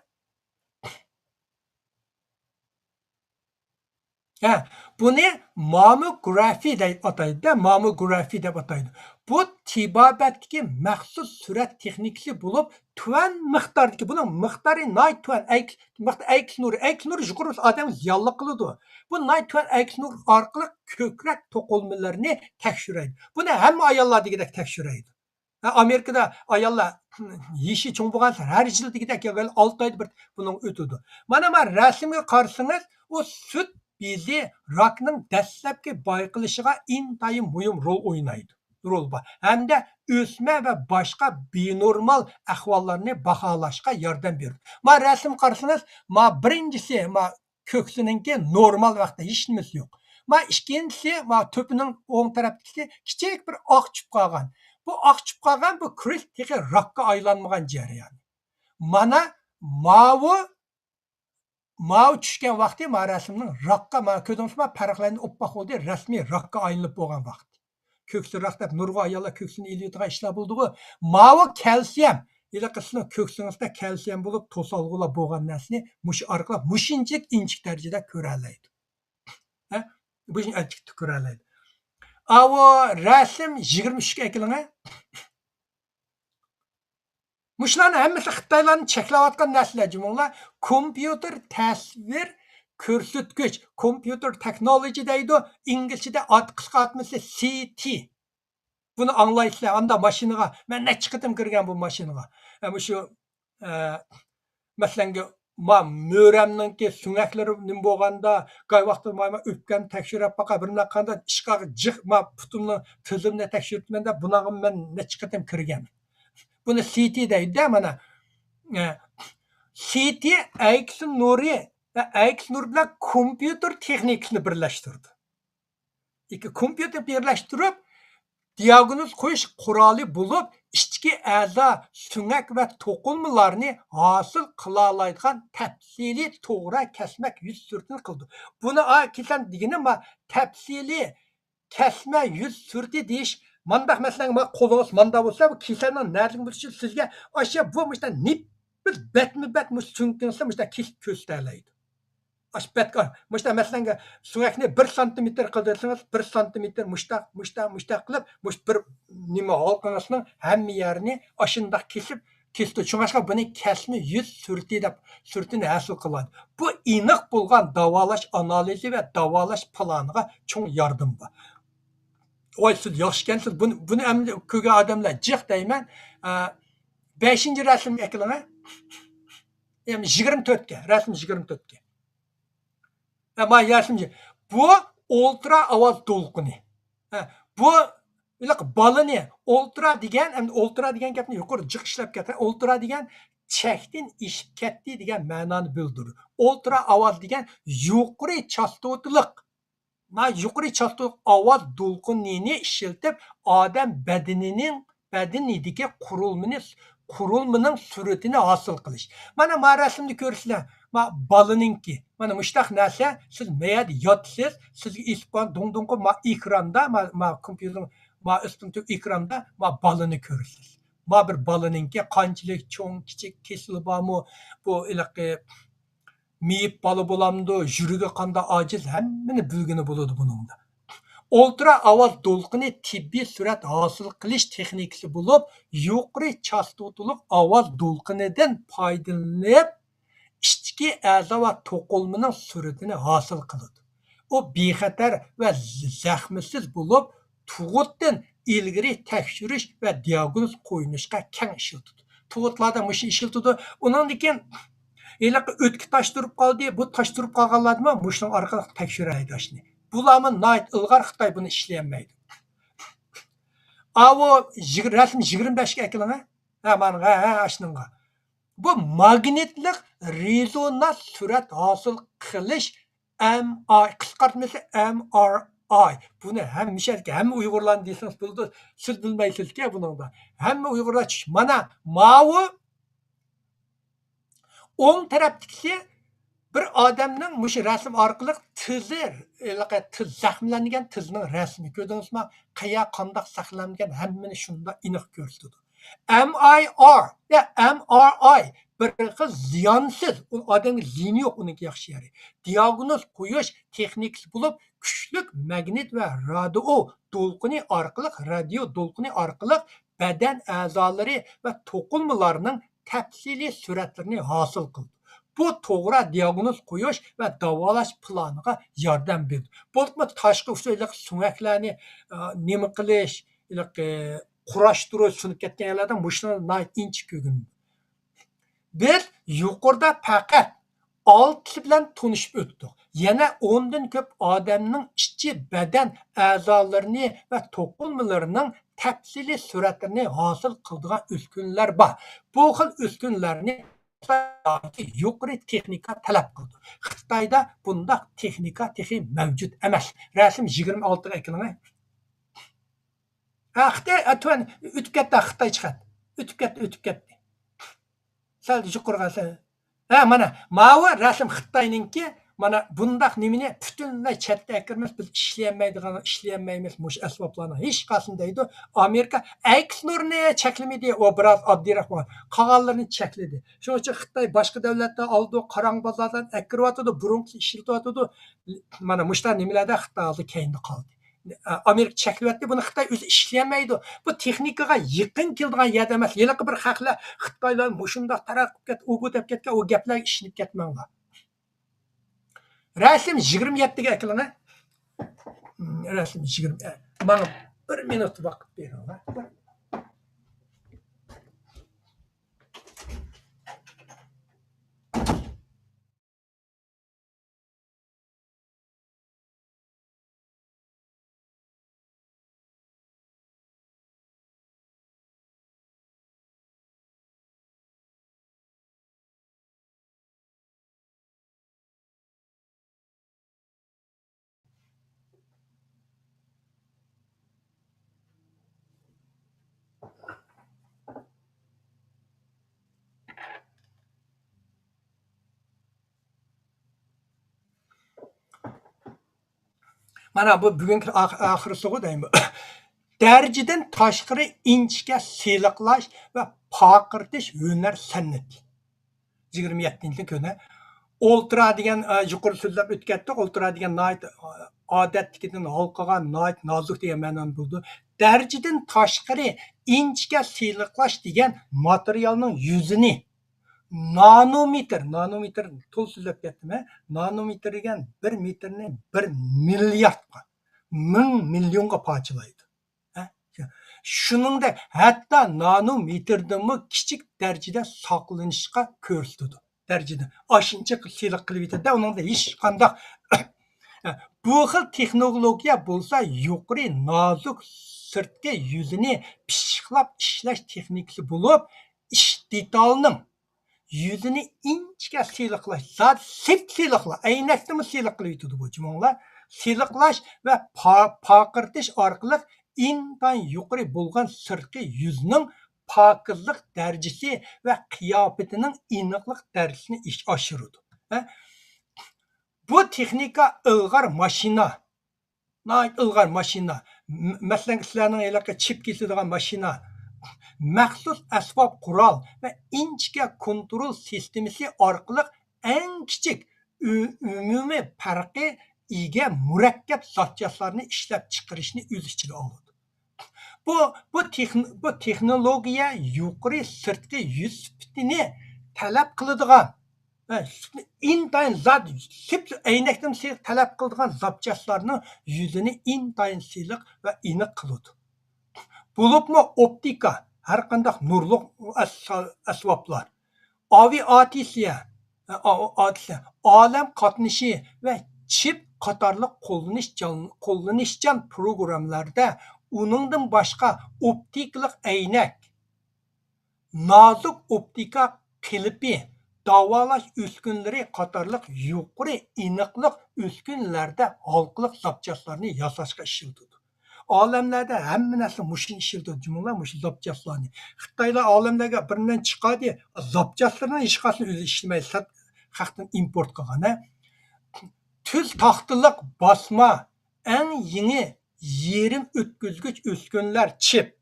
ھە، بۇنى ماموگرافى دەپ ئاتايدۇ، ماموگرافى دەپ ئاتايدۇ. بۇ تېبابەتتىكى مەخسۇس سۈرەت تېخنىكىسى بولۇپ، تۆۋەن مىقداردىكى، بۇنىڭ مىقدارى ناھايىتى تۆۋەن، ئەيك-، مىقدار ئەيكىس نۇرى، ئەيكىس نۇرى يۇقىرى بولسا ئادەمگە زىيانلىق قىلىدۇ. بۇ ناھايىتى تۆۋەن ئەيكىس نۇرى ئارقىلىق كۆكرەك توقۇلمىلىرىنى تەكشۈرەيدۇ. بۇنى ھەممە ئاياللار دېگۈدەك تەكشۈرەيدۇ. ھە، ئامېرىكىدا ئاياللار يېشى چوڭ بولغان ھەر يىل دېگۈدەك يا ئالتە ئايدا بىر بۇنىڭ ئۆتىدۇ. مانا، مانا رەسىمگە قارىسىڭىز، ئۇ سۈت بېزى راكنىڭ دەسلەپكى بايقىلىشىغا ئىنتايىن مۇھىم رول ئوينايدۇ. رول بار. ھەمدە ئۆسمە ۋە باشقا بىنورمال ئەھۋاللارنى باھالاشقا ياردەم بېرىدۇ. ما رەسىم قارىسىڭىز، ما بىرىنچىسى، ما كۆكسىنىڭكى نورمال ۋاقىتتا ھېچ نېمىسى يوق. ما ئىككىنچىسى، ما تۆپىنىڭ ئوڭ تەرەپتىكىسى كىچىك بىر ئاق چۈپ قالغان. بۇ ئاق چۈپ قالغان، بۇ كرېست تېخى راكقا ئايلانمىغان جەريان. مانا ماۋۇ، ماۋۇ چۈشكەن ۋاقتى ما رەسىمنىڭ راكقا، ما كۆردىڭىزمۇ، پەرقلەندى، ئوپپاق بولدى، رەسمىي راكقا ئايلىنىپ بولغان ۋاقىت. كۆكسى راك دەپ نۇرغۇن ئاياللار كۆكسىنى ئېلىۋېتىدىغان ئىشلار بولدىغۇ. ماۋۇ كەلسىيەم. ھېلىقى سىزنىڭ كۆكسىڭىزدە كەلسىيەم بولۇپ، توسالغۇلار بولغان نەرسىنى مۇشۇ ئارقىلىق مۇشۇنچىلىك ئىنچىكە دەرىجىدە كۆرەلەيدۇ. ھە؟ مۇشۇنچە ئىنچىكە كۆرەلەيدۇ. ئاۋۇ رەسىم يىگىرمە ئۈچكە ئەكېلىڭە. مۇشۇلارنىڭ ھەممىسى خىتايلارنى چەكلەۋاتقان نەرسىلەر جۇمۇڭلار. كومپيۇتېر تەسۋىر كۆرسەتكۈچ، كومپيۇتېر تېخنولوگى دەيدۇ، ئىنگلىزچىدە ئات-، قىسقارتمىسى سى تى. بۇنى ئاڭلايسىلەر، ئاندا ماشىنىغا، مەن نەچچە قېتىم كىرگەن بۇ ماشىنىغا. ئە، مۇشۇ، ئە، مەسىلەنگە، ما مۈرەمنىڭكى سۆڭەكلىرى نېمە بولغاندا، گاي ۋاقتىدا ما، ما ئۆپكەمنى تەكشۈرۈپ باقا، بىر نېمە قاندا ئىشقا جىق، ما پۇتۇمنى، تىزىمنى تەكشۈرتىمەن دەپ، بۇنىڭغا مەن نەچچە قېتىم كىرگەن. بۇنى سى تى دەيدۇ-دە، مانا. ئە، سى تى ئەيكىسلىن نۇرى، ئە، ئەيكىسلىن نۇرى بىلەن كومپيۇتېر تېخنىكىسىنى بىرلەشتۈردى. ئىككى كومپيۇتېر بىرلەشتۈرۈپ، دىئاگنوز قويۇش قورالى بولۇپ، ئىچكى ئەزا، سۆڭەك ۋە توقۇلمىلارنى ھاسىل قىلالايدىغان تەپسىلىي توغرا كەسمەك يۈز سۈرىتىنى قىلىدۇ. بۇنى، ئا، كېسەم دېگىنىم، ما، تەپسىلىي كەسمە يۈز سۈرىتى دېيىش، مانداق مەسىلەن، ما، قولىڭىز ماندا بولسا، بۇ كېسەلنىڭ نەدىن بولۇشى سىزگە ئاشۇ بۇ مۇشتا نېپىز بەتمۇ بەت مۇشۇ سۆڭىكىڭىزدە مۇشتا كېسىپ كۆرسىتەلەيدۇ. ئاشۇ بەتكە، مۇشتا مەسىلەن، سۆڭەكنى بىر سانتىمېتىر قىلدۇرسىڭىز، بىر سانتىمېتىر مۇشتاق، مۇشتاق، مۇشتاق قىلىپ، مۇشۇ بىر نېمە ھالقىڭىزنىڭ ھەممە يەرنى ئاشۇنداق كېسىپ كېسىدۇ. شۇڭلاشقا بۇنى كەسمە يۈز سۈرىتى دەپ، سۈرىتىنى ھاسىل قىلىدۇ. بۇ ئېنىق بولغان داۋالاش ئانالىزى ۋە داۋالاش پىلانىغا چوڭ ياردىمى بار. ۋاي، سىز ياخشىكەنسىز. بۇنى، بۇنى ئەمدى كۆرگەن ئادەملەر جىق دەيمەن. ئە، بەشىنچى رەسىمگە ئەكېلىڭە. يەنى يىگىرمە تۆتكە، رەسىم يىگىرمە تۆتكە. ئە، ما رەسىم، بۇ ئولترا ئاۋاز دولقۇنى. ھە، بۇ ھېلىقى بالىنى ئولترا دېگەن، ئەمدى ئولترا دېگەن گەپنى يۇقىرى جىق ئىشلەپ كەتتى. ئولترا دېگەن چەكتىن ئېشىپ كەتتى دېگەن مەنانى بىلدۈرىدۇ. ئولترا ئاۋاز دېگەن يۇقىرى چاستوتىلىق، ما يۇقىرى چاستوتىلىق ئاۋاز دولقۇنىنى ئىشلىتىپ، ئادەم بەدىنىنىڭ، بەدىنىدىكى قۇرۇلمىنى، قۇرۇلمىنىڭ سۈرىتىنى ھاسىل قىلىش. مانا، ما رەسىمنى كۆرىسىلەر. ما بالىنىڭكى. مانا مۇشتاق نەرسە، سىز مەيەردە ياتىسىز، سىزگە ئېسىپ قالغان دوڭ دوڭقۇ ما ئېكراندا، ما، ما كومپيۇتېرنىڭ ما ئۈستۈنكى ئېكراندا ما بالىنى كۆرىسىز. ما بىر بالىنىڭكى قانچىلىك چوڭ، كىچىك، كېسىلى بارمۇ، بۇ ھېلىقى مېيىپ بالا بولامدۇ، يۈرىكى قانداق ئاجىز، ھەممىنى بىلگىلى بولىدۇ بۇنىڭدا. ئولترا ئاۋاز دولقۇنى تېببىي سۈرئەت ھاسىل قىلىش تېخنىكىسى بولۇپ، يۇقىرى چاستوتىلىق ئاۋاز دولقۇنىدىن پايدىلىنىپ، ئىچكى ئەزا ۋە توقۇلمىنىڭ سۈرئىتىنى ھاسىل قىلىدۇ. ئۇ بىخەتەر ۋە زەخمىسىز بولۇپ، تۇغۇتتىن ئىلگىرى تەكشۈرۈش ۋە دىئاگنوز قويۇلۇشقا كەڭ ئىشلىتىدۇ. تۇغۇتلاردا مۇشۇنى ئىشلىتىدۇ. ئۇنىڭدىن كېيىن ھېلىقى ئۆتكە تاش تۇرۇپ قالدى، بۇ تاش تۇرۇپ قالغانلاردىمۇ مۇشۇنىڭ ئارقىلىق تەكشۈرەلەيدۇ ئاشۇنى. بۇلارمۇ ناھايىتى ئىلغار، خىتاي بۇنى ئىشلىيەلمەيدۇ. ئاۋۇ يىگ-، رەسىم يىگىرمە بەشكە ئەكېلىڭە. ھە، مانا، ھە، ھە، ئاشۇنىڭغا. بۇ ماگنىتلىق رېزونانس سۈرئەت ھاسىل قىلىش، ئەم ئاي، قىسقارتمىسى ئەم ئار ئاي. بۇنى ھەممە شەرتكە، ھەممە ئۇيغۇرلارنى دېسىڭىز بولىدۇ. سىز بىلمەيسىزكەن بۇنىڭدا. ھەممە ئۇيغۇرلار چۈش-، مانا ماۋۇ ئوڭ تەرەپتىكىسى بىر ئادەمنىڭ مۇشۇ رەسىم ئارقىلىق تىزى، ھېلىقى تىز، زەخىملەنگەن تىزنىڭ رەسىمى. كۆردىڭىزمۇ؟ قەيەر، قانداق زەخىملەنگەن، ھەممىنى شۇنداق ئېنىق كۆرسىتىدۇ. ئەم ئاي ئار يا ئەم ئار ئاي بىر خىل زىيانسىز، ئۇ ئادەمگە زىيىنى يوق، ئۇنىڭكى ياخشى يېرى. دىئاگنوز قويۇش تېخنىكىسى بولۇپ، كۈچلۈك ماگنىت ۋە رادىئو دولقۇنى ئارقىلىق، رادىئو دولقۇنى ئارقىلىق بەدەن ئەزالىرى ۋە توقۇلمىلارنىڭ تەپسىلىي سۈرەتلىرىنى ھاسىل قىلىدۇ. بۇ توغرا دىئاگنوز قويۇش ۋە داۋالاش پىلانىغا ياردەم بېرىدۇ. بولۇپمۇ تاشقى ئۇچى ھېلىقى سۆڭەكلەرنى، ئە، نېمە قىلىش، ھېلىقى قۇراشتۇرۇش، سۇنۇپ كەتكەن يەرلەردە مۇشۇنى ناھايىتى ئىنچىكە ئۆگىنىدۇ. بىز يۇقىرىدا پەقەت ئالتىسى بىلەن تونۇشۇپ ئۆتتۇق. يەنە ئوندىن كۆپ ئادەمنىڭ ئىچى، بەدەن ئەزالىرىنى ۋە توقۇلمىلىرىنىڭ تەپسىلىي سۈرەتلىرىنى ھاسىل قىلىدىغان ئۈسكۈنىلەر بار. بۇ خىل ئۈسكۈنىلەرنى يۇقىرى تېخنىكا تەلەپ قىلىدۇ. خىتايدا بۇنداق تېخنىكا تېخى مەۋجۇت ئەمەس. رەسىم يىگىرمە ئالتىغا ئەكېلىڭە. ھە، خىتاي، ھە، تۆۋەن ئۆتۈپ كەتتى، خىتاي چىقاتتى. ئۆتۈپ كەتتى، ئۆتۈپ كەتتى. سەل يۇقىرىغا سەل. ھە، مانا، ماۋۇ رەسىم خىتاينىڭكى، مانا، بۇنداق نېمىنى پۈتۈنلەي چەتتە ئەكىرمەس، بىز ئىشلىيەلمەيدىغان، ئىشلىيەلمەيمىز مۇشۇ ئەسۋابلارنى ھېچقايسىنى دەيدۇ. ئامېرىكا ئەكس نۇرنى چەكلىمىدى، ئۇ بىراز ئاددىيراق بولغان. قالغانلىرىنى چەكلىدى. شۇنىڭ ئۈچۈن خىتاي باشقا دەۋلەتتە ئالىدۇ، قاراڭغۇ بازاردىن ئەكىرىۋاتىدۇ، بۇرۇنقىسى ئىشلىتىۋاتىدۇ. مانا مۇشۇنداق نېمىلەردە خىتاي ھازىر كەينىدە قالدى. ئامېرىكا چەكلىۋەتتى، بۇنى خىتاي ئۆزى ئىشلىيەلمەيدۇ. بۇ تېخنىكىغا يېقىن كېلىدىغان يەردە ئەمەس. ھېلىقى بىر خەقلەر خىتايلار مۇشۇنداق تەرەققىي قىلىپ كەتتى، ئۇ بۇ دەپ كەتكەن، ئۇ گەپلەرگە ئىشىنىپ كەتمەڭلار. رەسىم يىگىرمە يەتتىگە ئەكېلىڭە. رەسىم يىگىرمە، ماڭا بىر مىنۇت ۋاقىت بېرىڭلار. مانا بۇ بۈگۈنكى ئاخ-، ئاخىرسىغۇ دەيمەن. دەرىجىدىن تاشقىرى ئىنچىكە سىلىقلاش ۋە پارقىرىتىش ھۈنەر سەنئىتى. يىگىرمە يەتتىنچى كۈنى ئولترا دېگەن، ئە، يۇقىرى سۆزلەپ ئۆتۈپ كەتتۇق. ئولترا دېگەن ناھايىتى، ئە، ئادەتتىكىدىن ھالقىغان، ناھايىتى نازۇك دېگەن مەنىنى بىلدۈرىدۇ. دەرىجىدىن تاشقىرى ئىنچىكە سىلىقلاش دېگەن ماتېرىيالنىڭ يۈزىنى نانومېتىر، نانومېتىر تولا سۆزلەپ كەتتىم، ھە؟ نانومېتىر دېگەن بىر مېتىرنى بىر مىلياردقا، مىڭ مىليونغا پارچىلايدۇ. ھە؟ شۇنىڭدەك ھەتتا نانومېتىردىنمۇ كىچىك دەرىجىدە ساقلىنىشقا كۆرسىتىدۇ. دەرىجىدە ئاشۇنچە سىلىق قىلىۋېتىدۇ، ئۇنىڭدا ھېچقانداق بۇ خىل تېخنولوگىيە بولسا يۇقىرى نازۇك سىرتقى يۈزىنى پىششىقلاپ ئىشلەش تېخنىكىسى بولۇپ، ئىش دېتالنىڭ يۈزىنى ئىنچىكە سىلىقلاش، زادى سىرت سىلىقلا، ئەينەكنىمۇ سىلىق قىلىۋېتىدۇ بۇ جۇمۇڭلار. سىلىقلاش ۋە پا-، پارقىرىتىش ئارقىلىق ئىنتايىن يۇقىرى بولغان سىرتقى يۈزنىڭ پاكىزلىق دەرىجىسى ۋە قىياپىتىنىڭ ئېنىقلىق دەرىجىسىنى ئىش-، ئاشۇرىدۇ. ھە؟ بۇ تېخنىكا ئىلغار ماشىنا، ناھايىتى ئىلغار ماشىنا، م-، مەسىلەن، سىلەرنىڭ ھېلىقى چىپ كېسىدىغان ماشىنا، مەخسۇس ئەسۋاب قورال ۋە ئىنچىكە كونترول سىستېمىسى ئارقىلىق ئەڭ كىچىك ئۈ-، ئومۇمىي پەرقى ئىگە مۇرەككەپ زاپچاسلارنى ئىشلەپچىقىرىشنى ئۆز ئىچىگە ئالىدۇ. بۇ، بۇ تېخن-، بۇ تېخنولوگىيە يۇقىرى سىرتقى يۈز سۈپىتىنى تەلەپ قىلىدىغان ۋە سۈپىتىنى ئىنتايىن زاد-، سۈپىتى ئەينەكتىن سىلىق تەلەپ قىلىدىغان زاپچاسلارنىڭ يۈزىنى ئىنتايىن سىلىق ۋە ئېنىق قىلىدۇ. بولۇپمۇ ئوپتىكا، ھەر قانداق نۇرلۇق ئەس-، ئەسۋابلار، ئاۋىئاتسىيە، ئا-، ئاتسىيە، ئالەم قاتنىشى ۋە چىپ قاتارلىق قوللىنىشچان، قوللىنىشچان پروگراممىلاردا ئۇنىڭدىن باشقا ئوپتىكىلىق ئەينەك، نازۇك ئوپتىكا قېلىپى، داۋالاش ئۈسكۈنىلىرى قاتارلىق يۇقىرى ئېنىقلىق ئۈسكۈنىلەردە ھالقىلىق زاپچاسلارنى ياساشقا ئىشلىتىدۇ. ئالەملەردە ھەممە نەرسە مۇشۇنى ئىشلىتىدۇ، جۇمۇلار مۇشۇ زاپچاسلارنى. خىتايلار ئالەملەرگە بىر نەرسە چىقاردى، زاپچاسلىرىنىڭ ھېچقايسىسىنى ئۆزى ئىشلىمەي، سىرت خەقتىن ئىمپورت قىلغان، ھە. تۈز تاختىلىق باسما، ئەڭ يېڭى يېرىم ئۆتكۈزگۈچ ئۈسكۈنىلەر، چىپ،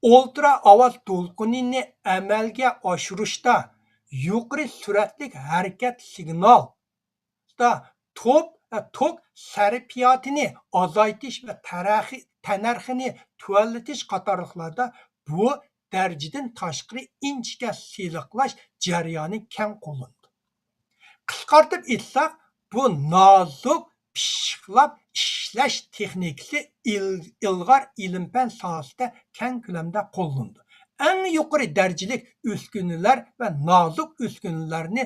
ئولترا ئاۋاز دولقۇنىنى ئەمەلگە ئاشۇرۇشتا، يۇقىرى سۈرئەتلىك ھەرىكەت سىگنال، توك، توك سەرپىياتىنى ئازايتىش ۋە تەرەخى-، تەننەرخىنى تۆۋەنلىتىش قاتارلىقلاردا بۇ دەرىجىدىن تاشقىرى ئىنچىكە سىلىقلاش جەريانى كەڭ قوللىنىدۇ. قىسقارتىپ ئېيتساق، بۇ نازۇك پىششىقلاپ ئىشلەش تېخنىكىسى ئىل-، ئىلغار ئىلىم-پەن ساھەسىدە كەڭ كۆلەمدە قوللىنىلىدۇ. ئەڭ يۇقىرى دەرىجىلىك ئۈسكۈنىلەر ۋە نازۇك ئۈسكۈنىلەرنى،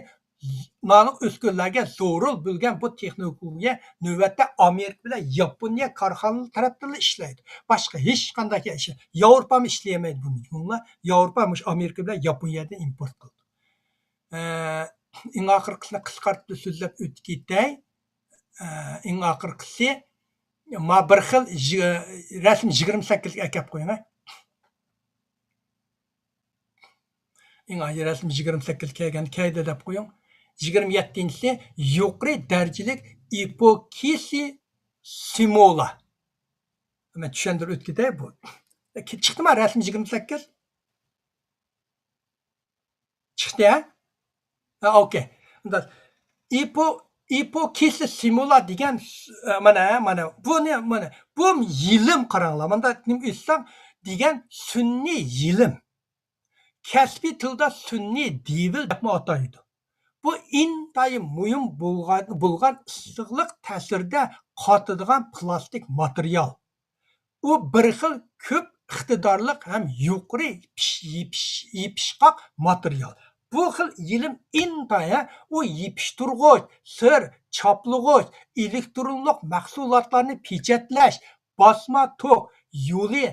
نازۇك ئۈسكۈنىلەرگە زورۇل بولغان بۇ تېخنولوگىيە نۆۋەتتە ئامېرىكا بىلەن ياپونىيە كارخانىلىرى تەرەپتىنلا ئىشلەيدۇ. باشقا ھېچقانداق ئىش، ياۋروپامۇ ئىشلىيەلمەيدۇ بۇنى. ياۋروپا مۇشۇ ئامېرىكا بىلەن ياپونىيەدىن ئىمپورت قىلىدۇ. ئە، ئەڭ ئاخىرقىسىنى قىسقارتىپ سۆزلەپ ئۆتۈپ كېتەي. ئە، ئەڭ ئاخىرقىسى، ما بىر خىل يىگ-، رەسىم يىگىرمە سەككىزگە ئەكەپ قويۇڭ، ھە. ئەڭ ئاخىرى رەسىم يىگىرمە سەككىز كەلگەن، كەيدە دەپ قويۇڭ. يىگىرمە يەتتىنچىسى يۇقىرى دەرىجىلىك ئېپوكسى سىمۇلا. مەن چۈشەندۈرۈپ ئۆتۈپ كېتەي بۇ. چىقتىما رەسىم يىگىرمە سەككىز؟ چىقتى، ھە؟ ھە، ئوكەي. ئۇندا ئېپو-، ئېپوكسى سىمۇلا دېگەن، ئە، مانا، مانا، بۇنى، مانا، بۇ يېلىم قاراڭلار. ماندا نېمە ئېيتسام دېگەن سۈنئىي يېلىم. كەسپىي تىلدا سۈنئىي دېۋىل دەپمۇ ئاتايدۇ. بۇ ئىنتايىن مۇھىم بولغان، بولغان ئىسسىقلىق تەسىرىدە قاتىدىغان پىلاستىك ماتېرىيال. ئۇ بىر خىل كۆپ ئىقتىدارلىق ھەم يۇقىرى يېپىش-، يېپىش-، يېپىشقاق ماتېرىيال. بۇ خىل يېلىم ئىنتايىن، ئۇ يېپىشتۇرغۇچ، سىر، چاپلىغۇچ، ئېلېكترونلۇق مەھسۇلاتلارنى پېچەتلەش، باسما توك يولى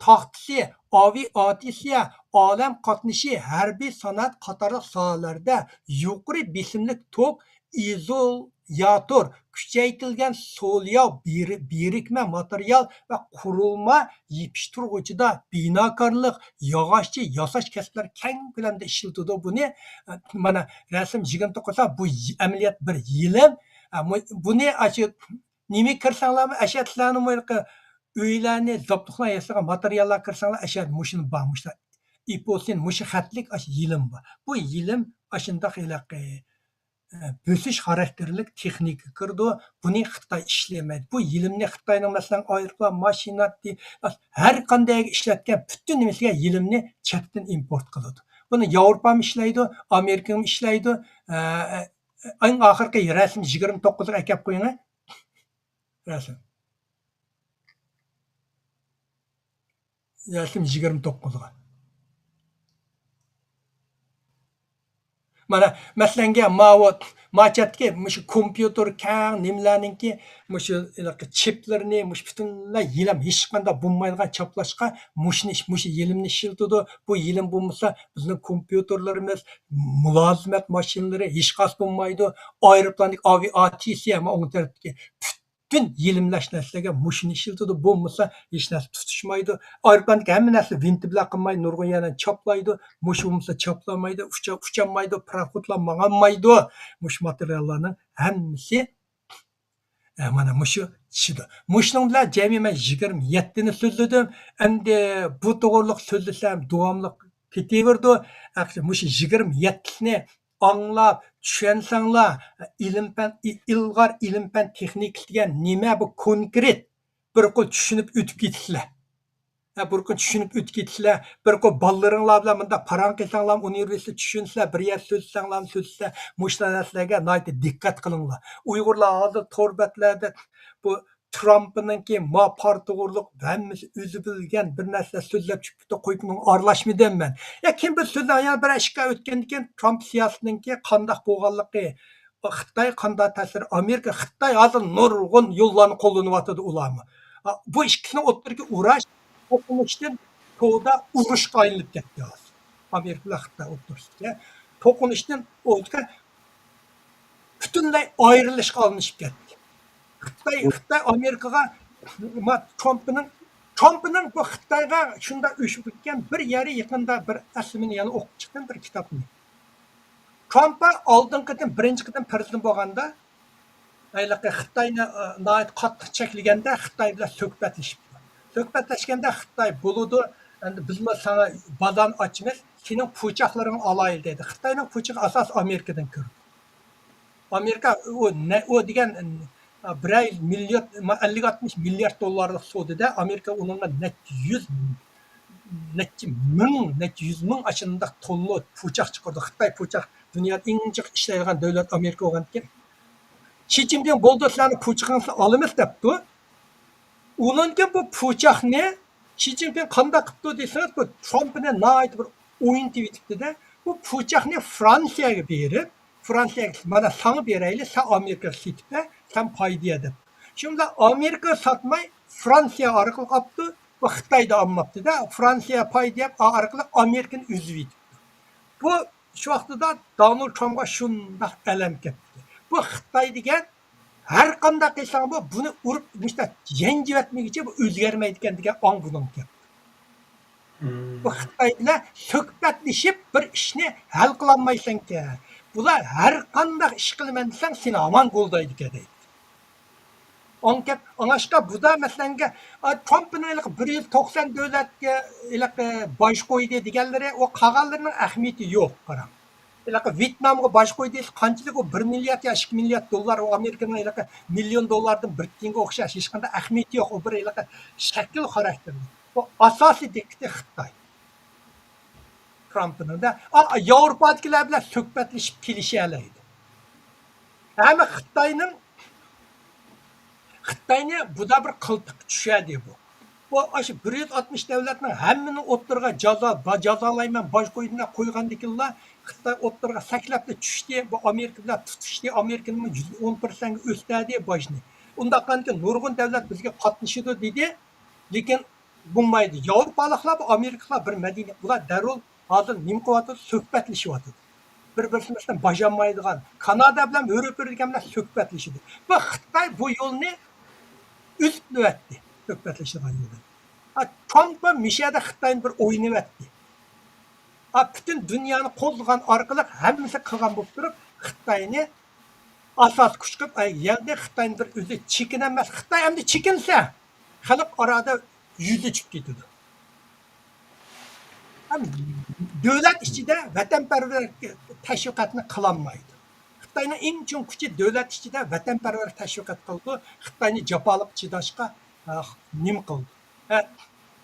تاختىسى، ئاۋىئاتسىيە، ئالەم قاتنىشى، ھەربىي سانائەت قاتارلىق ساھەلەردە يۇقىرى بېسىملىق توك ئىزولياتور، كۈچەيتىلگەن سولياۋ بىر-، بىرىكمە ماتېرىيال ۋە قۇرۇلما يېپىشتۇرغۇچىدا بىناكارلىق، ياغاچچى ياساش كەسىپلىرى كەڭ كۆلەمدە ئىشلىتىدۇ بۇنى. مانا رەسىم يىگىرمە توققۇزدا بۇ ي-، ئەمەلىيەت بىر يېلىم. بۇنى ئاشۇ نېمە كىرسەڭلارمۇ ئەشەدىلەرنىمۇ ئۆيلەرنى، زاپلىقلار ياسىغان ماتېرىياللار كىرسەڭلار ئەشەدە مۇشۇنى بار، مۇشۇ ئېپوسىن، مۇشۇ خەتلىك ئاشۇ يېلىم بار. بۇ يېلىم ئاشۇنداق ھېلىقى، ئە، بۆسۈش خاراكتېرلىك تېخنىكا كىرىدۇ. بۇنى خىتاي ئىشلىيەلمەيدۇ. بۇ يېلىمنى خىتاينىڭ، مەسىلەن، ئايروپىلان، ماشىنا، ھەر قانداق ئىشلەتكەن پۈتۈن نېمىسىگە يېلىمنى چەتتىن ئىمپورت قىلىدۇ. بۇنى ياۋروپامۇ ئىشلەيدۇ، ئامېرىكىمۇ ئىشلەيدۇ. ئە، ئە، ئەڭ ئاخىرقى رەسىم يىگىرمە توققۇزغا ئەكەپ قويۇڭ، ھە. رەسىم. رەسىم يىگىرمە توققۇزغا. مانا، مەسىلەنگە، ماۋۇ، ماچەتتىكى مۇشۇ كومپيۇتېر كەڭ نېمىلەرنىڭكى مۇشۇ ھېلىقى چىپلىرىنى، مۇشۇ پۈتۈنلەي يېلىم ھېچقانداق بولمايدىغان چاپلاشقا مۇشۇنى ئىش-، مۇشۇ يېلىمنى ئىشلىتىدۇ. بۇ يېلىم بولمىسا، بىزنىڭ كومپيۇتېرلىرىمىز، مۇلازىمەت ماشىنىلىرى ھېچقايسى بولمايدۇ. ئايروپىلاندىكى ئاۋىئاتسىيە، مانا ئوڭ تەرەپتىكى پۈتۈن يېلىملەش نەرسىلەرگە مۇشۇنى ئىشلىتىدۇ. بولمىسا ھېچ نەرسە تۇتۇشمايدۇ. ئايروپىلاندىكى ھەممە نەرسە ۋىنتى بىلەن قىلماي، نۇرغۇن يەرلەرنى چاپلايدۇ. مۇشۇ بولمىسا چاپلانمايدۇ، ئۇچا-، ئۇچالمايدۇ، پاراخوتلار ماڭالمايدۇ. مۇشۇ ماتېرىياللارنىڭ ھەممىسى، ئە، مانا مۇشۇ چۈشىدۇ. مۇشۇنىڭ بىلەن جەمئىي مەن يىگىرمە يەتتىنى سۆزلىدىم. ئەمدى بۇ توغرىلىق سۆزلىسەم داۋاملىق كېتىۋېرىدۇ. ئەمدى مۇشۇ يىگىرمە يەتتىسىنى ئاڭلاپ، چۈشەنسەڭلار، ئىلىم-پەن، ئىلغار ئىلىم-پەن تېخنىكا دېگەن نېمە؟ بۇ كونكرېت بىر قول چۈشىنىپ ئۆتۈپ كېتىسىلەر. ھە، بىر قول چۈشىنىپ ئۆتۈپ كېتىسىلەر. بىر قول بالىلىرىڭلار بىلەن مۇنداق پاراڭ قىلساڭلارمۇ، ئۇنىۋېرسىتېتتا چۈشىنىسىلەر، بىر يەردە سۆزلىسەڭلارمۇ سۆزلىسىلەر. مۇشۇ نەرسىلەرگە ناھايىتى دىققەت قىلىڭلار. ئۇيغۇرلار ھازىر تور بەتلەردە بۇ ترامپنىڭكى ما پار توغرۇلۇق ھەممىسى ئۆزى بىلگەن بىر نەرسىلەر سۆزلەپ چىقىپتۇ، قويۇپ ئۇنىڭغا ئارىلاشمىدىم مەن. يا كىم بىر سۆزلەڭ، يەنە بىر ئىككى ئاي ئۆتكەندىن كېيىن ترامپ سىياسىتىنىڭكى قانداق بولغانلىقى، خىتاي قانداق تەسىر، ئامېرىكا، خىتاي ھازىر نۇرغۇن يوللارنى قوللىنىۋاتىدۇ ئۇلارمۇ. بۇ ئىككىسىنىڭ ئوتتۇرىدىكى ئۇراش توقۇنۇشتىن تودا ئۇرۇشقا ئايلىنىپ كەتتى ھازىر. ئامېرىكا بىلەن خىتاي ئوتتۇرىسىدىكى توقۇنۇشتىن ئوتكە پۈتۈنلەي ئايرىلىشقا ئالمىشىپ كەتتى. خىتاي، خىتاي ئامېرىكىغا، ما-، ترامپنىڭ، ترامپنىڭ بۇ خىتايغا شۇنداق ئۆچۈپ كەتكەن بىر يېرى يېقىندا بىر ئەسلىمىنى يەنە ئوقۇپ چىقتىم، بىر كىتابنى. ترامپ ئالدىنقى قېتىم، بىرىنچى قېتىم پىرېزىدېنت بولغاندا، ھېلىقى خىتاينى، ئى، ناھايىتى قاتتىق چەكلىگەندە خىتاي بىلەن سۆھبەتلىشىپتۇ. سۆھبەتلەشكەندە خىتاي بولىدۇ، ئەمدى بىزمۇ ساڭا بازارنى ئاچىمىز، سېنىڭ پۇچاقلىرىڭنى ئالايلى دېدى. خىتاينىڭ پۇچىقى ئاساسىي ئامېرىكىدىن كىرىدۇ. ئامېرىكا ئۇ نە-، ئۇ دېگەن، ئە، بىرەر مىليارد، ئەللىك ئاتمىش مىليارد دوللارلىق سودىدە ئامېرىكا ئۇنىڭغا نەچچە يۈز، نەچچە مىڭ، نەچچە يۈز مىڭ ئاشۇنداق توننا پۇچاق چىقىرىدۇ. خىتاي پۇچاق دۇنيادا ئەڭ جىق ئىشلەيدىغان دۆلەت ئامېرىكا بولغاندىكىن، شى جىنپىڭ بولدى، سىلەرنىڭ پۇچىقىڭىزنى ئالىمىز دەپتۇ. ئۇنىڭدىن كېيىن بۇ پۇچاقنى شى جىنپىڭ قانداق قىپتۇ دېسىڭىز، بۇ ترامپنى ناھايىتى بىر ئوينىتىۋېتىپتىدە، بۇ پۇچاقنى فرانسىيەگە بېرىپ، فرانسىيەگە، مانا ساڭا بېرەيلى، سەن ئامېرىكىغا سېتىپ بەر، سەن پايدا يە دەپ. شۇ بىلەن ئامېرىكا ساتماي، فرانسىيە ئارقىلىق ئاپتۇ، بۇ خىتايدا ئالماپتىدە، فرانسىيە پايدا يەپ، ئا-، ئارقىلىق ئامېرىكىنى ئۈزۈۋېتىپتۇ. بۇ شۇ ۋاقتىدا دونالد ترامپقا شۇنداق ئەلەم كەپتۇ. بۇ خىتاي دېگەن ھەر قانداق قىلساڭ بۇ، بۇنى ئۇرۇپ، مۇشۇنداق يەنجىۋەتمىگۈچە بۇ ئۆزگەرمەيدىكەن دېگەن ئاڭ بۇنىڭ كەپتۇ. بۇ خىتاي بىلەن سۆھبەتلىشىپ بىر ئىشنى ھەل قىلالمايسەنكەن. بۇلار ھەر قانداق ئىش قىلىمەن دېسەڭ سېنى ھامان گولدايدىكەن دەيدۇ. ئاڭكەت، ئاڭاشقا بۇدا مەسىلەنگە، ئا، ترامپنىڭ ھېلىقى بىر يۈز توقسان دۆلەتكە ھېلىقى باج قويدى دېگەنلىرى، ئۇ قالغانلىرىنىڭ ئەھمىيىتى يوق، قاراڭ. ھېلىقى ۋيېتنامغا باج قويدى، قانچىلىك ئۇ، بىر مىليارد يا ئىككى مىليارد دوللار، ئۇ ئامېرىكىنىڭ ھېلىقى مىليون دوللاردىن بىر تىيىنگە ئوخشاش، ھېچقانداق ئەھمىيىتى يوق، ئۇ بىر ھېلىقى شەكىل خاراكتېرلىك. ئۇ ئاساسىي دىققىتى خىتاي. ترامپنىڭ-دە، ئا، ياۋروپادىكىلەر بىلەن سۆھبەتلىشىپ كېلىشەلەيدۇ. ھەممە خىتاينىڭ، خىتاينى بۇدا بىر قىلتىققا چۈشەردى بۇ. بۇ ئاشۇ بىر يۈز ئاتمىش دۆلەتنىڭ ھەممىنى ئوتتۇرىغا جازا، با-، جازالايمەن، باج قويدۇم دەپ قويغاندىكىنلا خىتاي ئوتتۇرىغا سەكلەپلا چۈشتى. بۇ ئامېرىكا بىلەن تۇتۇشتى. ئامېرىكىنىڭ يۈز ئون پىرسەنتكە ئۆستۈردى باجنى. ئۇنداق قىلغاندىكىن نۇرغۇن دۆلەت بىزگە قاتنىشىدۇ دېدى. لېكىن بولمايدۇ. ياۋروپالىقلار، بۇ ئامېرىكىلىقلار بىر مەدەنىيەت. بۇلار دەررۇ ھازىر نېمە قىلىۋاتىدۇ؟ سۆھبەتلىشىۋاتىدۇ. بىر-، بىرسى بىلەن باجانمايدىغان، كانادا بىلەن ھۆرە-پۆرە دېگەن بىلەن سۆھبەتلىشىدۇ. بۇ خىتاي بۇ يولنى ئۈزۈپ نۆۋەتتى، سۆھبەتلىشىدىغان يولنى. ھا، ترامپ مىشەدە خىتاينى بىر ئوينىۋەتتى. ھا، پۈتۈن دۇنيانى قوللىغان ئارقىلىق ھەممىسى قىلغان بولۇپ تۇرۇپ، خىتاينى ئاساس كۈچ قىلىپ، ئەي، يەردە خىتاينى بىر ئۆزى چېكىنەلمەس. خىتاي ئەمدى چېكىنسە، خەلق ئارىدا يۈزى چۈشۈپ كېتىدۇ. ھەم دۆلەت ئىچىدە ۋەتەنپەرۋەر تەشۋىقاتنى قىلالمايدۇ. خىتاينىڭ ئەڭ چوڭ كۈچى دۆلەت ئىچىدە ۋەتەنپەرۋەر تەشۋىقات قىلىدۇ، خىتاينى جاپالىق چىداشقا، ئە، نېمە قىلىدۇ. ئە،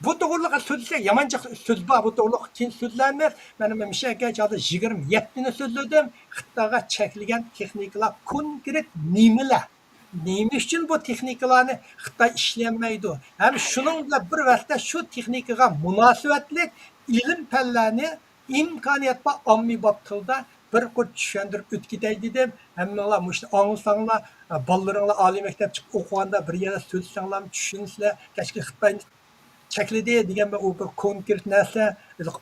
بۇ توغرىلىق سۆزلىسەك، يامان جىق سۆز بار، بۇ توغرىلىق كېيىن سۆزلەرمىز. مەن مۇشۇ يەرگە ھازىر يىگىرمە يەتتىنى سۆزلىدىم. خىتايغا چەكلىگەن تېخنىكىلار، كونكرېت نېمىلەر؟ نېمە ئۈچۈن بۇ تېخنىكىلارنى خىتاي ئىشلىيەلمەيدۇ؟ ھەم شۇنىڭ بىلەن بىر ۋاقىتتا شۇ تېخنىكىغا مۇناسىۋەتلىك ئىلىم پەنلەرنى ئىمكانىيەت بار ئاممىباب تىلدا بىر قۇر چۈشەندۈرۈپ ئۆتۈپ كېتەي دېدىم. ھەممىڭلار مۇشۇنى ئاڭلىساڭلار، بالىلىرىڭلار ئالىي مەكتەپ چىقىپ ئوقۇغاندا بىر يەردە سۆزلىسەڭلارمۇ چۈشىنىسىلەر. كەچكە خىتاينى چەكلىدى دېگەن بىلەن ئۇ بىر كونكرېت نەرسە.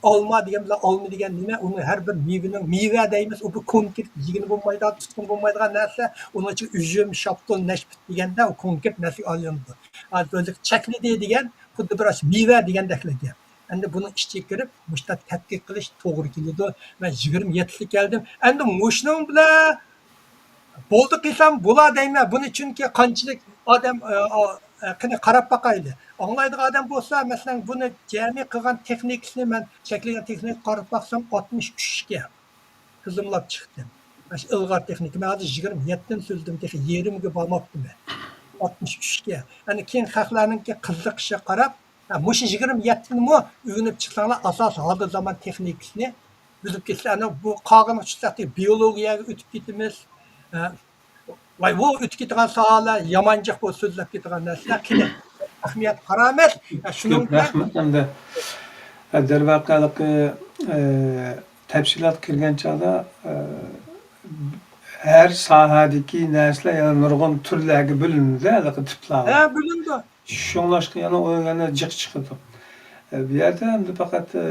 ئالما دېگەن بىلەن ئالما دېگەن نېمە؟ ئۇنى ھەر بىر مېۋىنىڭ، مېۋە دەيمىز، ئۇ بىر كونكرېت يېگىلى بولمايدىغان، تۇتقىلى بولمايدىغان نەرسە. ئۇنىڭ ئىچىگە ئۈزۈم، شاپتۇل، نەشپۈت دېگەندە ئۇ كونكرېت نەرسىگە ئايلىنىدۇ. ھازىر چەكلىدى دېگەن خۇددى بىر مېۋە دېگەندەكلا گەپ. ئەمدى بۇنىڭ ئىچىگە كىرىپ مۇشۇنداق تەتقىق قىلىش توغرا كېلىدۇ. مەن يىگىرمە يەتتىسى كەلدىم. ئەمدى مۇشۇنىڭ بىلەن بولدى قىلسام بولا دەيمەن. بۇنى چۈنكى قانچىلىك ئادەم، ئە، ئە، قېنى قاراپ باقايلى. ئاڭلايدىغان ئادەم بولسا، مەسىلەن، بۇنى جەمئىي قىلغان تېخنىكىسىنى مەن چەكلىگەن تېخنىكىگە قاراپ باقسام، ئاتمىش ئۈچ ئىكەن. تىزىملاپ چىقتىم. مانا شۇ ئىلغار تېخنىكا. مەن ھازىر يىگىرمە يەتتىنى سۆزلىدىم، تېخى يېرىمىگە بارماپتىمەن. ئاتمىش ئۈچكە. يەنى كېيىن خەقلەرنىڭكى قىزىقىشىغا قاراپ، ھە، مۇشۇ يىگىرمە يەتتىنىمۇ ئۆگىنىپ چىقساڭلار، ئاساسىي ھازىر زامان تېخنىكىسىنى بىلىپ كەتسىلەر. ئەنە بۇ قالغىنىغا چۈشسەك، بىيولوگىيەگە ئۆتۈپ كېتىمىز. ھە، ۋاي، بۇ ئۆتۈپ كېتىدىغان ساھەلەر يامان جىق، بۇ سۆزلەپ كېتىدىغان نەرسىلەر. قېنى، ئەھمىيەت قارامەن. ھە، شۇنىڭ كۆپ بىلەن رەھمەت. ئەمدى، ھە، دەرۋەقە، ھېلىقى، ئە، تەپسىلاتقا كىرگەن چاغدا، ئە، ھەر ساھەدىكى نەرسىلەر يەنە نۇرغۇن تۈرلەرگە بۆلۈنىدۇ، ھېلىقى تىپلارغا. ھە، بۆلۈنىدۇ. شۇڭلاشقا يەنە ئۇ يەنە جىق چىقىدۇ. ئە، بۇ يەردە ئەمدى پەقەت، ئە،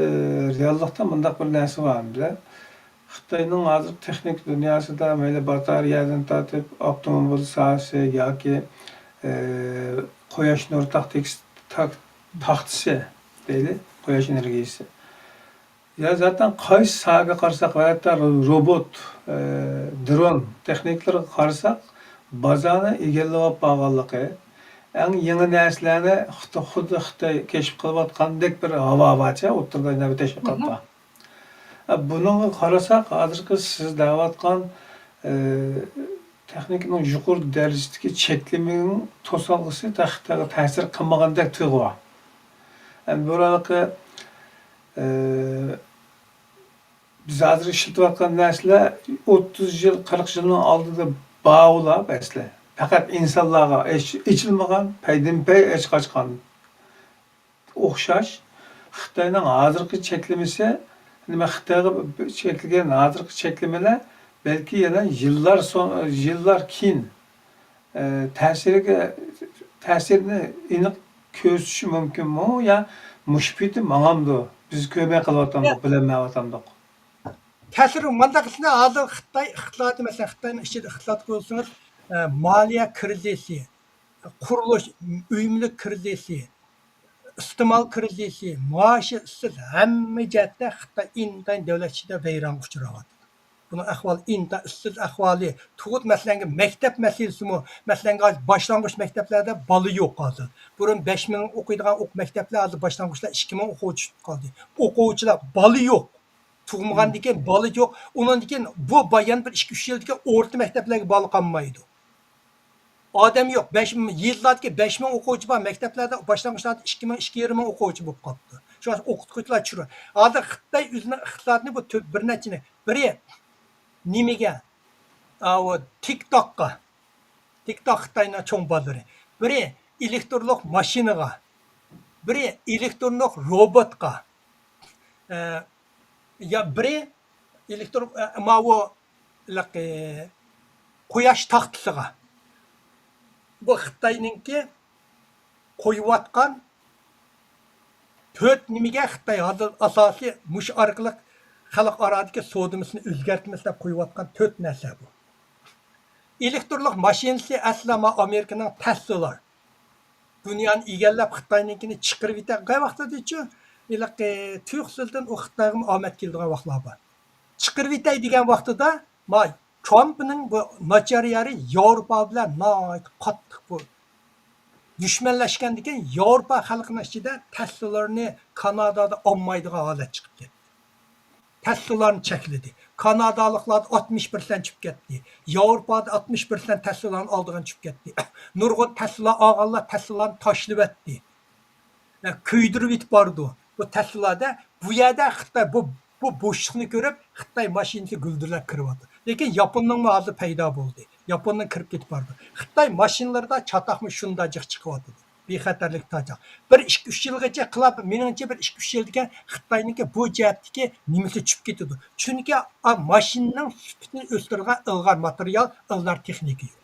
رېئاللىقتا مۇنداق بىر نەرسە بار ئەمدى. خىتاينىڭ ھازىر تېخنىكا دۇنياسىدا مەيلى باتارېيەدىن تارتىپ ئاپتوموبىل ساھەسى ياكى، ئە، قۇياش نۇر تاختىكس-، تاك-، تاختىسى دەيلى، قۇياش ئېنېرگىيىسى. يا زاتەن قايسى ساھەگە قارىساق، ھەتتا روبوت، ئە، درون تېخنىكىلىرىغا قارىساق، بازارنى ئىگىلەپ بارغانلىقى، ئەڭ يېڭى نەرسىلەرنى خىت-، خۇددى خىتاي كەشىپ قىلىۋاتقاندەك بىر ھاۋا بارچە ئوتتۇرىدا يەنە بىر تەشۋىقاتتا. ئە، بۇنىڭغا قارىساق، ھازىرقى سىز دەۋاتقان، ئە، تېخنىكىنىڭ يۇقىرى دەرىجىدىكى چەكلىمىنىڭ توسالغۇسى خىتايغا تەسىر قىلمىغاندەك تۇيغۇ بار. ئەمدى بۇ ھېلىقى، ئە، بىز ھازىر ئىشلىتىۋاتقان نەرسىلەر ئوتتۇز يىل، قىرىق يىلنىڭ ئالدىدا بارغۇلار ئەسلى. پەقەت ئىنسانلارغا ئېچ-، ئېچىلمىغان، پەيدىنپەي ئېچىقاچقان. ئوخشاش. خىتاينىڭ ھازىرقى چەكلىمىسى، نېمە، خىتايغا چەكلىگەن ھازىرقى چەكلىمىلەر بەلكى يەنە يىللار سو-، يىللار كېيىن، ئە، تەسىرىگە، تەسىرىنى ئېنىق كۆرسىتىشى مۇمكىنمۇ؟ يا مۇشۇ پېتى ماڭامدۇ؟ بىز كۆرمەي قېلىۋاتامدۇق، ياق، بىلەلمەيۋاتامدۇق. تەسىرى مۇنداق، سىلەر ھازىر خىتاي ئىقتىسادى، مەسىلەن، خىتاينىڭ ئىچىدە ئىقتىساد قىلسىڭىز، ئە، مالىيە كىرىزىسى، قۇرۇلۇش، ئۆي مۈلۈك كىرىزىسى، ئىستېمال كىرىزىسى، مائاشى ئىشسىز، ھەممە جەھەتتە خىتاي ئىنتايىن دۆلەت ئىچىدە ۋەيرانغا ئۇچراۋاتىدۇ. بۇنىڭ ئەھۋالى ئىنتايىن ئىشسىز ئەھۋالى. تۇغۇت مەسىلەنگە مەكتەپ مەسىلىسىمۇ، مەسىلەنگە باشلانغۇچ مەكتەپلەردە بالا يوق ھازىر. بۇرۇن بەش مىڭ ئوقۇيدىغان ئوق-، مەكتەپلەر ھازىر باشلانغۇچلار ئىككى مىڭ ئوقۇغۇچى قالدى. ئوقۇغۇچىلار، بالا يوق. تۇغمىغاندىن كېيىن بالا يوق. ئۇنىڭدىن كېيىن بۇ بايان بىر ئىككى، ئۈچ يىلدىن كېيىن ئورتا مەكتەپلەرگە بالا قالمايدۇ. ئادەم يوق. بەش، يىللاردىكى بەش مىڭ ئوقۇغۇچى بار مەكتەپلەردە، باشلانغۇچلاردا ئىككى مىڭ، ئىككى يېرىم مىڭ ئوقۇغۇچى بولۇپ قاپتۇ. شۇڭا ئوقۇتقۇچىلار چۈشۈرۈپ. ھازىر خىتاي ئۆزىنىڭ ئىقتىسادىنى بۇ تۆ-، بىر نەچچىنى، بىرى نېمىگە؟ ئاۋۇ تىك توكقا. تىك توك خىتاينىڭ چوڭ بازىرى. بىرى ئېلېكترونلۇق ماشىنىغا. بىرى ئېلېكترونلۇق روبوتقا. ئە، يا بىرى ئېلېكتر-، ئە، ماۋۇ، ھېلىقى، قۇياش تاختىسىغا. بۇ خىتاينىڭكى قويۇۋاتقان تۆت نېمىگە خىتاي ھازىر ئاساسىي مۇشۇ ئارقىلىق خەلقئارادىكى سودىمىسىنى ئۆزگەرتىمىز دەپ قويۇۋاتقان تۆت نەرسە بۇ. ئېلېكترونلۇق ماشىنىسى ئەسلا ما ئامېرىكىنىڭ تەسلىلار. دۇنيانى ئىگىلەپ، خىتاينىڭكىنى چىقىرىۋېتەر. قەي ۋاقتىدىچۇ، ھېلىقى تۇيۇقسىزدىن ئۇ خىتايغىمۇ ئامەت كېلىدىغان ۋاقىتلار بار. چىقىرىۋېتەي دېگەن ۋاقتىدا، ما ترامپنىڭ بۇ ناچار يېرى ياۋروپا بىلەن ناھايىتى قاتتىق بۇ دۈشمەنلەشكەندىن كېيىن، ياۋروپا خەلقىنىڭ ئىچىدە تەسلىلارنى كانادادا ئالمايدىغان ھالەت چىقىپ كەتتى. تەسلىلارنى چەكلىدى. كانادالىقلاردا ئاتمىش پىرسەنت چۈشۈپ كەتتى. ياۋروپادا ئاتمىش پىرسەنت تەسلىلارنى ئالىدىغان چۈشۈپ كەتتى. نۇرغۇن تەسلىلار ئالغانلار تەسلىلارنى تاشلىۋەتتى. ھە، كۆيدۈرۈۋېتىپ بارىدۇ. بۇ تەسلىلاردا، بۇ يەردە خىتاي بۇ، بۇ بوشلۇقنى كۆرۈپ، خىتاي ماشىنىسى گۈلدۈرلەپ كىرىۋاتىدۇ. لېكىن ياپوننىڭمۇ ھازىر پەيدا بولدى. ياپوننىڭ كىرىپ كېتىپ بارىدۇ. خىتاي ماشىنىلىرىدا چاتاقمۇ شۇنداق جىق چىقىۋاتىدۇ. بىخەتەرلىك تاجاق. بىر ئىككى، ئۈچ يىلغىچە قىلار، مېنىڭچە بىر ئىككى، ئۈچ يىلدىكىن خىتاينىڭكى بۇ جەھەتتىكى نېمىسى چۈشۈپ كېتىدۇ. چۈنكى ئا، ماشىنىنىڭ سۈپىتىنى ئۆستۈرىدىغان ئىلغار ماتېرىيال، ئىلغار تېخنىكا يوق.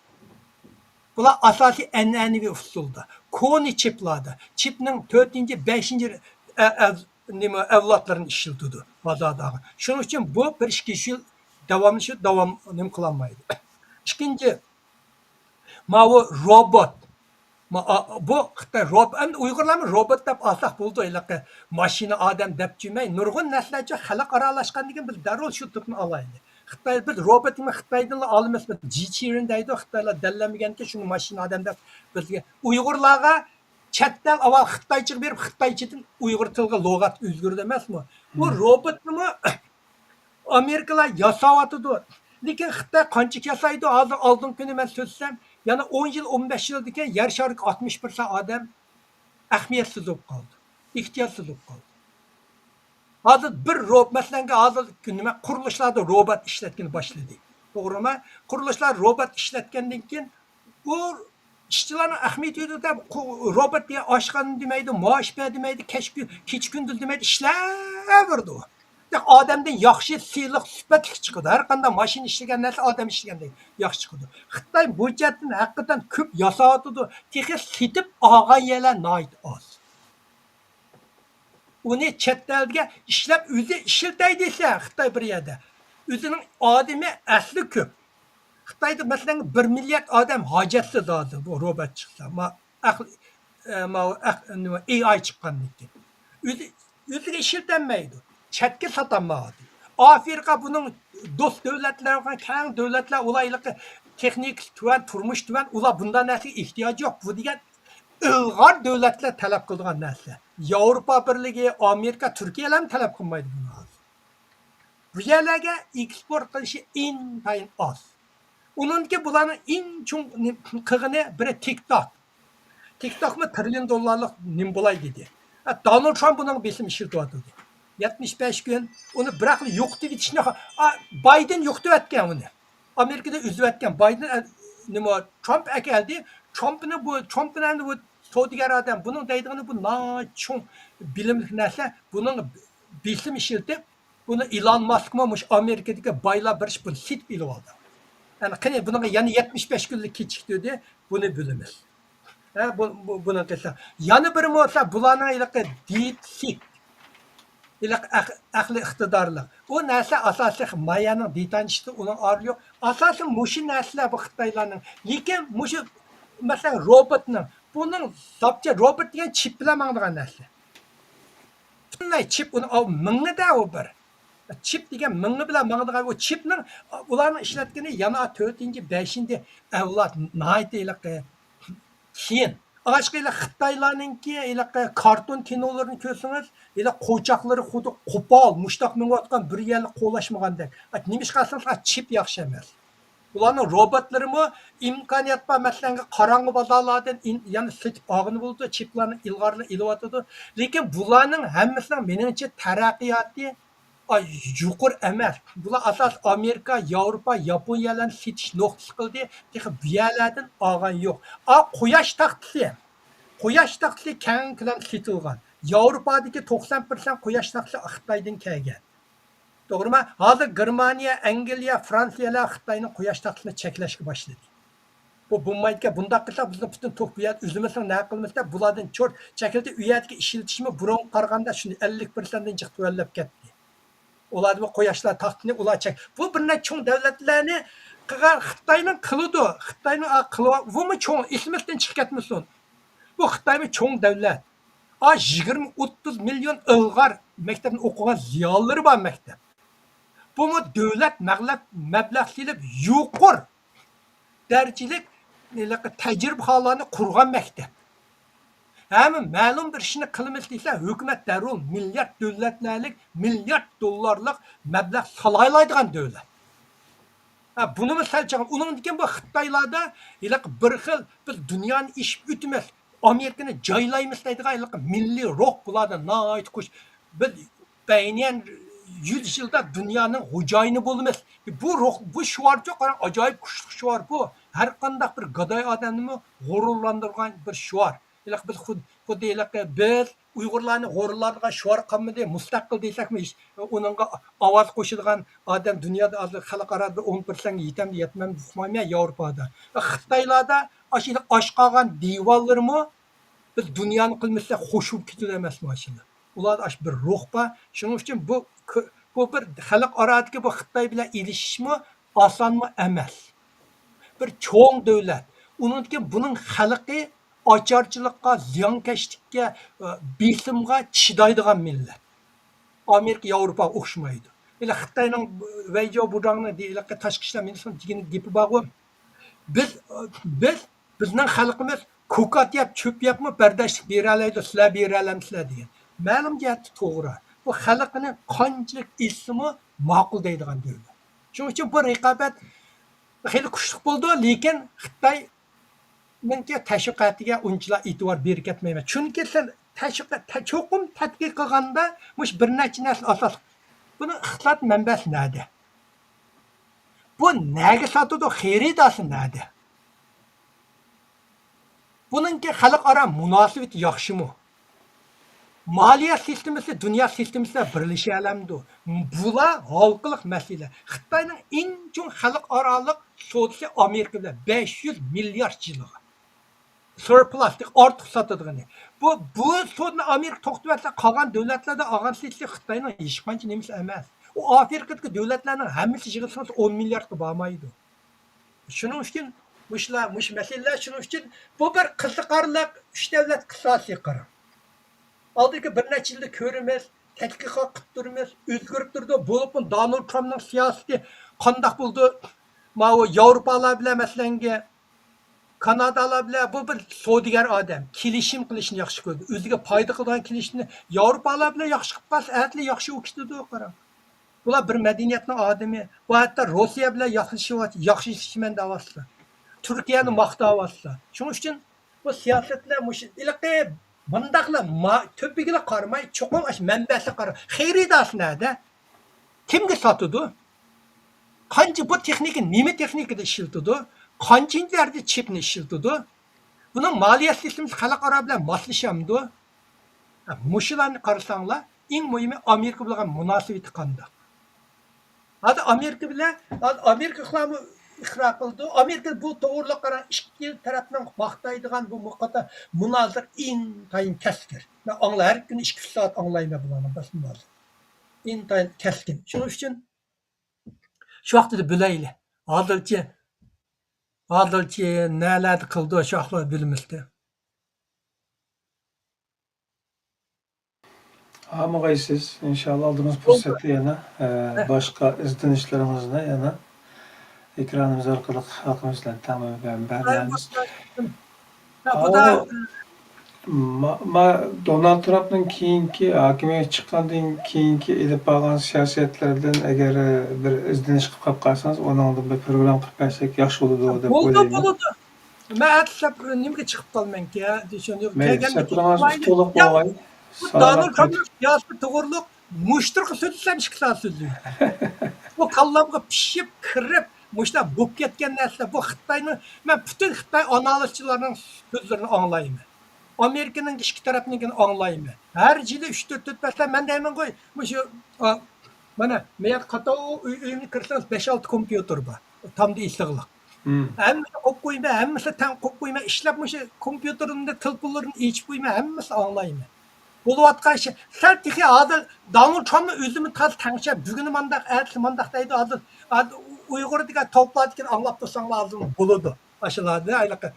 بۇلار ئاساسىي ئەنئەنىۋى ئۇسۇلدا، كونا چىپلاردا، چىپنىڭ تۆتىنچى، بەشىنچى ئە-، ئە-، نېمە، ئەۋلادلىرىنى ئىشلىتىدۇ بازاردا. شۇنىڭ ئۈچۈن بۇ بىر ئىككى، ئۈچ يىل داۋاملىشىپ، داۋام نېمە قىلالمايدۇ. ئىككىنچى، ماۋۇ روبوت. ما-، ئا-، بۇ خىتاي روب-، ئەمدى ئۇيغۇرلارمۇ روبوت دەپ ئالساق بولىدۇ، ھېلىقى ماشىنا ئادەم دەپ جۈمەي. نۇرغۇن نەرسىلەرچە خەلقئارالاشقاندىن كېيىن بىز دەررۇل شۇ تىپنى ئالايلى. خىتاي، بىز روبوت دېمە، خىتايدىنلا ئالىمىز، بىز جى چىرىن دەيدۇ، خىتايلار دەللەنمىگەنكى شۇنى ماشىنا ئادەم دەپ بىزگە، ئۇيغۇرلارغا چەت ئەل ئاۋۋال خىتايچىغا بېرىپ، خىتايچىدىن ئۇيغۇر تىلىغا لۇغەت ئۆزگىرىدۇ ئەمەسمۇ؟ بۇ روبوتنىمۇ ئامېرىكىلار ياساۋاتىدۇ. لېكىن خىتاي قانچىلىك ياسايدۇ؟ ھازىر ئالدىنقى كۈنى مەن سۆزلىسەم، يەنە ئون يىل، ئون بەش يىلدىن كېيىن يەر شارىدىكى ئاتمىش پىرسەنت ئادەم ئەھمىيەتسىز بولۇپ قالدى، ئېھتىياتسىز بولۇپ قالدى. ھازىر بىر روب-، مەسىلەن، ھازىر نېمە، قۇرۇلۇشلاردا روبوت ئىشلەتكىلى باشلىدى. توغرىمۇ؟ قۇرۇلۇشلار روبوت ئىشلەتكەندىن كېيىن، ئۇ ئىشچىلارنىڭ ئەھمىيىتى يوق دەپ، قۇ-، روبوت دېگەن ئاشخانا دېمەيدۇ، مائاش بەر دېمەيدۇ، كەچ-، كۈ-، كېچە-كۈندۈز دېمەيدۇ، ئىشلەۋېرىدۇ. ئادەمدىن ياخشى، سىلىق، سۈپەتلىك چىقىدۇ. ھەر قانداق ماشىنا ئىشلىگەن نەرسە ئادەم ئىشلىگەندىن ياخشى چىقىدۇ. خىتاي بۇ جەھەتتىن ھەقىقەتەن كۆپ ياساۋاتىدۇ. تېخى سېتىپ ئالغان يەرلەر ناھايىتى ئاز. ئۇنى چەت ئەلگە ئىشلەپ، ئۆزى ئىشلىتەي دېسە، خىتاي بىر يەردە، ئۆزىنىڭ ئادىمى ئەسلى كۆپ. خىتايدا، مەسىلەن، بىر مىليارد ئادەم ھاجەتسىز ھازىر بۇ روبوت چىقسا، ما-، ئەق-، ئە، ماۋۇ ئەق-، نېمە، ئېي ئاي چىققاندىن كېيىن. ئۆزى، ئۆزىگە ئىشلىتەلمەيدۇ. چەتكە ساتالمايدۇ. ئافرىقا بۇنىڭ دوست دۆلەتلەر، كەڭ دۆلەتلەر، ئۇلار ھېلىقى تېخنىكىسى تۆۋەن، تۇرمۇشى تۆۋەن، ئۇلار بۇنداق نەرسىگە ئېھتىياجى يوق. بۇ دېگەن ئىلغار دۆلەتلەر تەلەپ قىلىدىغان نەرسە. ياۋروپا بىرلىكى، ئامېرىكا، تۈركىيەلەرمۇ تەلەپ قىلمايدۇ بۇنى ھازىر. بۇ يەرلەرگە ئېكسپورت قىلىشى ئىنتايىن ئاز. ئۇنىڭدىكى بۇلارنىڭ ئەڭ چوڭ نېمە قىلغىنى بىرى تىك توك. تىك توكمۇ تىرىليون دوللارلىق نېمە بولاي دېدى. ھە، دونالد ترامپ بۇنىڭغا بېسىم ئىشلىتىۋاتىدۇ. يەتمىش بەش كۈن ئۇنى بىراقلا يوقىتىۋېتىشنى خا-، ئا، بايدېن يوقىتىۋەتكەن ئۇنى. ئامېرىكىدا ئۈزۈۋەتكەن. بايدېن، ئە، نېمە، ترامپ ئەكەلدى. ترامپنى بۇ، ترامپنى ئەمدى بۇ سودىگەر ئادەم. بۇنىڭ دەيدىغىنى بۇ ناھايىتى چوڭ بىلىملىك نەرسە. بۇنىڭ بېسىم ئىشلىتىپ، بۇنى ئىلون ماسكمۇ مۇشۇ ئامېرىكىدىكى بايلار بىر بۇنى سېتىپ ئېلىۋالدى. يەنى قېنى بۇنىڭغا يەنە يەتمىش بەش كۈنلۈك كېچىكتۈردى، بۇنى بىلىمىز. ھە، بۇ، بۇ، بۇنىڭ قىلسا. يەنە بىرى بولسا بۇلارنىڭ ھېلىقى دىپ سىك. ھېلىقى ئەق-، ئەقلىي ئىقتىدارلىق. ئۇ نەرسە ئاساسىي مايانىڭ دېتالنى ئىشلىتىپ، ئۇنىڭ ئارىلىقى يوق. ئاساسىي مۇشۇ نەرسىلەر بۇ خىتايلارنىڭ. لېكىن مۇشۇ، مەسىلەن، روبوتنىڭ، بۇنىڭ زاپچە روبوت دېگەن چىپ بىلەن ماڭىدىغان نەرسە. پۈتۈنلەي چىپ ئۇنىڭ، ئاۋۇ مېڭىدە ئۇ بىر. چىپ دېگەن مېڭە بىلەن ماڭىدىغان ئۇ چىپنىڭ، ئۇلارنىڭ ئىشلەتكىنى يەنە تۆتىنچى، بەشىنچى ئەۋلاد ناھايىتى ھېلىقى كېيىن. ئاشقا ھېلىقى خىتايلارنىڭكى ھېلىقى كارتون كىنولىرىنى كۆرسىڭىز، ھېلىقى قوچاقلىرى خۇددى قوپال، مۇشتاق مېڭىۋاتقان بىر يەرلىك قوغلاشمىغاندەك. نېمىشقا دېسىڭىز، چىپ ياخشى ئەمەس. بۇلارنىڭ روبوتلىرىمۇ ئىمكانىيەت بار، مەسىلەن، قاراڭغۇ بازارلاردىن ئىن-، يەنە سېتىپ ئالغىلى بولىدۇ، چىپلارنى ئىلغارلا ئېلىۋاتىدۇ. لېكىن بۇلارنىڭ ھەممىسىنىڭ مېنىڭچە تەرەققىياتى، ئاي، يۇقىرى ئەمەس. بۇلار ئاساسەن ئامېرىكا، ياۋروپا، ياپونىيەلەرنى سېتىش نۇقتىسى قىلدى. تېخى بۇ يەرلەردىن ئالغان يوق. ئا، قۇياش تاختىسى. قۇياش تاختىسى كەڭ كۆلەمدە سېتىلغان. ياۋروپادىكى توقسان پىرسەنت قۇياش تاختىسى خىتايدىن كەلگەن. توغرىمۇ؟ ھازىر گېرمانىيە، ئەنگلىيە، فرانسىيەلەر خىتاينىڭ قۇياش تاختىسىنى چەكلەشكە باشلىدى. بۇ بولمايدىكەن، بۇنداق قىلساق بىزنىڭ پۈتۈن توك بۇ يەردە ئۈزۈلمىسىلا نە قىلىمىز دەپ بۇلاردىن چور چەكلىدى. ئۇ يەردىكى ئىشلىتىشمۇ بۇرۇنغا قارىغاندا شۇنى ئەللىك پىرسەنتتىن جىق تۆۋەنلەپ كەتتى. ئۇلار بۇ قۇياشلار تاختىنى ئۇلار چەك-، بۇ بىر نەچچە چوڭ دەۋلەتلەرنى قىلغان خىتاينىڭ قىلىدۇ. خىتاينىڭ ئا، قىلىۋال-، بۇمۇ چوڭ، ئېسىمىزدىن چىقىپ كەتمىسۇن. بۇ خىتايمۇ چوڭ دەۋلەت. ئا، يىگىرمە، ئوتتۇز مىليون ئىلغار مەكتەپنى ئوقۇغان زىيالىيلىرى بار مەكتەپ. بۇمۇ دۆلەت مەبلەغ، مەبلەغ سېلىپ يۇقىرى دەرىجىلىك ھېلىقى تەجرىبىخانىلارنى قۇرغان مەكتەپ. ھەممە مەلۇم بىر ئىشنى قىلىمىز دېسە، ھۆكۈمەت دەررۇ مىليارد دۆلەتلەرلىك، مىليارد دوللارلىق مەبلەغ سالالايدىغان دۆلەت. ھە، بۇنىمۇ سەل چىقىڭ. ئۇنىڭدىن كېيىن بۇ خىتايلاردا ھېلىقى بىر خىل، بىز دۇنيانى ئېشىپ ئۆتىمىز، ئامېرىكىنى جايلايمىز دەيدىغان ھېلىقى مىللىي روھ بۇلاردا ناھايىتى كۈچ. بىز بەينىيەن يۈز يىلدا دۇنيانىڭ خوجايىنى بولىمىز. بۇ روھ، بۇ شوئارچۇ قاراڭ، ئاجايىپ كۈچلۈك شوئار بۇ. ھەر قانداق بىر گاداي ئادەمنىمۇ غۇرۇرلاندۇرغان بىر شوئار. ھېلىقى بىز خۇد-، خۇددى ھېلىقى بىز ئۇيغۇرلارنى غورلايدىغان شوئار قالمىدى. مۇستەقىل دېسەكمۇ ھېچ ئۇنىڭغا ئاۋاز قوشىدىغان ئادەم دۇنيادا ھازىر خەلقئارادا بىر ئون پىرسەنتكە يېتەمدۇ يەتمەمدۇ ئۇقمايمەن ياۋروپادا. خىتايلاردا ئاشۇ ئاچ قالغان دىۋانلىرىمۇ بىز دۇنيانى قىلمىسا خوش بولۇپ كېتىدۇ ئەمەسمۇ ئاشۇنداق. ئۇلاردا ئاشۇ بىر روھ بار. شۇنىڭ ئۈچۈن بۇ كۆ-، بۇ بىر خەلقئارادىكى بۇ خىتاي بىلەن ئېلىشىشمۇ ئاسانمۇ ئەمەس. بىر چوڭ دۆلەت. ئۇنىڭدىن كېيىن بۇنىڭ خەلقى ئاچارچىلىققا، زىيانكەشلىككە، ئە، بېسىمغا چىدايدىغان مىللەت. ئامېرىكا، ياۋروپاغا ئوخشىمايدۇ. ھېلى خىتاينىڭ ۋەيجاۋ بۇداڭنىڭ ھېلىقى تاشقى ئىشلار مىنىستىرىنىڭ دېگەن گېپى بارغۇ. بىز، بىز، بىزنىڭ خەلقىمىز كوكات يەپ، چۆپ يەپمۇ بەرداشلىق بېرەلەيدۇ، سىلەر بېرەلەمسىلەر دېگەن. مەلۇم جەھەتتە توغرا. بۇ خەلقىنى قانچىلىك ئېزسىمۇ ماقۇل دەيدىغان دۆلەت. شۇنىڭ ئۈچۈن بۇ رىقابەت خېلى كۈچلۈك بولىدۇ، لېكىن خىتاينىڭكى تەشۋىقاتىگە ئۇنچىلا ئېتىبار بېرىپ كەتمەيمەن. چۈنكى سىلەر تەشۋىقات، تە-، چوقۇم تەتقىق قىلغاندا مۇشۇ بىر نەچچە نەرسە ئاساسلىق. بۇنىڭ ئىقتىساد مەنبەسى نەدە؟ بۇ نەگە ساتىدۇ؟ خېرىدارى نەدە؟ بۇنىڭكى خەلقئارا مۇناسىۋىتى ياخشىمۇ؟ مالىيە سىستېمىسى دۇنيا سىستېمىسى بىلەن بىرلىشەلەمدۇ؟ بۇلار ھالقىلىق مەسىلە. خىتاينىڭ ئەڭ چوڭ خەلقئارالىق سودىسى ئامېرىكا بىلەن بەش يۈز مىليارد يىلىغا. سۇرپلۇس، ئارتۇق ساتىدىغىنى. بۇ، بۇ سودىنى ئامېرىكا توختىتىۋەتسە، قالغان دۆلەتلەردە ئالغان سېتىشى خىتاينىڭ ھېچقانچە نېمىسى ئەمەس. ئۇ ئافرىقىدىكى دۆلەتلەرنىڭ ھەممىسى يىغىلسىڭىز ئون مىلياردقا بارمايدۇ. شۇنىڭ ئۈچۈن مۇشۇلار، مۇشۇ مەسىلىلەر شۇنىڭ ئۈچۈن بۇ بىر قىزىقارلىق ئۈچ دۆلەت قىساسى قارا. ئالدىدىكى بىر نەچچە يىلدا كۆرىمىز، تەتقىقات قىلىپ تۇرىمىز، ئۆزگىرىپ تۇرىدۇ. بولۇپمۇ دونالد ترامپنىڭ سىياسىتى قانداق بولىدۇ؟ ماۋۇ ياۋروپالار بىلەن، مەسىلەنگە، كانادالار بىلەن بۇ بىر سودىگەر ئادەم، كېلىشىم قىلىشنى ياخشى كۆرىدۇ. ئۆزىگە پايدا قىلىدىغان كېلىشىمنى ياۋروپالار بىلەن ياخشى قىلىپ قالسا، ئەتىلا ياخشى ئۇ كېتىدۇ، قاراڭ. بۇلار بىر مەدەنىيەتنىڭ ئادىمى. بۇ ھەتتا روسىيە بىلەن ياخشى، ياخشى ئىشلىشىمەن دەۋاتىدۇ. تۈركىيەنى ماختاۋاتىدۇ. شۇنىڭ ئۈچۈن بۇ سىياسەتلەر مۇشۇ ھېلىقى مۇنداقلا ما-، تۆپىگىلا قارىماي، چوقۇم ئاشۇ مەنبەسىگە قارا. خېرىدارى نەدە؟ كىمگە ساتىدۇ؟ قانچە بۇ تېخنىكا، نېمە تېخنىكىدا ئىشلىتىدۇ؟ قانچىنچى دەرىجە چىپنى ئىشلىتىدۇ؟ بۇنىڭ مالىيە سىستېمىسى خەلقئارا بىلەن ماسلىشامدۇ؟ ھە، مۇشۇلارنى قارىساڭلار، ئەڭ مۇھىمى ئامېرىكا بىلەن مۇناسىۋىتى قانداق؟ ھازىر ئامېرىكا بىلەن، ھازىر ئامېرىكىلارمۇ ئىقرار قىلىدۇ. ئامېرىكا بۇ توغرىلىق قاراڭ، ئىككى تەرەپنىڭ ماختايدىغان بۇ مۇقاتا مۇنازىرە ئىنتايىن كەسكىن. مەن ئاڭلا-، ھەر كۈنى ئىككى، ئۈچ سائەت ئاڭلايمەن بۇلارنىڭ بەس مۇنازىرە. ئىنتايىن كەسكىن. شۇنىڭ ئۈچۈن شۇ ۋاقتىدا بىلەيلى. ھازىرچە، ھازىرچە نەلەردە قىلىدۇ، شۇ ۋاقىتلار بىلمىستى. ھامىغايسىز، ئىنشاللا ئالدىمىز پۇرسەتتە يەنە، ئە، باشقا ئىزدىنىشلىرىڭىزنى يەنە ئېكرانىمىز ئارقىلىق خەلقىمىز بىلەن تەڭ بەرمەيمىز. ھە، بۇ دا، ما-، ما-، دونالد ترامپنىڭ كېيىنكى، ھاكىمىيەتكە چىققاندىن كېيىنكى ئېلىپ بارغان سىياسەتلىرىدىن ئەگەر، ئە، بىر ئىزدىنىش قىلىپ قاپ قالسىڭىز، ئۇنىڭدىن بىر پروگرامما قىلىپ بەرسەك ياخشى بولىدۇ دەپ بولىدۇ، ئويلايمەن. بولىدۇ. مەن ئەتىسى نېمىگە چىقىپ قالىمەنكى، ھە؟ مەيلى، سەپىرىڭىز ئۇتۇقلۇق بولغاي. بۇ دونالد ترامپنىڭ سىياسىتى توغرۇلۇق مۇشتۇرغا سۆزلىسەم ئىككى سائەت سۆزلىمەن. بۇ كاللامغا پىشىپ كىرىپ، مۇشۇنداق بولۇپ كەتكەن نەرسىلەر. بۇ خىتاينىڭ، مەن پۈتۈن خىتاي ئانالىزچىلارنىڭ سۆزلىرىنى ئاڭلايمەن. ئامېرىكىنىڭ ئىككى تەرەپنىڭكىنى ئاڭلايمەن. ھەر يىلى ئۈچ تۆت، تۆت بەشلەر، مەن دەيمەنغۇ، مۇشۇ، ئا، مانا، مەن قاتاۋ ئۆي-، ئۆيۈمگە كىرسىڭىز، بەش ئالتە كومپيۇتېر بار. تامدا ئېسىقلىق. ھەممىسىنى قويۇپ قويىمەن، ھەممىسىنى تەڭ قويۇپ قويىمەن. ئىشلەپ مۇشۇ كومپيۇتېرىمدا تېلېفونلىرىنى ئېچىپ قويىمەن، ھەممىسىنى ئاڭلايمەن. بولۇۋاتقان ئىش. سەل تېخى ھازىر دونالد ترامپمۇ ئۆزىمۇ تازا تەڭشەپ، بۈگۈنى مانداق، ئەتىسى مانداق دەيدۇ. ھازىر، ھازىر ئۇيغۇر دېگەن توپلاردىكىنى ئاڭلاپ تۇرساڭلار ھازىر بولىدۇ. ئاشۇلارنى ھېلىقى،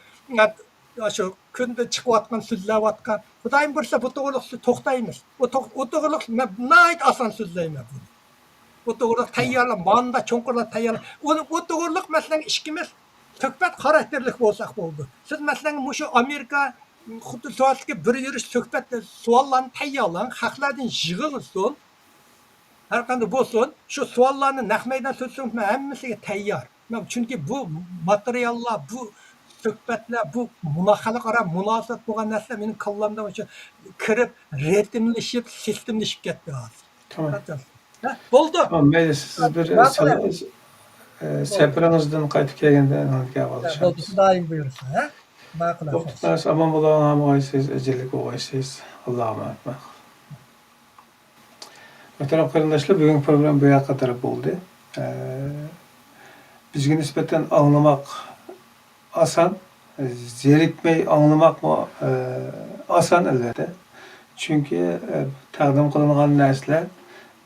ئاشۇ كۈندە چىقىۋاتقان، سۆزلەۋاتقان. خۇدايىم بۇيرۇسا بۇ توغرىلىق توختايمىز. ئۇ توغ-، ئۇ توغرىلىق مەن ناھايىتى ئاسان سۆزلەيمەن بۇنى. ئۇ توغرىلىق تەييارلاپ، ماندا چوڭقۇرلاپ تەييارلاپ. ئۇنى، ئۇ توغرىلىق مەسىلەن ئىككىمىز سۆھبەت خاراكتېرلىك بولساق بولىدۇ. سىز مەسىلەن مۇشۇ ئامېرىكا خۇددى سوئالدىكى بىر يۈرۈش سۆھبەت سوئاللارنى تەييارلاڭ، خەقلەردىن يىغىلسۇن. ھەر قانداق بولسۇن، شۇ سوئاللارنى نەق مەيدان سۆزلىسۇن، مەن ھەممىسىگە تەييار. مەن، چۈنكى بۇ ماتېرىياللار، بۇ سۆھبەتلەر، بۇ مۇنا-، خەلقئارا مۇناسىۋەت بولغان نەرسىلەر مېنىڭ كاللامدا شۇ كىرىپ، رىتىملىشىپ، سىستېمىلىشىپ كەتتى ھازىر. تامام. ھە، بولدى. تامام، مەيلى، سىز بىر ماقۇل. سەل-، ئە، سەپىرىڭىزدىن قايتىپ كەلگەندە ئەنىڭدىكى ئەھۋالنى بولدى، ئىشلەيمىز. خۇدايىم بۇيرۇسا، ھە؟ ماقۇل، توختاپ قالسا، ئامان بولۇڭ، ھامىغايسىز، ئەجەللىك بولغايسىز. ئاللاغا ئامانەت بولۇڭ. مۆھتەرەم قېرىنداشلار، بۈگۈنكى پروگرامما بۇ يەرگە قەدەر بولدى. ئە، بىزگە نىسبەتەن ئاڭلىماق ئاسان، زېرىكمەي ئاڭلىماقمۇ، ئە، ئاسان، ئەلۋەتتە. چۈنكى، ئە، تەقدىم قىلىنغان نەرسىلەر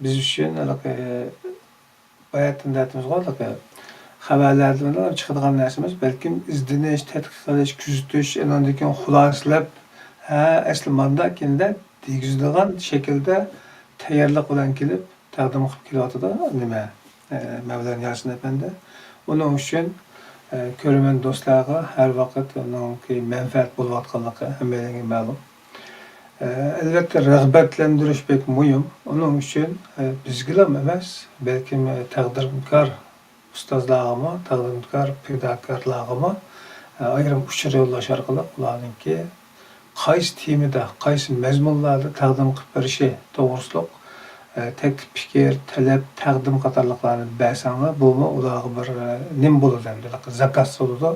بىز ئۈچۈن ھېلىقى باياتىن دەۋاتىمىزغۇ، ھېلىقى خەۋەرلەردىن چىقىدىغان نەرسە ئەمەس، بەلكىم ئىزدىنىش، تەتقىق قىلىش، كۆزىتىش، ئاندىن كېيىن خۇلاسىلەپ، ھە، ئەسلى مانداق ئىكەن دەپ دېگۈزىدىغان شەكىلدە تەييارلىق بىلەن كېلىپ، تەقدىم قىلىپ كېلىۋاتىدۇ، نېمە، ئە، مەۋلان ياسىن ئەپەندى. ئۇنىڭ ئۈچۈن، ئە، كۆرۈرمەن دوستلارغا ھەر ۋاقىت ئۇنىڭكى مەنپەئەت بولۇۋاتقانلىقى ھەممەيلەنگە مەلۇم. ئەلۋەتتە، رىغبەتلەندۈرۈش بەك مۇھىم. ئۇنىڭ ئۈچۈن، ئە، بىزگىلا ئەمەس، بەلكىم، ئە، تەقدىركار ئۇستازلارغىمۇ، تەقدىركار پىداكارلارغىمۇ، ئە، ئايرىم ئۇچۇر يوللاش ئارقىلىق ئۇلارنىڭكى قايسى تېمىدا، قايسى مەزمۇنلاردا تەقدىم قىلىپ بېرىشى توغرىسىلىق، ئە، تەكلىپ پىكىر، تەلەپ، تەقدىم قاتارلىقلارنى بەرسەڭلار، بۇمۇ ئۇلارغا بىر، ئە، نېمە بولىدۇ ئەمدى، زاكاز بولىدۇ.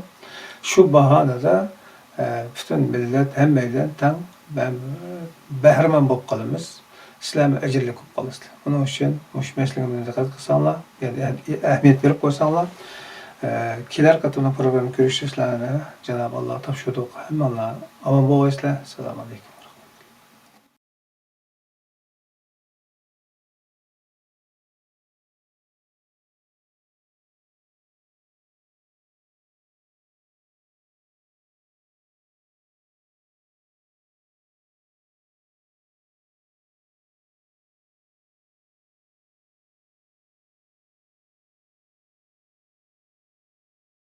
شۇ باھانىدا، ئە، پۈتۈن مىللەت ھەممەيلەن تەڭ، بەھرىمەن بولۇپ قالىمىز. سىلەرمۇ ئەجىرلىك بولۇپ قالىسىلەر. ئۇنىڭ ئۈچۈن مۇشۇ مەسىلىگە دىققەت قىلساڭلار، يەنى ئەھمىيەت بېرىپ قويساڭلار، ئە، كېلەر قېتىملىق پروگرامما كۆرۈشتە سىلەرنى جانابى ئاللاغا تاپشۇردۇق. ھەممىڭلار ئامان بولغايسىلەر. ئەسسالامۇ ئەلەيكۇم.